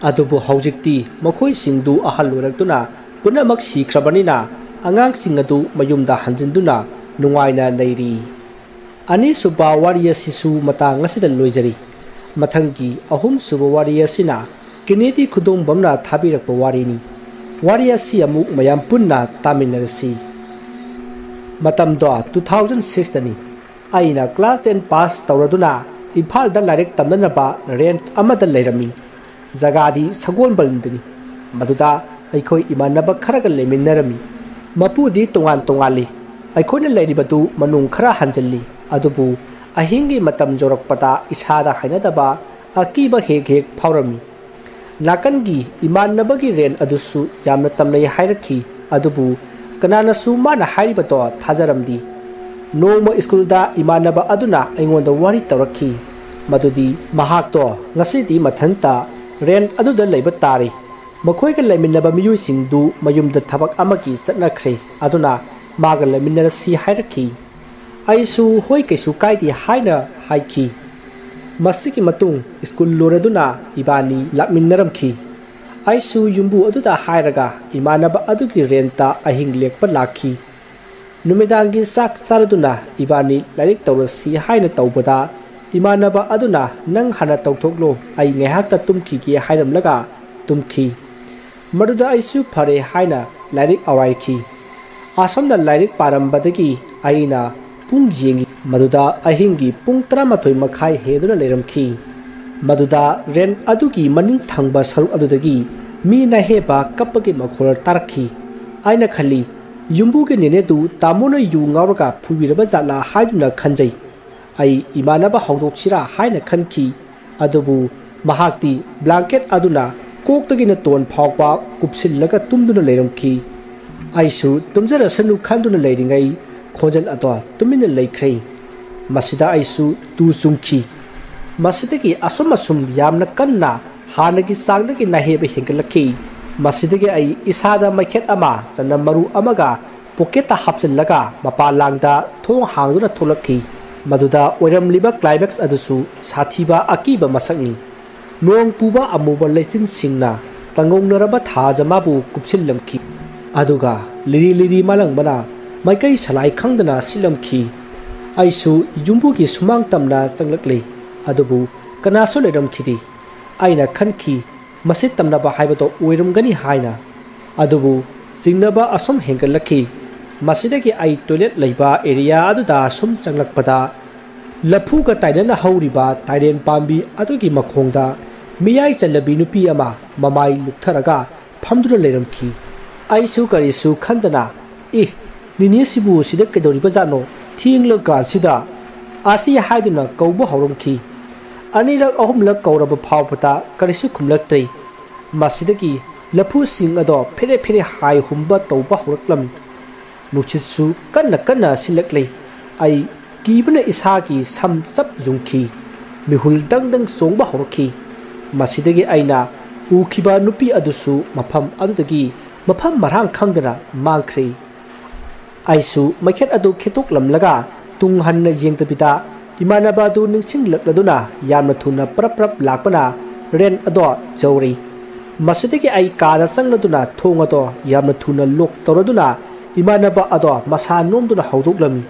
ꯑꯗꯨꯕꯨ ꯍꯧꯖꯤꯛꯇꯤ ꯃꯈꯣꯏꯁꯤꯡꯗꯨ ꯑꯍꯜ ꯑꯣꯏꯔꯛꯇꯨꯅ ꯄꯨꯝꯅꯃꯛ ꯁꯤꯈ꯭ꯔꯕꯅꯤꯅ ꯑꯉꯥꯡꯁꯤꯡ ꯑꯗꯨ ꯃꯌꯨꯝꯗ ꯍꯟꯖꯤꯟꯗꯨꯅ ꯅꯨꯡꯉꯥꯏꯅ ꯂꯩꯔꯤ꯫ ꯑꯅꯤꯁꯨꯕ ꯋꯥꯔꯤ ꯑꯁꯤꯁꯨ ꯃꯇꯥꯡ ꯑꯁꯤꯗ ꯂꯣꯏꯖꯔꯤ꯫ ꯃꯊꯪꯒꯤ ꯑꯍꯨꯝꯁꯨꯕ ꯋꯥꯔꯤ ꯑꯁꯤꯅ ꯀꯦꯅꯦꯗꯤ ꯈꯨꯗꯣꯡꯕꯝꯅ ꯊꯥꯕꯤꯔꯛꯄ ꯋꯥꯔꯤꯅꯤ꯫ ꯋꯥꯔꯤ ꯑꯁꯤ ꯑꯃꯨꯛ ꯃꯌꯥꯝ ꯄꯨꯟꯅ ꯇꯥꯃꯤꯟꯅꯔꯁꯤ꯫ ꯃꯇꯝꯗꯣ two thousand sixꯇꯅꯤ꯫ ꯑꯩꯅ class ten pass ꯇꯧꯔꯗꯨꯅ ꯏꯝꯐꯥꯜꯗ ꯂꯥꯏꯔꯤꯛ ꯇꯝꯅꯅꯕ rent ꯑꯃꯗ ꯂꯩꯔꯝꯃꯤ꯫ ꯖꯒꯥꯗꯤ ꯁꯒꯣꯜꯕꯟꯗꯅꯤ꯫ ꯃꯗꯨꯗ ꯑꯩꯈꯣꯏ ꯏꯃꯥꯟꯅꯕ ꯈꯔꯒ ꯂꯩꯃꯤꯟꯅꯔꯝꯃꯤ꯫ ꯃꯄꯨꯗꯤ ꯇꯣꯉꯥꯟ ꯇꯣꯉꯥꯜꯂꯤ꯫ ꯑꯩꯈꯣꯏꯅ ꯂꯩꯔꯤꯕꯗꯨ ꯃꯅꯨꯡ ꯈꯔ ꯍꯟꯖꯤꯜꯂꯤ꯫ ꯑꯗꯨꯕꯨ ꯑꯍꯤꯡꯒꯤ ꯃꯇꯝ ꯌꯧꯔꯛꯄꯗ ꯏꯁꯥꯗ ꯍꯩꯅꯗꯕ ꯑꯀꯤꯕ ꯍꯦꯛ ꯍꯦꯛ ꯐꯥꯎꯔꯝꯃꯤ꯫ ꯅꯥꯀꯟꯒꯤ ꯏꯃꯥꯟꯅꯕꯒꯤ rent ꯑꯗꯨꯁꯨ ꯌꯥꯝꯅ ꯇꯝꯅꯩ ꯍꯥꯏꯔꯛꯈꯤ꯫ ꯑꯗꯨꯕꯨ ꯀꯅꯥꯅꯁꯨ ꯃꯥꯅ ꯍꯥꯏꯔꯤꯕꯗꯣ ꯊꯥꯖꯔꯝꯗꯦ꯫ ꯅꯣꯡꯃ ꯁ꯭ꯀꯨꯜꯗ ꯏꯃꯥꯟꯅꯕ ꯑꯗꯨꯅ ꯑꯩꯉꯣꯟꯗ ꯋꯥꯔꯤ ꯇꯧꯔꯛꯈꯤ꯫ ꯃꯗꯨꯗꯤ ꯃꯍꯥꯛꯇꯣ ꯉꯁꯤꯗꯤ ꯃꯊꯟꯇ rent ꯑꯗꯨꯗ ꯂꯩꯕ ꯇꯥꯔꯦ꯫ ꯃꯈꯣꯏꯒ ꯂꯩꯃꯤꯟꯅꯕ ꯃꯤꯑꯣꯏꯁꯤꯡꯗꯨ ꯃꯌꯨꯝꯗ ꯊꯕꯛ ꯑꯃꯒꯤ ꯆꯠꯅꯈ꯭ꯔꯦ꯫ ꯑꯗꯨꯅ ꯃꯥꯒ ꯂꯩꯃꯤꯟꯅꯔꯁꯤ ꯍꯥꯏꯔꯛꯈꯤ꯫ ꯑꯩꯁꯨ "ꯍꯣꯏ, ꯀꯩꯁꯨ ꯀꯥꯏꯗꯦ" ꯍꯥꯏꯅ ꯍꯥꯏꯈꯤ꯫ ꯃꯁꯤꯒꯤ ꯃꯇꯨꯡ ꯁ꯭ꯀꯨꯜ ꯂꯣꯏꯔꯗꯨꯅ ꯏꯕꯥꯅꯤ ꯂꯥꯛꯃꯤꯟꯅꯔꯝꯈꯤ꯫ ꯑꯩꯁꯨ ꯌꯨꯝꯕꯨ ꯑꯗꯨꯗ ꯍꯥꯏꯔꯒ ꯏꯃꯥꯟꯅꯕ ꯑꯗꯨꯒꯤ ꯔꯦꯟꯇ ꯑꯍꯤꯡ ꯂꯦꯛꯄ ꯂꯥꯛꯈꯤ꯫ ꯅꯨꯃꯤꯗꯥꯡꯒꯤ ꯆꯥꯛ ꯆꯥꯔꯗꯨꯅ ꯏꯕꯥꯅꯤ ꯂꯥꯏꯔꯤꯛ ꯇꯧꯔꯁꯤ ꯍꯥꯏꯅ ꯇꯧꯕꯗ, ꯏꯃꯥꯟꯅꯕ ꯑꯗꯨꯅ "ꯅꯪ ꯍꯥꯟꯅ ꯇꯧꯊꯣꯛꯂꯣ, ꯑꯩ ꯉꯥꯏꯍꯥꯛꯇ ꯇꯨꯝꯈꯤꯒꯦ" ꯍꯥꯏꯔꯝꯂꯒ ꯇꯨꯝꯈꯤ꯫ ꯃꯗꯨꯗ ꯑꯩꯁꯨ ꯐꯔꯦ ꯍꯥꯏꯅ ꯂꯥꯏꯔꯤꯛ ꯑꯋꯥꯏꯈꯤ꯫ ꯑꯁꯣꯝꯅ ꯂꯥꯏꯔꯤꯛ ꯄꯥꯔꯝꯕꯗꯒꯤ ꯑꯩꯅ ꯄꯨꯡ ꯌꯦꯡꯉꯤ꯫ ꯃꯗꯨꯗ ꯑꯍꯤꯡꯒꯤ ꯄꯨꯡ ꯇꯔꯥꯃꯥꯊꯣꯏ ꯃꯈꯥꯏ ꯍꯦꯟꯗꯨꯅ ꯂꯩꯔꯝꯈꯤ꯫ ꯃꯗꯨꯗ ꯔꯦꯟ ꯑꯗꯨꯒꯤ ꯃꯅꯤꯡ ꯊꯪꯕ ꯁꯔꯨꯛ ꯑꯗꯨꯗꯒꯤ ꯃꯤ ꯅꯥꯍꯦꯞꯄ ꯀꯞꯄꯒꯤ ꯃꯈꯣꯜ ꯇꯥꯔꯛꯈꯤ꯫ ꯑꯩꯅ ꯈꯜꯂꯤ, "ꯌꯨꯝꯕꯨꯒꯤ ꯅꯦꯅꯦꯗꯨ ꯇꯥꯃꯣꯅ ꯌꯨ ꯉꯥꯎꯔꯒ ꯐꯨꯕꯤꯔꯕ ꯖꯥꯠꯂꯥ?" ꯍꯥꯏꯗꯨꯅ ꯈꯟꯖꯩ꯫ ꯑꯩ ꯏꯃꯥꯟꯅꯕ ꯍꯧꯗꯣꯛꯁꯤꯔꯥ ꯍꯥꯏꯅ ꯈꯟꯈꯤ꯫ ꯑꯗꯨꯕꯨ ꯃꯍꯥꯛꯇꯤ ꯕ꯭ꯂꯥꯡꯀꯦꯠ ꯑꯗꯨꯅ ꯀꯣꯛꯇꯒꯤꯅ ꯇꯣꯟ ꯐꯥꯎꯕ ꯀꯨꯞꯁꯤꯜꯂꯒ ꯇꯨꯝꯗꯨꯅ ꯂꯩꯔꯝꯈꯤ꯫ ꯑꯩꯁꯨ ꯇꯨꯝꯖꯔꯁꯅꯨ ꯈꯟꯗꯨꯅ ꯂꯩꯔꯤꯉꯩ, ꯈꯣꯟꯖꯦꯜ ꯑꯗꯣ ꯇꯨꯃꯤꯟꯅ ꯂꯩꯈ꯭ꯔꯦ꯫ ꯃꯁꯤꯗ ꯑꯩꯁꯨ ꯇꯨ ꯆꯨꯡꯈꯤ꯫ ꯃꯁꯤꯗꯒꯤ ꯑꯁꯨꯝ ꯑꯁꯨꯝ ꯌꯥꯝꯅ ꯀꯟꯅ ꯍꯥꯟꯅꯒꯤ ꯆꯥꯡꯗꯒꯤ ꯅꯥꯍꯦꯕ ꯍꯦꯟꯒꯠꯂꯛꯈꯤ꯫ ꯃꯁꯤꯗꯒꯤ ꯑꯩ ꯏꯁꯥꯗ ꯃꯩꯈꯦꯠ ꯑꯃ, ꯆꯅꯝ ꯃꯔꯨ ꯑꯃꯒ ꯄꯣꯀꯦꯠꯇ ꯍꯥꯞꯆꯤꯜꯂꯒ ꯃꯄꯥꯟ ꯂꯥꯡꯗ ꯊꯣꯡ ꯍꯥꯡꯗꯨꯅ ꯊꯣꯛꯂꯛꯈꯤ꯫ ꯃꯗꯨꯗ ꯑꯣꯏꯔꯝꯂꯤꯕ ꯀ꯭ꯂꯥꯏꯃꯦꯛꯁ ꯑꯗꯨꯁꯨ ꯁꯥꯊꯤꯕ ꯑꯀꯤꯕ ꯃꯁꯛꯅꯤ꯫ ꯅꯣꯡ ꯄꯨꯕ ꯑꯃꯨꯕ ꯂꯩꯆꯤꯟꯁꯤꯡꯅ ꯇꯪꯒꯧꯅꯔꯕ ꯊꯥꯖ ꯃꯥꯕꯨ ꯀꯨꯞꯁꯤꯜꯂꯝꯈꯤ꯫ ꯑꯗꯨꯒ ꯂꯤꯔꯤ ꯂꯤꯔꯤ ꯃꯥꯂꯪꯕꯅ ꯃꯥꯏꯀꯩ ꯁꯂꯥꯏ ꯈꯪꯗꯅ ꯁꯤꯠꯂꯝꯈꯤ꯫ ꯑꯩꯁꯨ ꯌꯨꯝꯕꯨꯒꯤ ꯁꯨꯃꯥꯡ ꯇꯝꯅ ꯆꯪꯂꯛꯂꯤ꯫ ꯑꯗꯨꯕꯨ ꯀꯅꯥꯁꯨ ꯂꯩꯔꯝꯈꯤꯗꯦ꯫ ꯑꯩꯅ ꯈꯟꯈꯤ, "ꯃꯁꯤ ꯇꯝꯅꯕ ꯍꯥꯏꯕꯗꯣ ꯑꯣꯏꯔꯝꯒꯅꯤ" ꯍꯥꯏꯅ꯫ ꯑꯗꯨꯕꯨ ꯆꯤꯡꯅꯕ ꯑꯁꯨꯝ ꯍꯦꯟꯒꯠꯂꯛꯈꯤ꯫ ꯃꯁꯤꯗꯒꯤ ꯑꯩ ꯇꯣꯏꯂꯦꯠ ꯂꯩꯕ ꯑꯦꯔꯤꯌꯥ ꯑꯗꯨꯗ ꯁꯨꯝ ꯆꯪꯂꯛꯄꯗ, ꯂꯐꯨꯒ ꯇꯥꯏꯅꯅ ꯍꯧꯔꯤꯕ ꯇꯥꯏꯔꯦꯟ ꯄꯥꯝꯕꯤ ꯑꯗꯨꯒꯤ ꯃꯈꯣꯡꯗ ꯃꯤꯌꯥꯏ ꯆꯜꯂꯕꯤ ꯅꯨꯄꯤ ꯑꯃ ꯃꯃꯥꯏ ꯂꯨꯛꯊꯔꯒ ꯐꯝꯗꯨꯅ ꯂꯩꯔꯝꯈꯤ꯫ ꯑꯩꯁꯨ ꯀꯔꯤꯁꯨ ꯈꯟꯗꯅ, "ꯑꯦ, ꯅꯤꯅꯦꯁꯤꯕꯨ ꯁꯤꯗ ꯀꯩꯗꯧꯔꯤꯕꯖꯥꯠꯅꯣ? ꯊꯦꯡꯂꯀꯥꯟꯁꯤꯗ?" ꯑꯁꯤ ꯍꯥꯏꯗꯨꯅ ꯀꯧꯕ ꯍꯧꯔꯝꯈꯤ꯫ ꯑꯅꯤꯔꯛ ꯑꯍꯨꯝꯂꯛ ꯀꯧꯔꯕ ꯐꯥꯎꯕꯗ ꯀꯔꯤꯁꯨ ꯈꯨꯝꯂꯛꯇ꯭ꯔꯦ꯫ ꯃꯁꯤꯗꯒꯤ ꯂꯐꯨꯁꯤꯡ ꯑꯗꯣ ꯐꯦꯔꯦ ꯐꯦꯔꯦ ꯍꯥꯏ ꯍꯨꯝꯕ ꯇꯧꯕ ꯍꯧꯔꯛꯂꯝꯃꯤ꯫ ꯅꯨꯡꯁꯤꯠꯁꯨ ꯀꯟꯅ ꯀꯟꯅ ꯁꯤꯜꯂꯛꯂꯦ꯫ ꯑꯩ ꯀꯤꯕꯅ ꯏꯁꯥꯒꯤ ꯁꯝ ꯆꯞ ꯌꯨꯡꯈꯤ꯫ ꯃꯤꯍꯨꯜ ꯗꯪ ꯗꯪ ꯆꯣꯡꯕ ꯍꯧꯔꯛꯈꯤ꯫ ꯃꯁꯤꯗꯒꯤ ꯑꯩꯅ ꯎꯈꯤꯕ ꯅꯨꯄꯤ ꯑꯗꯨꯁꯨ ꯃꯐꯝ ꯑꯗꯨꯗꯒꯤ ꯃꯐꯝ ꯃꯔꯥꯡ ꯈꯪꯗꯅ ꯃꯥꯡꯈ꯭ꯔꯦ꯫ ꯑꯩꯁꯨ ꯃꯩꯈꯦꯠ ꯑꯗꯨ ꯈꯦꯠꯇꯣꯛꯂꯝꯂꯒ ꯇꯨꯡ ꯍꯟꯅ ꯌꯦꯡꯗꯕꯤꯗ ꯏꯃꯥꯟꯅꯕ ꯑꯗꯨ ꯅꯤꯡꯁꯤꯡꯂꯛꯂꯗꯨꯅ ꯌꯥꯝꯅ ꯊꯨꯅ ꯄ꯭ꯔꯞ ꯄ꯭ꯔꯞ ꯂꯥꯛꯄꯅ ꯔꯦꯟ ꯑꯗꯣ ꯌꯧꯔꯤ꯫ ꯃꯁꯤꯗꯒꯤ ꯑꯩ ꯀꯥꯗ ꯆꯪꯂꯗꯨꯅ ꯊꯣꯡ ꯑꯗꯣ ꯌꯥꯝꯅ ꯊꯨꯅ ꯂꯣꯛ ꯇꯧꯔꯗꯨꯅ ꯏꯃꯥꯟꯅꯕ ꯑꯗꯣ ꯃꯁꯥ ꯅꯣꯝꯗꯨꯅ ꯍꯧꯗꯣꯛꯂꯝꯃꯤ꯫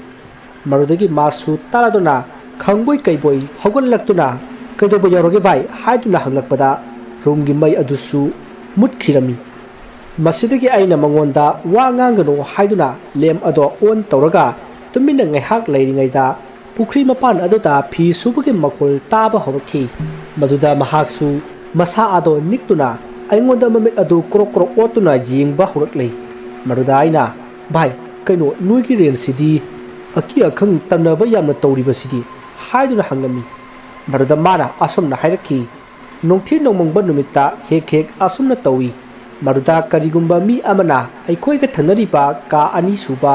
ꯃꯗꯨꯗꯒꯤ ꯃꯥꯁꯨ ꯇꯥꯔꯗꯨꯅ ꯈꯪꯕꯣꯏ ꯀꯩꯕꯣꯏ ꯍꯧꯒꯠꯂꯛꯇꯨꯅ "ꯀꯩꯗꯧꯕ ꯌꯥꯎꯔꯒꯦ ꯚꯥꯏ?" ꯍꯥꯏꯗꯨꯅ ꯍꯪꯂꯛꯄꯗ ꯔꯨꯝꯒꯤ ꯃꯩ ꯑꯗꯨꯁꯨ ꯃꯨꯠꯈꯤꯔꯝꯃꯤ꯫ ꯃꯁꯤꯗꯒꯤ ꯑꯩꯅ ꯃꯉꯣꯟꯗ ꯋꯥ ꯉꯥꯡꯒꯅꯨ ꯍꯥꯏꯗꯨꯅ ꯂꯦꯝ ꯑꯗꯣ ꯑꯣꯟ ꯇꯧꯔꯒ ꯇꯨꯃꯤꯟꯅ ꯉꯥꯏꯍꯥꯛ ꯂꯩꯔꯤꯉꯩꯗ ꯄꯨꯈ꯭ꯔꯤ ꯃꯄꯥꯟ ꯑꯗꯨꯗ ꯐꯤ ꯁꯨꯕꯒꯤ ꯃꯈꯣꯜ ꯇꯥꯕ ꯍꯧꯔꯛꯈꯤ꯫ ꯃꯗꯨꯗ ꯃꯍꯥꯛꯁꯨ ꯃꯁꯥ ꯑꯗꯣ ꯅꯤꯛꯇꯨꯅ ꯑꯩꯉꯣꯟꯗ ꯃꯃꯤꯠ ꯑꯗꯨ ꯀ꯭ꯔꯣꯛ ꯀ꯭ꯔꯣꯛ ꯑꯣꯠꯇꯨꯅ ꯌꯦꯡꯕ ꯍꯧꯔꯛꯂꯦ꯫ ꯃꯗꯨꯗ ꯑꯩꯅ, "ꯚꯥꯏ, ꯀꯩꯅꯣ ꯅꯣꯏꯒꯤ ꯔꯦꯟꯁꯤꯗꯤ ꯑꯀꯤ ꯑꯈꯪ ꯇꯝꯅꯕ ꯌꯥꯝꯅ ꯇꯧꯔꯤꯕꯁꯤꯗꯤ?" ꯍꯥꯏꯗꯨꯅ ꯍꯪꯂꯝꯃꯤ꯫ ꯃꯗꯨꯗ ꯃꯥꯅ ꯑꯁꯨꯝꯅ ꯍꯥꯏꯔꯛꯈꯤ, "ꯅꯨꯡꯊꯤꯜ ꯅꯣꯡꯃꯪꯕ ꯅꯨꯃꯤꯠꯇ ꯍꯦꯛ ꯍꯦꯛ ꯑꯁꯨꯝꯅ ꯇꯧꯏ꯫ ꯃꯗꯨꯗ ꯀꯔꯤꯒꯨꯝꯕ ꯃꯤ ꯑꯃꯅ ꯑꯩꯈꯣꯏꯒ ꯊꯪꯅꯔꯤꯕ ꯀꯥ ꯑꯅꯤꯁꯨꯕ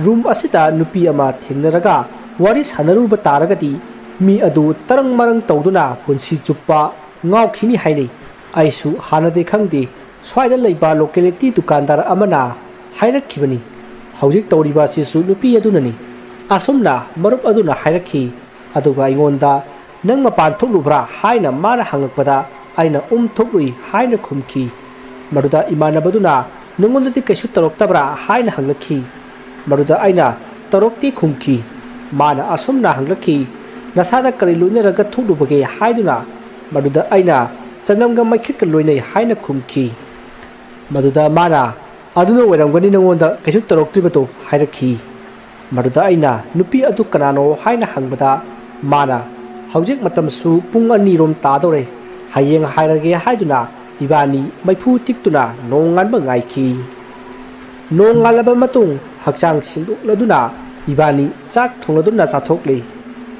ꯔꯨꯝ ꯑꯁꯤꯗ ꯅꯨꯄꯤ ꯑꯃ ꯊꯦꯡꯅꯔꯒ ꯋꯥꯔꯤ ꯁꯥꯟꯅꯔꯨꯕ ꯇꯥꯔꯒꯗꯤ ꯃꯤ ꯑꯗꯨ ꯇꯔꯪ ꯃꯔꯪ ꯇꯧꯗꯨꯅ ꯄꯨꯟꯁꯤ ꯆꯨꯞꯄ ꯉꯥꯎꯈꯤꯅꯤ ꯍꯥꯏꯅꯩ꯫ ꯑꯩꯁꯨ ꯍꯥꯟꯅꯗꯤ ꯈꯪꯗꯦ, ꯁ꯭ꯋꯥꯏꯗ ꯂꯩꯕ ꯂꯣꯀꯦꯂꯤꯇꯤ ꯗꯨꯀꯥꯟꯗꯥꯔ ꯑꯃꯅ ꯍꯥꯏꯔꯛꯈꯤꯕꯅꯤ꯫ ꯍꯧꯖꯤꯛ ꯇꯧꯔꯤꯕ ꯑꯁꯤꯁꯨ ꯅꯨꯄꯤ ꯑꯗꯨꯅꯅꯤ꯫" ꯑꯁꯨꯝꯅ ꯃꯔꯨꯞ ꯑꯗꯨꯅ ꯍꯥꯏꯔꯛꯈꯤ꯫ ꯑꯗꯨꯒ ꯑꯩꯉꯣꯟꯗ, "ꯅꯪ ꯃꯄꯥꯟ ꯊꯣꯛꯂꯨꯕ꯭ꯔꯥ?" ꯍꯥꯏꯅ ꯃꯥꯅ ꯍꯪꯂꯛꯄꯗ ꯑꯩꯅ, "ꯎꯝ, ꯊꯣꯛꯂꯨꯏ" ꯍꯥꯏꯅ ꯈꯨꯝꯈꯤ꯫ ꯃꯗꯨꯗ ꯏꯃꯥꯟꯅꯕꯗꯨꯅ, "ꯅꯉꯣꯟꯗꯗꯤ ꯀꯩꯁꯨ ꯇꯧꯔꯛꯇꯕ꯭ꯔꯥ?" ꯍꯥꯏꯅ ꯍꯪꯂꯛꯈꯤ꯫ ꯃꯗꯨꯗ ꯑꯩꯅ, "ꯇꯧꯔꯛꯇꯦ" ꯈꯨꯝꯈꯤ꯫ ꯃꯥꯅ ꯑꯁꯨꯝꯅ ꯍꯪꯂꯛꯈꯤ, "ꯅꯁꯥꯗ ꯀꯔꯤ ꯂꯣꯏꯅꯔꯒ ꯊꯣꯛꯂꯨꯕꯒꯦ?" ꯍꯥꯏꯗꯨꯅ꯫ ꯃꯗꯨꯗ ꯑꯩꯅ, "ꯆꯅꯝꯒ ꯃꯩꯈꯦꯠꯀ ꯂꯣꯏꯅꯩ" ꯍꯥꯏꯅ ꯈꯨꯝꯈꯤ꯫ ꯃꯗꯨꯗ ꯃꯥꯅ, "ꯑꯗꯨꯅ ꯑꯣꯏꯔꯝꯒꯅꯤ ꯅꯉꯣꯟꯗ ꯀꯩꯁꯨ ꯇꯧꯔꯛꯇ꯭ꯔꯤꯕꯗꯣ" ꯍꯥꯏꯔꯛꯈꯤ꯫ ꯃꯗꯨꯗ ꯑꯩꯅ, "ꯅꯨꯄꯤ ꯑꯗꯨ ꯀꯅꯥꯅꯣ?" ꯍꯥꯏꯅ ꯍꯪꯕꯗ ꯃꯥꯅ, "ꯍꯧꯖꯤꯛ ꯃꯇꯝꯁꯨ ꯄꯨꯡ ꯑꯅꯤꯔꯣꯝ ꯇꯥꯗꯧꯔꯦ, ꯍꯌꯦꯡ ꯍꯥꯏꯔꯒꯦ" ꯍꯥꯏꯗꯨꯅ ꯏꯕꯥꯅꯤ ꯃꯩꯐꯨ ꯇꯤꯛꯇꯨꯅ ꯅꯣꯡꯉꯥꯟꯕ ꯉꯥꯏꯈꯤ꯫ ꯅꯣꯡꯉꯥꯜꯂꯕ ꯃꯇꯨꯡ ꯍꯛꯆꯥꯡ ꯁꯦꯡꯗꯣꯛꯂꯗꯨꯅ ꯏꯕꯥꯅꯤ ꯆꯥꯛ ꯊꯣꯡꯂꯗꯨꯅ ꯆꯥꯊꯣꯛꯂꯤ꯫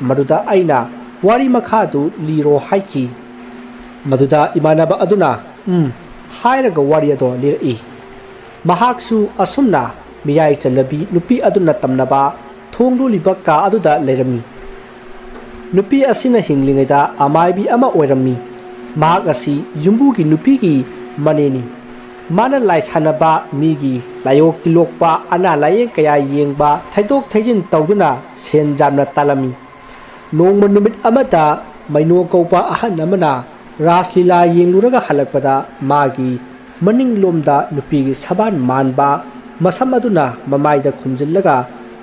ꯃꯗꯨꯗ ꯑꯩꯅ, "ꯋꯥꯔꯤ ꯃꯈꯥꯗꯨ ꯂꯤꯔꯣ" ꯍꯥꯏꯈꯤ꯫ ꯃꯗꯨꯗ ꯏꯃꯥꯟꯅꯕ ꯑꯗꯨꯅ "ꯎꯝ" ꯍꯥꯏꯔꯒ ꯋꯥꯔꯤ ꯑꯗꯣ ꯂꯤꯔꯛꯏ꯫ ꯃꯍꯥꯛꯁꯨ ꯑꯁꯨꯝꯅ ꯃꯤꯌꯥꯏ ꯆꯜꯂꯕꯤ ꯅꯨꯄꯤ ꯑꯗꯨꯅ ꯇꯝꯅꯕ ꯊꯣꯡ ꯂꯣꯜꯂꯤꯕ ꯀꯥ ꯑꯗꯨꯗ ꯂꯩꯔꯝꯃꯤ꯫ ꯅꯨꯄꯤ ꯑꯁꯤꯅ ꯍꯤꯡꯂꯤꯉꯩꯗ ꯑꯃꯥꯏꯕꯤ ꯑꯃ ꯑꯣꯏꯔꯝꯃꯤ꯫ ꯃꯍꯥꯛ ꯑꯁꯤ ꯌꯨꯝꯕꯨꯒꯤ ꯅꯨꯄꯤꯒꯤ ꯃꯅꯦꯅꯤ꯫ ꯃꯥꯅ ꯂꯥꯏ ꯁꯥꯟꯅꯕ, ꯃꯤꯒꯤ ꯂꯥꯏꯑꯣꯛ ꯇꯤꯜꯂꯣꯛꯄ, ꯑꯅꯥ ꯂꯥꯏꯌꯦꯡ ꯀꯌꯥ ꯌꯦꯡꯕ, ꯊꯩꯗꯣꯛ ꯊꯩꯖꯤꯟ ꯇꯧꯗꯨꯅ ꯁꯦꯟ ꯌꯥꯝꯅ ꯇꯥꯜꯂꯝꯃꯤ꯫ ꯅꯣꯡꯃ ꯅꯨꯃꯤꯠ ꯑꯃꯗ ꯃꯩꯅꯣ ꯀꯧꯕ ꯑꯍꯟ ꯑꯃꯅ ꯔꯥꯁ ꯂꯤꯂꯥ ꯌꯦꯡꯂꯨꯔꯒ ꯍꯜꯂꯛꯄꯗ ꯃꯥꯒꯤ ꯃꯅꯤꯡꯂꯣꯝꯗ ꯅꯨꯄꯤꯒꯤ ꯁꯕꯥꯟ ꯃꯥꯟꯕ ꯃꯁꯝ ꯑꯗꯨꯅ ꯃꯃꯥꯏꯗ ꯈꯨꯝꯖꯤꯜꯂꯒ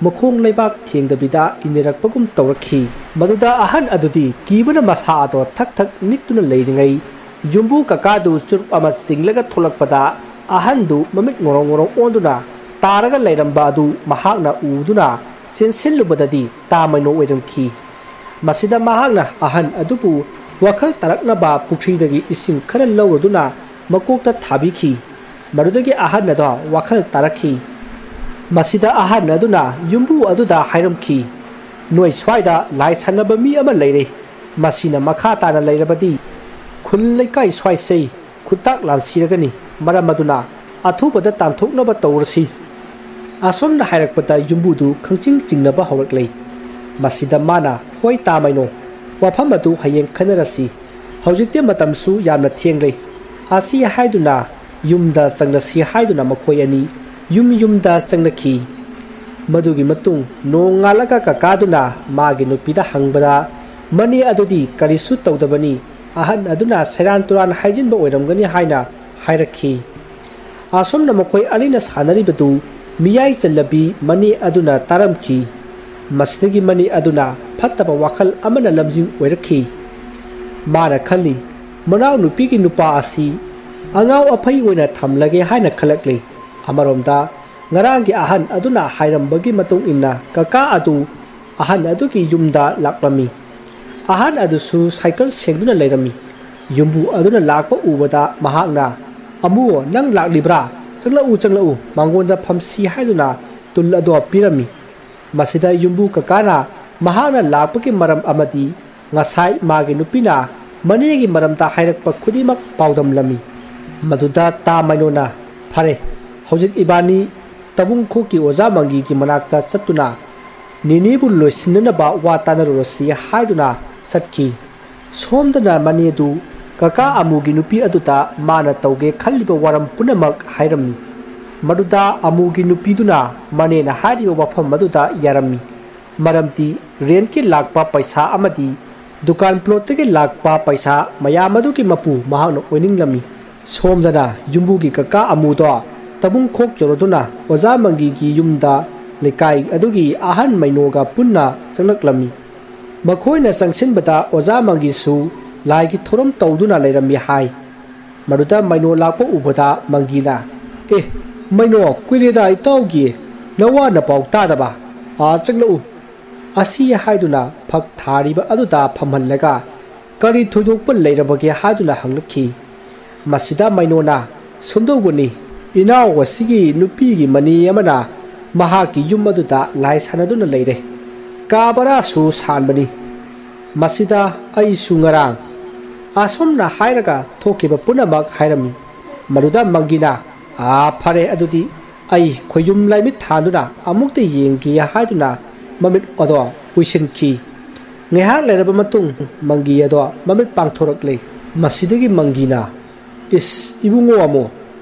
ꯃꯈꯣꯡ ꯂꯩꯕꯥꯛ ꯊꯦꯡꯗꯕꯤꯗ ꯏꯟꯅꯔꯛꯄꯒꯨꯝ ꯇꯧꯔꯛꯈꯤ꯫ ꯃꯗꯨꯗ ꯑꯍꯟ ꯑꯗꯨꯗꯤ ꯀꯤꯕꯅ ꯃꯁꯥ ꯑꯗꯣ ꯊꯛ ꯊꯛ ꯅꯤꯛꯇꯨꯅ ꯂꯩꯔꯤꯉꯩ ꯌꯨꯝꯕꯨ ꯀꯀꯥꯗꯨ ꯆꯨꯔꯨꯞ ꯑꯃ ꯆꯤꯡꯂꯒ ꯊꯣꯛꯂꯛꯄꯗ ꯑꯍꯟꯗꯨ ꯃꯃꯤꯠ ꯉꯧꯔꯣꯡ ꯉꯧꯔꯣꯡ ꯑꯣꯟꯗꯨꯅ ꯇꯥꯔꯒ ꯂꯩꯔꯝꯕ ꯑꯗꯨ ꯃꯍꯥꯛꯅ ꯎꯗꯨꯅ ꯆꯦꯟꯁꯤꯜꯂꯨꯕꯗꯗꯤ ꯇꯥ ꯃꯩꯅꯣ ꯑꯣꯏꯔꯝꯈꯤ꯫ ꯃꯁꯤꯗ ꯃꯍꯥꯛꯅ ꯑꯍꯟ ꯑꯗꯨꯕꯨ ꯋꯥꯈꯜ ꯇꯥꯔꯛꯅꯕ ꯄꯨꯈ꯭ꯔꯤꯗꯒꯤ ꯏꯁꯤꯡ ꯈꯔ ꯂꯧꯔꯗꯨꯅ ꯃꯀꯣꯛꯇ ꯊꯥꯕꯤꯈꯤ꯫ ꯃꯗꯨꯗꯒꯤ ꯑꯍꯟ ꯑꯗꯣ ꯋꯥꯈꯜ ꯇꯥꯔꯛꯈꯤ꯫ ꯃꯁꯤꯗ ꯑꯍꯟ ꯑꯗꯨꯅ ꯌꯨꯝꯕꯨ ꯑꯗꯨꯗ ꯍꯥꯏꯔꯝꯈꯤ, "ꯅꯣꯏ ꯁ꯭ꯋꯥꯏꯗ ꯂꯥꯏ ꯁꯥꯟꯅꯕ ꯃꯤ ꯑꯃ ꯂꯩꯔꯦ꯫ ꯃꯁꯤꯅ ꯃꯈꯥ ꯇꯥꯅ ꯂꯩꯔꯕꯗꯤ ꯈꯨꯜ ꯂꯩꯀꯥꯏ ꯁ꯭ꯋꯥꯏꯁꯦ ꯈꯨꯠꯇꯥꯛ ꯂꯥꯟꯁꯤꯔꯒꯅꯤ꯫ ꯃꯔꯝ ꯑꯗꯨꯅ ꯑꯊꯨꯕꯗ ꯇꯥꯟꯊꯣꯛꯅꯕ ꯇꯧꯔꯁꯤ꯫" ꯑꯁꯣꯝꯅ ꯍꯥꯏꯔꯛꯄꯗ ꯌꯨꯝꯕꯨꯗꯨ ꯈꯪꯆꯤꯡ ꯆꯤꯡꯅꯕ ꯍꯧꯔꯛꯂꯦ꯫ ꯃꯁꯤꯗ ꯃꯥꯅ, "ꯍꯣꯏ ꯇꯥ ꯃꯩꯅꯣ, ꯋꯥꯐꯝ ꯑꯗꯨ ꯍꯌꯦꯡ ꯈꯟꯅꯔꯁꯤ꯫ ꯍꯧꯖꯤꯛꯇꯤ ꯃꯇꯝꯁꯨ ꯌꯥꯝꯅ ꯊꯦꯡꯂꯦ꯫" ꯑꯁꯤ ꯍꯥꯏꯗꯨꯅ ꯌꯨꯝꯗ ꯆꯪꯂꯁꯤ ꯍꯥꯏꯗꯨꯅ ꯃꯈꯣꯏ ꯑꯅꯤ ꯌꯨꯝ ꯌꯨꯝꯗ ꯆꯪꯂꯛꯈꯤ꯫ ꯃꯗꯨꯒꯤ ꯃꯇꯨꯡ ꯅꯣꯡꯉꯥꯜꯂꯒ ꯀꯀꯥꯗꯨꯅ ꯃꯥꯒꯤ ꯅꯨꯄꯤꯗ ꯍꯪꯕꯗ, "ꯃꯅꯦ ꯑꯗꯨꯗꯤ ꯀꯔꯤꯁꯨ ꯇꯧꯗꯕꯅꯤ, ꯑꯍꯟ ꯑꯗꯨꯅ ꯁꯩꯔꯥꯟ ꯇꯨꯔꯥꯟ ꯍꯥꯏꯖꯤꯟꯕ ꯑꯣꯏꯔꯝꯒꯅꯤ" ꯍꯥꯏꯅ ꯍꯥꯏꯔꯛꯈꯤ꯫ ꯑꯁꯨꯝꯅ ꯃꯈꯣꯏ ꯑꯅꯤꯅ ꯁꯥꯟꯅꯔꯤꯕꯗꯨ ꯃꯤꯌꯥꯏ ꯆꯜꯂꯕꯤ ꯃꯅꯦ ꯑꯗꯨꯅ ꯇꯥꯔꯝꯈꯤ꯫ ꯃꯁꯤꯗꯒꯤ ꯃꯅꯦ ꯑꯗꯨꯅ ꯐꯠꯇꯕ ꯋꯥꯈꯜ ꯑꯃꯅ ꯂꯝꯖꯤꯡ ꯑꯣꯏꯔꯛꯈꯤ꯫ ꯃꯥꯅ ꯈꯜꯂꯤ, "ꯃꯅꯥꯎꯅꯨꯄꯤꯒꯤ ꯅꯨꯄꯥ ꯑꯁꯤ ꯑꯉꯥꯎ ꯑꯐꯩ ꯑꯣꯏꯅ ꯊꯝꯂꯒꯦ" ꯍꯥꯏꯅ ꯈꯜꯂꯛꯂꯤ꯫ ꯑꯃꯔꯣꯝꯗ, ꯉꯔꯥꯡꯒꯤ ꯑꯍꯟ ꯑꯗꯨꯅ ꯍꯥꯏꯔꯝꯕꯒꯤ ꯃꯇꯨꯡ ꯏꯟꯅ ꯀꯀꯥ ꯑꯗꯨ ꯑꯍꯟ ꯑꯗꯨꯒꯤ ꯌꯨꯝꯗ ꯂꯥꯛꯂꯝꯃꯤ꯫ ꯑꯍꯟ ꯑꯗꯨꯁꯨ ꯁꯥꯏꯀꯜ ꯁꯦꯡꯗꯨꯅ ꯂꯩꯔꯝꯃꯤ꯫ ꯌꯨꯝꯕꯨ ꯑꯗꯨꯅ ꯂꯥꯛꯄ ꯎꯕꯗ ꯃꯍꯥꯛꯅ, "ꯑꯃꯨ, ꯅꯪ ꯂꯥꯛꯂꯤꯕ꯭ꯔꯥ? ꯆꯪꯂꯛꯎ, ꯆꯪꯂꯛꯎ, ꯃꯉꯣꯟꯗ ꯐꯝꯁꯤ" ꯍꯥꯏꯗꯨꯅ ꯇꯨꯜ ꯑꯗꯨ ꯄꯤꯔꯝꯃꯤ꯫ ꯃꯁꯤꯗ ꯌꯨꯝꯕꯨ ꯀꯀꯥꯅ ꯃꯍꯥꯛꯅ ꯂꯥꯛꯄꯒꯤ ꯃꯔꯝ ꯑꯃꯗꯤ ꯉꯁꯥꯏ ꯃꯥꯒꯤ ꯅꯨꯄꯤꯅ ꯃꯅꯦꯒꯤ ꯃꯔꯝꯗ ꯍꯥꯏꯔꯛꯄ ꯈꯨꯗꯤꯡꯃꯛ ꯄꯥꯎꯗꯝꯂꯝꯃꯤ꯫ ꯃꯗꯨꯗ ꯇꯥ ꯃꯩꯅꯣꯅ, "ꯐꯔꯦ, ꯍꯧꯖꯤꯛ ꯏꯕꯥꯅꯤ ꯇꯕꯨꯡꯈꯣꯛꯀꯤ ꯑꯣꯖꯥ ꯃꯪꯒꯤꯒꯤ ꯃꯅꯥꯛꯇ ꯆꯠꯇꯨꯅ ꯅꯦꯅꯦꯕꯨ ꯂꯣꯏꯁꯤꯟꯅꯅꯕ ꯋꯥ ꯇꯥꯅꯔꯨꯔꯁꯤ" ꯍꯥꯏꯗꯨꯅ ꯆꯠꯈꯤ꯫ ꯁꯣꯝꯗꯅ ꯃꯅꯦꯗꯨ ꯀꯀꯥ ꯑꯃꯨꯒꯤ ꯅꯨꯄꯤ ꯑꯗꯨꯗ ꯃꯥꯅ ꯇꯧꯒꯦ ꯈꯜꯂꯤꯕ ꯋꯥꯔꯝ ꯄꯨꯝꯅꯃꯛ ꯍꯥꯏꯔꯝꯃꯤ꯫ ꯃꯗꯨꯗ ꯑꯃꯨꯒꯤ ꯅꯨꯄꯤꯗꯨꯅ ꯃꯅꯦꯅ ꯍꯥꯏꯔꯤꯕ ꯋꯥꯐꯝ ꯑꯗꯨꯗ ꯌꯥꯔꯝꯃꯤ꯫ ꯃꯔꯝꯗꯤ ꯔꯦꯟꯠꯀꯤ ꯂꯥꯛꯄ ꯄꯩꯁꯥ ꯑꯃꯗꯤ ꯗꯨꯀꯥꯟ ꯄ꯭ꯂꯣꯠꯇꯒꯤ ꯂꯥꯛꯄ ꯄꯩꯁꯥ ꯃꯌꯥꯝ ꯑꯗꯨꯒꯤ ꯃꯄꯨ ꯃꯍꯥꯛꯅ ꯑꯣꯏꯅꯤꯡꯂꯝꯃꯤ꯫ ꯁꯣꯝꯗꯅ ꯌꯨꯝꯕꯨꯒꯤ ꯀꯀꯥ ꯑꯃꯨꯗꯣ ꯇꯕꯨꯡ ꯈꯣꯛ ꯆꯣꯔꯗꯨꯅ ꯑꯣꯖꯥ ꯃꯪꯒꯤꯒꯤ ꯌꯨꯝꯗ ꯂꯩꯀꯥꯏ ꯑꯗꯨꯒꯤ ꯑꯍꯟ ꯃꯩꯅꯣꯒ ꯄꯨꯟꯅ ꯆꯪꯂꯛꯂꯝꯃꯤ꯫ ꯃꯈꯣꯏꯅ ꯆꯪꯁꯤꯟꯕꯗ ꯑꯣꯖꯥ ꯃꯪꯒꯤꯁꯨ ꯂꯥꯏꯒꯤ ꯊꯧꯔꯝ ꯇꯧꯗꯨꯅ ꯂꯩꯔꯝꯃꯤ ꯍꯥꯏ꯫ ꯃꯗꯨꯗ ꯃꯩꯅꯣ ꯂꯥꯛꯄ ꯎꯕꯗ ꯃꯪꯒꯤꯅ, "ꯑꯦ, ꯃꯩꯅꯣ, ꯀꯨꯏꯔꯦꯗ ꯏꯇꯥꯎꯒꯤ ꯅꯋꯥ ꯅꯄꯥꯎ ꯇꯥꯗꯕ꯫ ꯑꯥ, ꯆꯪꯂꯛꯎ"꯫ ꯑꯁꯤ ꯍꯥꯏꯗꯨꯅ ꯐꯛ ꯊꯥꯔꯤꯕ ꯑꯗꯨꯗ ꯐꯝꯍꯜꯂꯒ, "ꯀꯔꯤ ꯊꯣꯏꯗꯣꯛꯄ ꯂꯩꯔꯕꯒꯦ?" ꯍꯥꯏꯗꯨꯅ ꯍꯪꯂꯛꯈꯤ꯫ ꯃꯁꯤꯗ ꯃꯩꯅꯣꯅ, "ꯁꯨꯝꯗꯧꯕꯅꯤ, ꯏꯅꯥꯎ ꯑꯁꯤꯒꯤ ꯅꯨꯄꯤꯒꯤ ꯃꯅꯦ ꯑꯃꯅ ꯃꯍꯥꯛꯀꯤ ꯌꯨꯝ ꯑꯗꯨꯗ ꯂꯥꯏ ꯁꯥꯟꯅꯗꯨꯅ ꯂꯩꯔꯦ꯫ ꯀꯥ ꯕꯔꯥꯁꯨ ꯁꯥꯟꯕꯅꯤ꯫ ꯃꯁꯤꯗ ꯑꯩꯁꯨ ꯉꯔꯥꯡ ꯑꯁꯨꯝꯅ ꯍꯥꯏꯔꯒ ꯊꯣꯛꯈꯤꯕ ꯄꯨꯝꯅꯃꯛ ꯍꯥꯏꯔꯝꯃꯤ"꯫ ꯃꯗꯨꯗ ꯃꯪꯒꯤꯅ, "ꯑꯥ, ꯐꯔꯦ, ꯑꯗꯨꯗꯤ ꯑꯩ ꯈꯣꯏꯌꯨꯝ ꯂꯥꯏꯃꯤꯠ ꯊꯥꯟꯗꯨꯅ ꯑꯃꯨꯛꯇ ꯌꯦꯡꯒꯦ" ꯍꯥꯏꯗꯨꯅ ꯃꯃꯤꯠ ꯑꯗꯣ ꯎꯏꯁꯤꯟꯈꯤ꯫ ꯉꯥꯏꯍꯥꯛ ꯂꯩꯔꯕ ꯃꯇꯨꯡ ꯃꯪꯒꯤ ꯑꯗꯣ ꯃꯃꯤꯠ ꯄꯥꯡꯊꯣꯔꯛꯂꯦ꯫ ꯃꯁꯤꯗꯒꯤ ꯃꯪꯒꯤꯅ, "ꯏꯁ, ꯏꯕꯨꯡꯉꯣ ꯑꯃꯨ,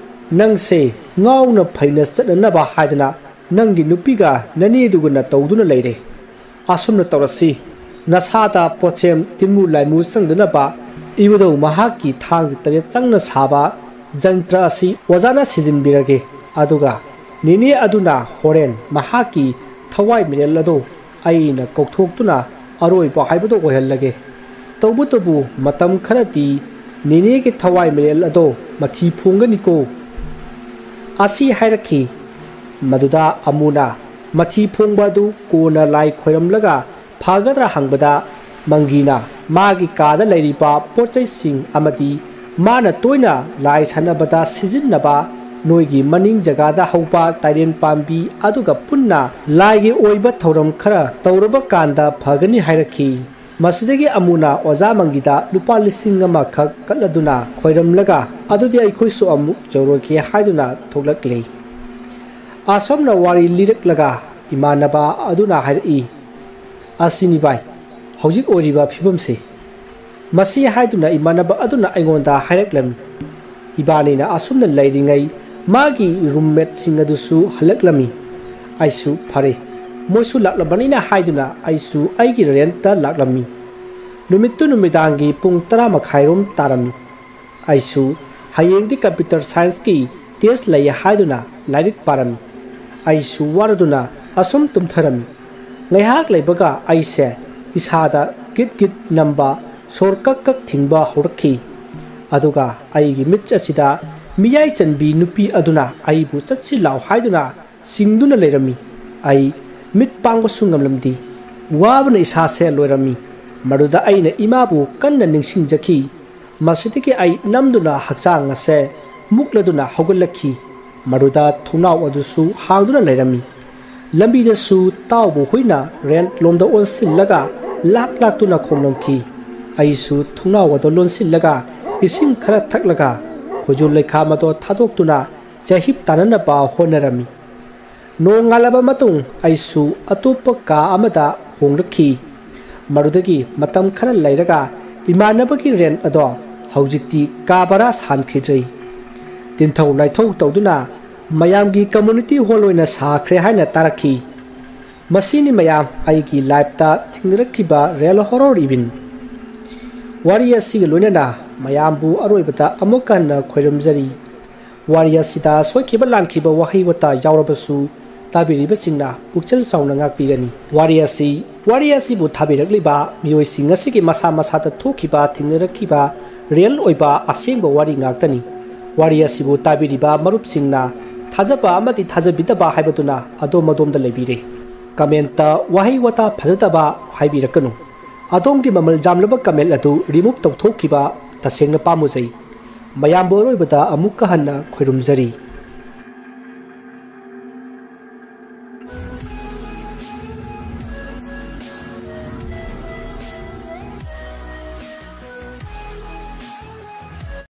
ꯅꯪꯁꯦ ꯉꯥꯎꯅ ꯐꯩꯅ ꯆꯠꯅꯅꯕ ꯍꯥꯏꯗꯅ ꯅꯪꯒꯤ ꯅꯨꯄꯤꯒ ꯅꯅꯦꯗꯨꯒꯅ ꯇꯧꯗꯨꯅ ꯂꯩꯔꯦ꯫ ꯑꯁꯨꯝꯅ ꯇꯧꯔꯁꯤ, ꯅꯁꯥꯗ ꯄꯣꯠꯁꯦꯝ ꯇꯤꯟꯃꯨ ꯂꯥꯏꯃꯨ ꯆꯪꯗꯅꯕ ꯏꯕꯨꯙꯧ ꯃꯍꯥꯛꯀꯤ ꯊꯥꯡ ꯇꯔꯦꯠ ꯆꯪꯅ ꯁꯥꯕ ꯖꯟꯇ꯭ꯔ ꯑꯁꯤ ꯑꯣꯖꯥꯅ ꯁꯤꯖꯤꯟꯕꯤꯔꯒꯦ꯫ ꯑꯗꯨꯒ ꯅꯦꯅꯦ ꯑꯗꯨꯅ ꯍꯣꯔꯦꯟ ꯃꯍꯥꯛꯀꯤ ꯊꯋꯥꯏ ꯃꯤꯔꯦꯜ ꯑꯗꯨ ꯑꯩꯅ ꯀꯧꯊꯣꯛꯇꯨꯅ ꯑꯔꯣꯏꯕ ꯍꯥꯏꯕꯗꯨ ꯑꯣꯏꯍꯜꯂꯒꯦ꯫ ꯇꯧꯕꯇꯕꯨ ꯃꯇꯝ ꯈꯔꯗꯤ ꯅꯦꯅꯦꯒꯤ ꯊꯋꯥꯏ ꯃꯤꯔꯦꯜ ꯑꯗꯣ ꯃꯊꯤ ꯐꯣꯡꯒꯅꯤꯀꯣ"꯫ ꯑꯁꯤ ꯍꯥꯏꯔꯛꯈꯤ꯫ ꯃꯗꯨꯗ ꯑꯃꯨꯅ ꯃꯊꯤ ꯐꯣꯡꯕ ꯑꯗꯨ ꯀꯣꯟꯅ ꯂꯥꯏ ꯈꯣꯏꯔꯝꯂꯒ ꯐꯒꯗ꯭ꯔꯥ ꯍꯪꯕꯗ, ꯃꯪꯒꯤꯅ ꯃꯥꯒꯤ ꯀꯥꯗ ꯂꯩꯔꯤꯕ ꯄꯣꯠ ꯆꯩꯁꯤꯡ ꯑꯃꯗꯤ ꯃꯥꯅ ꯇꯣꯏꯅ ꯂꯥꯏ ꯁꯥꯟꯅꯕꯗ ꯁꯤꯖꯤꯟꯅꯕ ꯅꯣꯏꯒꯤ ꯃꯅꯤꯡ ꯖꯒꯥꯗ ꯍꯧꯕ ꯇꯥꯏꯔꯦꯟ ꯄꯥꯝꯕꯤ ꯑꯗꯨꯒ ꯄꯨꯟꯅ ꯂꯥꯏꯒꯤ ꯑꯣꯏꯕ ꯊꯧꯔꯝ ꯈꯔ ꯇꯧꯔꯕ ꯀꯥꯟꯗ ꯐꯒꯅꯤ ꯍꯥꯏꯔꯛꯈꯤ꯫ ꯃꯁꯤꯗꯒꯤ ꯑꯃꯨꯅ ꯑꯣꯖꯥ ꯃꯪꯒꯤꯗ ꯂꯨꯄꯥ ꯂꯤꯁꯤꯡ ꯑꯃꯈꯛ ꯀꯠꯂꯗꯨꯅ ꯈꯣꯏꯔꯝꯂꯒ, "ꯑꯗꯨꯗꯤ ꯑꯩꯈꯣꯏꯁꯨ ꯑꯃꯨꯛ ꯌꯧꯔꯒꯦ" ꯍꯥꯏꯗꯨꯅ ꯊꯣꯛꯂꯛꯂꯤ꯫ ꯑꯁꯣꯝꯅ ꯋꯥꯔꯤ ꯂꯤꯔꯛꯂꯒ ꯏꯃꯥꯟꯅꯕ ꯑꯗꯨꯅ ꯍꯥꯏꯔꯛꯏ, "ꯑꯁꯤꯅꯤ ꯚꯥꯏ, ꯍꯧꯖꯤꯛ ꯑꯣꯏꯔꯤꯕ ꯐꯤꯕꯝꯁꯦ"꯫ ꯃꯁꯤ ꯍꯥꯏꯗꯨꯅ ꯏꯃꯥꯟꯅꯕ ꯑꯗꯨꯅ ꯑꯩꯉꯣꯟꯗ ꯍꯥꯏꯔꯛꯂꯝꯃꯤ꯫ ꯏꯕꯥꯅꯤꯅ ꯑꯁꯨꯝꯅ ꯂꯩꯔꯤꯉꯩ ꯃꯥꯒꯤ ꯔꯨꯝꯃꯦꯠꯁꯤꯡ ꯑꯗꯨꯁꯨ ꯍꯜꯂꯛꯂꯝꯃꯤ꯫ ꯑꯩꯁꯨ ꯐꯔꯦ, ꯃꯣꯏꯁꯨ ꯂꯥꯛꯂꯕꯅꯤꯅ ꯍꯥꯏꯗꯨꯅ ꯑꯩꯁꯨ ꯑꯩꯒꯤ ꯔꯦꯟꯠꯇ ꯂꯥꯛꯂꯝꯃꯤ꯫ ꯅꯨꯃꯤꯠꯇꯨ ꯅꯨꯃꯤꯗꯥꯡꯒꯤ ꯄꯨꯡ ꯇꯔꯥ ꯃꯈꯥꯏꯔꯣꯝ ꯇꯥꯔꯝꯃꯤ꯫ ꯑꯩꯁꯨ ꯍꯌꯦꯡꯗꯤ ꯀꯝꯄ꯭ꯌꯨꯇꯔ ꯁꯥꯏꯟꯁꯀꯤ ꯇꯦꯁ ꯂꯩ ꯍꯥꯏꯗꯨꯅ ꯂꯥꯏꯔꯤꯛ ꯄꯥꯔꯝꯃꯤ꯫ ꯑꯩꯁꯨ ꯋꯥꯔꯗꯨꯅ ꯑꯁꯨꯝ ꯇꯨꯝꯊꯔꯝꯃꯤ꯫ ꯉꯥꯏꯍꯥꯛ ꯂꯩꯕꯒ ꯑꯩꯁꯦ ꯏꯁꯥꯗ ꯒꯤꯠ ꯒꯤꯠ ꯅꯝꯕ, ꯁꯣꯔ ꯀꯛ ꯀꯛ ꯊꯤꯡꯕ ꯍꯧꯔꯛꯈꯤ꯫ ꯑꯗꯨꯒ ꯑꯩꯒꯤ ꯃꯤꯠ ꯑꯁꯤꯗ ꯃꯤꯌꯥꯏ ꯆꯟꯕꯤ ꯅꯨꯄꯤ ꯑꯗꯨꯅ ꯑꯩꯕꯨ ꯆꯠꯁꯤ ꯂꯥꯎ ꯍꯥꯏꯗꯨꯅ ꯆꯤꯡꯗꯨꯅ ꯂꯩꯔꯝꯃꯤ꯫ ꯑꯩ ꯃꯤꯠ ꯄꯥꯡꯕꯁꯨ ꯉꯝꯂꯝꯗꯦ꯫ ꯋꯥꯕꯅ ꯏꯁꯥꯁꯦ ꯂꯣꯏꯔꯝꯃꯤ꯫ ꯃꯗꯨꯗ ꯑꯩꯅ ꯏꯃꯥꯕꯨ ꯀꯟꯅ ꯅꯤꯡꯁꯤꯡꯖꯈꯤ꯫ ꯃꯁꯤꯗꯒꯤ ꯑꯩ ꯅꯝꯗꯨꯅ ꯍꯛꯆꯥꯡ ꯑꯁꯦ ꯃꯨꯛꯂꯗꯨꯅ ꯍꯧꯒꯠꯂꯛꯈꯤ꯫ ꯃꯗꯨꯗ ꯊꯣꯡꯅꯥꯎ ꯑꯗꯨꯁꯨ ꯍꯥꯡꯗꯨꯅ ꯂꯩꯔꯝꯃꯤ꯫ ꯂꯝꯕꯤꯗꯁꯨ ꯇꯥꯎꯕ ꯍꯨꯏꯅ ꯔꯦꯟꯠ ꯂꯣꯝꯗ ꯑꯣꯟꯁꯤꯜꯂꯒ ꯂꯥꯛ ꯂꯥꯛꯇꯨꯅ ꯈꯣꯡꯂꯝꯈꯤ꯫ ꯑꯩꯁꯨ ꯊꯣꯡꯅꯥꯎ ꯑꯗꯨ ꯂꯣꯟꯁꯤꯜꯂꯒ ꯏꯁꯤꯡ ꯈꯔ ꯊꯛꯂꯒ ꯈꯨꯖꯨ ꯂꯩꯈꯥꯝ ꯑꯗꯨ ꯊꯥꯗꯣꯛꯇꯨꯅ ꯌꯥꯍꯤꯞ ꯇꯥꯅꯅꯕ ꯍꯣꯠꯅꯔꯝꯃꯤ꯫ ꯅꯣꯡꯉꯥꯜꯂꯕ ꯃꯇꯨꯡ ꯑꯩꯁꯨ ꯑꯇꯣꯞꯄ ꯀꯥ ꯑꯃꯗ ꯍꯣꯡꯂꯛꯈꯤ꯫ ꯃꯗꯨꯗꯒꯤ ꯃꯇꯝ ꯈꯔ ꯂꯩꯔꯒ ꯏꯃꯥꯟꯅꯕꯒꯤ ꯔꯦꯟꯠ ꯑꯗꯣ ꯍꯧꯖꯤꯛꯇꯤ ꯀꯥ ꯚꯔꯥ ꯁꯥꯟꯈꯤꯗ꯭ꯔꯦ꯫ ꯇꯤꯟꯊꯧ ꯂꯥꯏꯊꯧ ꯇꯧꯗꯨꯅ ꯃꯌꯥꯝꯒꯤ ꯀꯝꯃ꯭ꯌꯨꯅꯤꯇꯤ ꯍꯣꯜ ꯑꯣꯏꯅ ꯁꯥꯈ꯭ꯔꯦ ꯍꯥꯏꯅ ꯇꯥꯔꯛꯈꯤ꯫ ꯃꯁꯤꯅꯤ ꯃꯌꯥꯝ ꯑꯩꯒꯤ ꯂꯥꯏꯐꯇ ꯊꯦꯡꯅꯔꯛꯈꯤꯕ ꯔꯤꯌꯦꯜ ꯍꯣꯔꯣꯔ ꯏꯚꯦꯟꯠ꯫ ꯋꯥꯔꯤ ꯑꯁꯤꯒ ꯂꯣꯏꯅꯅ ꯃꯌꯥꯝꯕꯨ ꯑꯔꯣꯏꯕꯗ ꯑꯃꯨꯛꯀ ꯍꯟꯅ ꯈꯣꯏꯔꯝꯖꯔꯤ꯫ ꯋꯥꯔꯤ ꯑꯁꯤꯗ ꯁꯣꯏꯈꯤꯕ ꯂꯥꯟꯈꯤꯕ ꯋꯥꯍꯩ ꯋꯥꯇꯥ ꯌꯥꯎꯔꯕꯁꯨ ꯇꯥꯕꯤꯔꯤꯕꯁꯤꯡꯅ ꯄꯨꯛꯆꯦꯜ ꯆꯥꯎꯅ ꯉꯥꯛꯄꯤꯒꯅꯤ꯫ ꯋꯥꯔꯤ ꯑꯁꯤ, ꯋꯥꯔꯤ ꯑꯁꯤꯕꯨ ꯊꯥꯕꯤꯔꯛꯂꯤꯕ ꯃꯤꯑꯣꯏꯁꯤꯡ ꯑꯁꯤꯒꯤ ꯃꯁꯥ ꯃꯁꯥꯗ ꯊꯣꯛꯈꯤꯕ ꯊꯦꯡꯅꯔꯛꯈꯤꯕ ꯔꯤꯌꯦꯜ ꯑꯣꯏꯕ ꯑꯁꯦꯡꯕ ꯋꯥꯔꯤ ꯉꯥꯛꯇꯅꯤ꯫ ꯋꯥꯔꯤ ꯑꯁꯤꯕꯨ ꯇꯥꯕꯤꯔꯤꯕ ꯃꯔꯨꯞꯁꯤꯡꯅ ꯊꯥꯖꯕ ꯑꯃꯗꯤ ꯊꯥꯖꯕꯤꯗꯕ ꯍꯥꯏꯕꯗꯨꯅ ꯑꯗꯣꯝ ꯑꯗꯣꯝꯗ ꯂꯩꯕꯤꯔꯦ꯫ ꯀꯃꯦꯟꯠꯇ ꯋꯥꯍꯩ ꯋꯥꯇꯥ ꯐꯖꯗꯕ ꯍꯥꯏꯕꯤꯔꯛꯀꯅꯨ꯫ ꯑꯗꯣꯝꯒꯤ ꯃꯃꯜ ꯌꯥꯝꯂꯕ ꯀꯃꯦꯟꯠ ꯑꯗꯨ ꯔꯤꯃꯨꯚ ꯇꯧꯊꯣꯛꯈꯤꯕ ꯇꯁꯦꯡꯅ ꯄꯥꯝꯃꯨꯖꯩ꯫ ꯃꯌꯥꯝꯕꯨ ꯑꯔꯣꯏꯕꯗ ꯑꯃꯨꯛꯀ ꯍꯟꯅ ꯈꯣꯏꯔꯨꯝꯖꯔꯤ꯫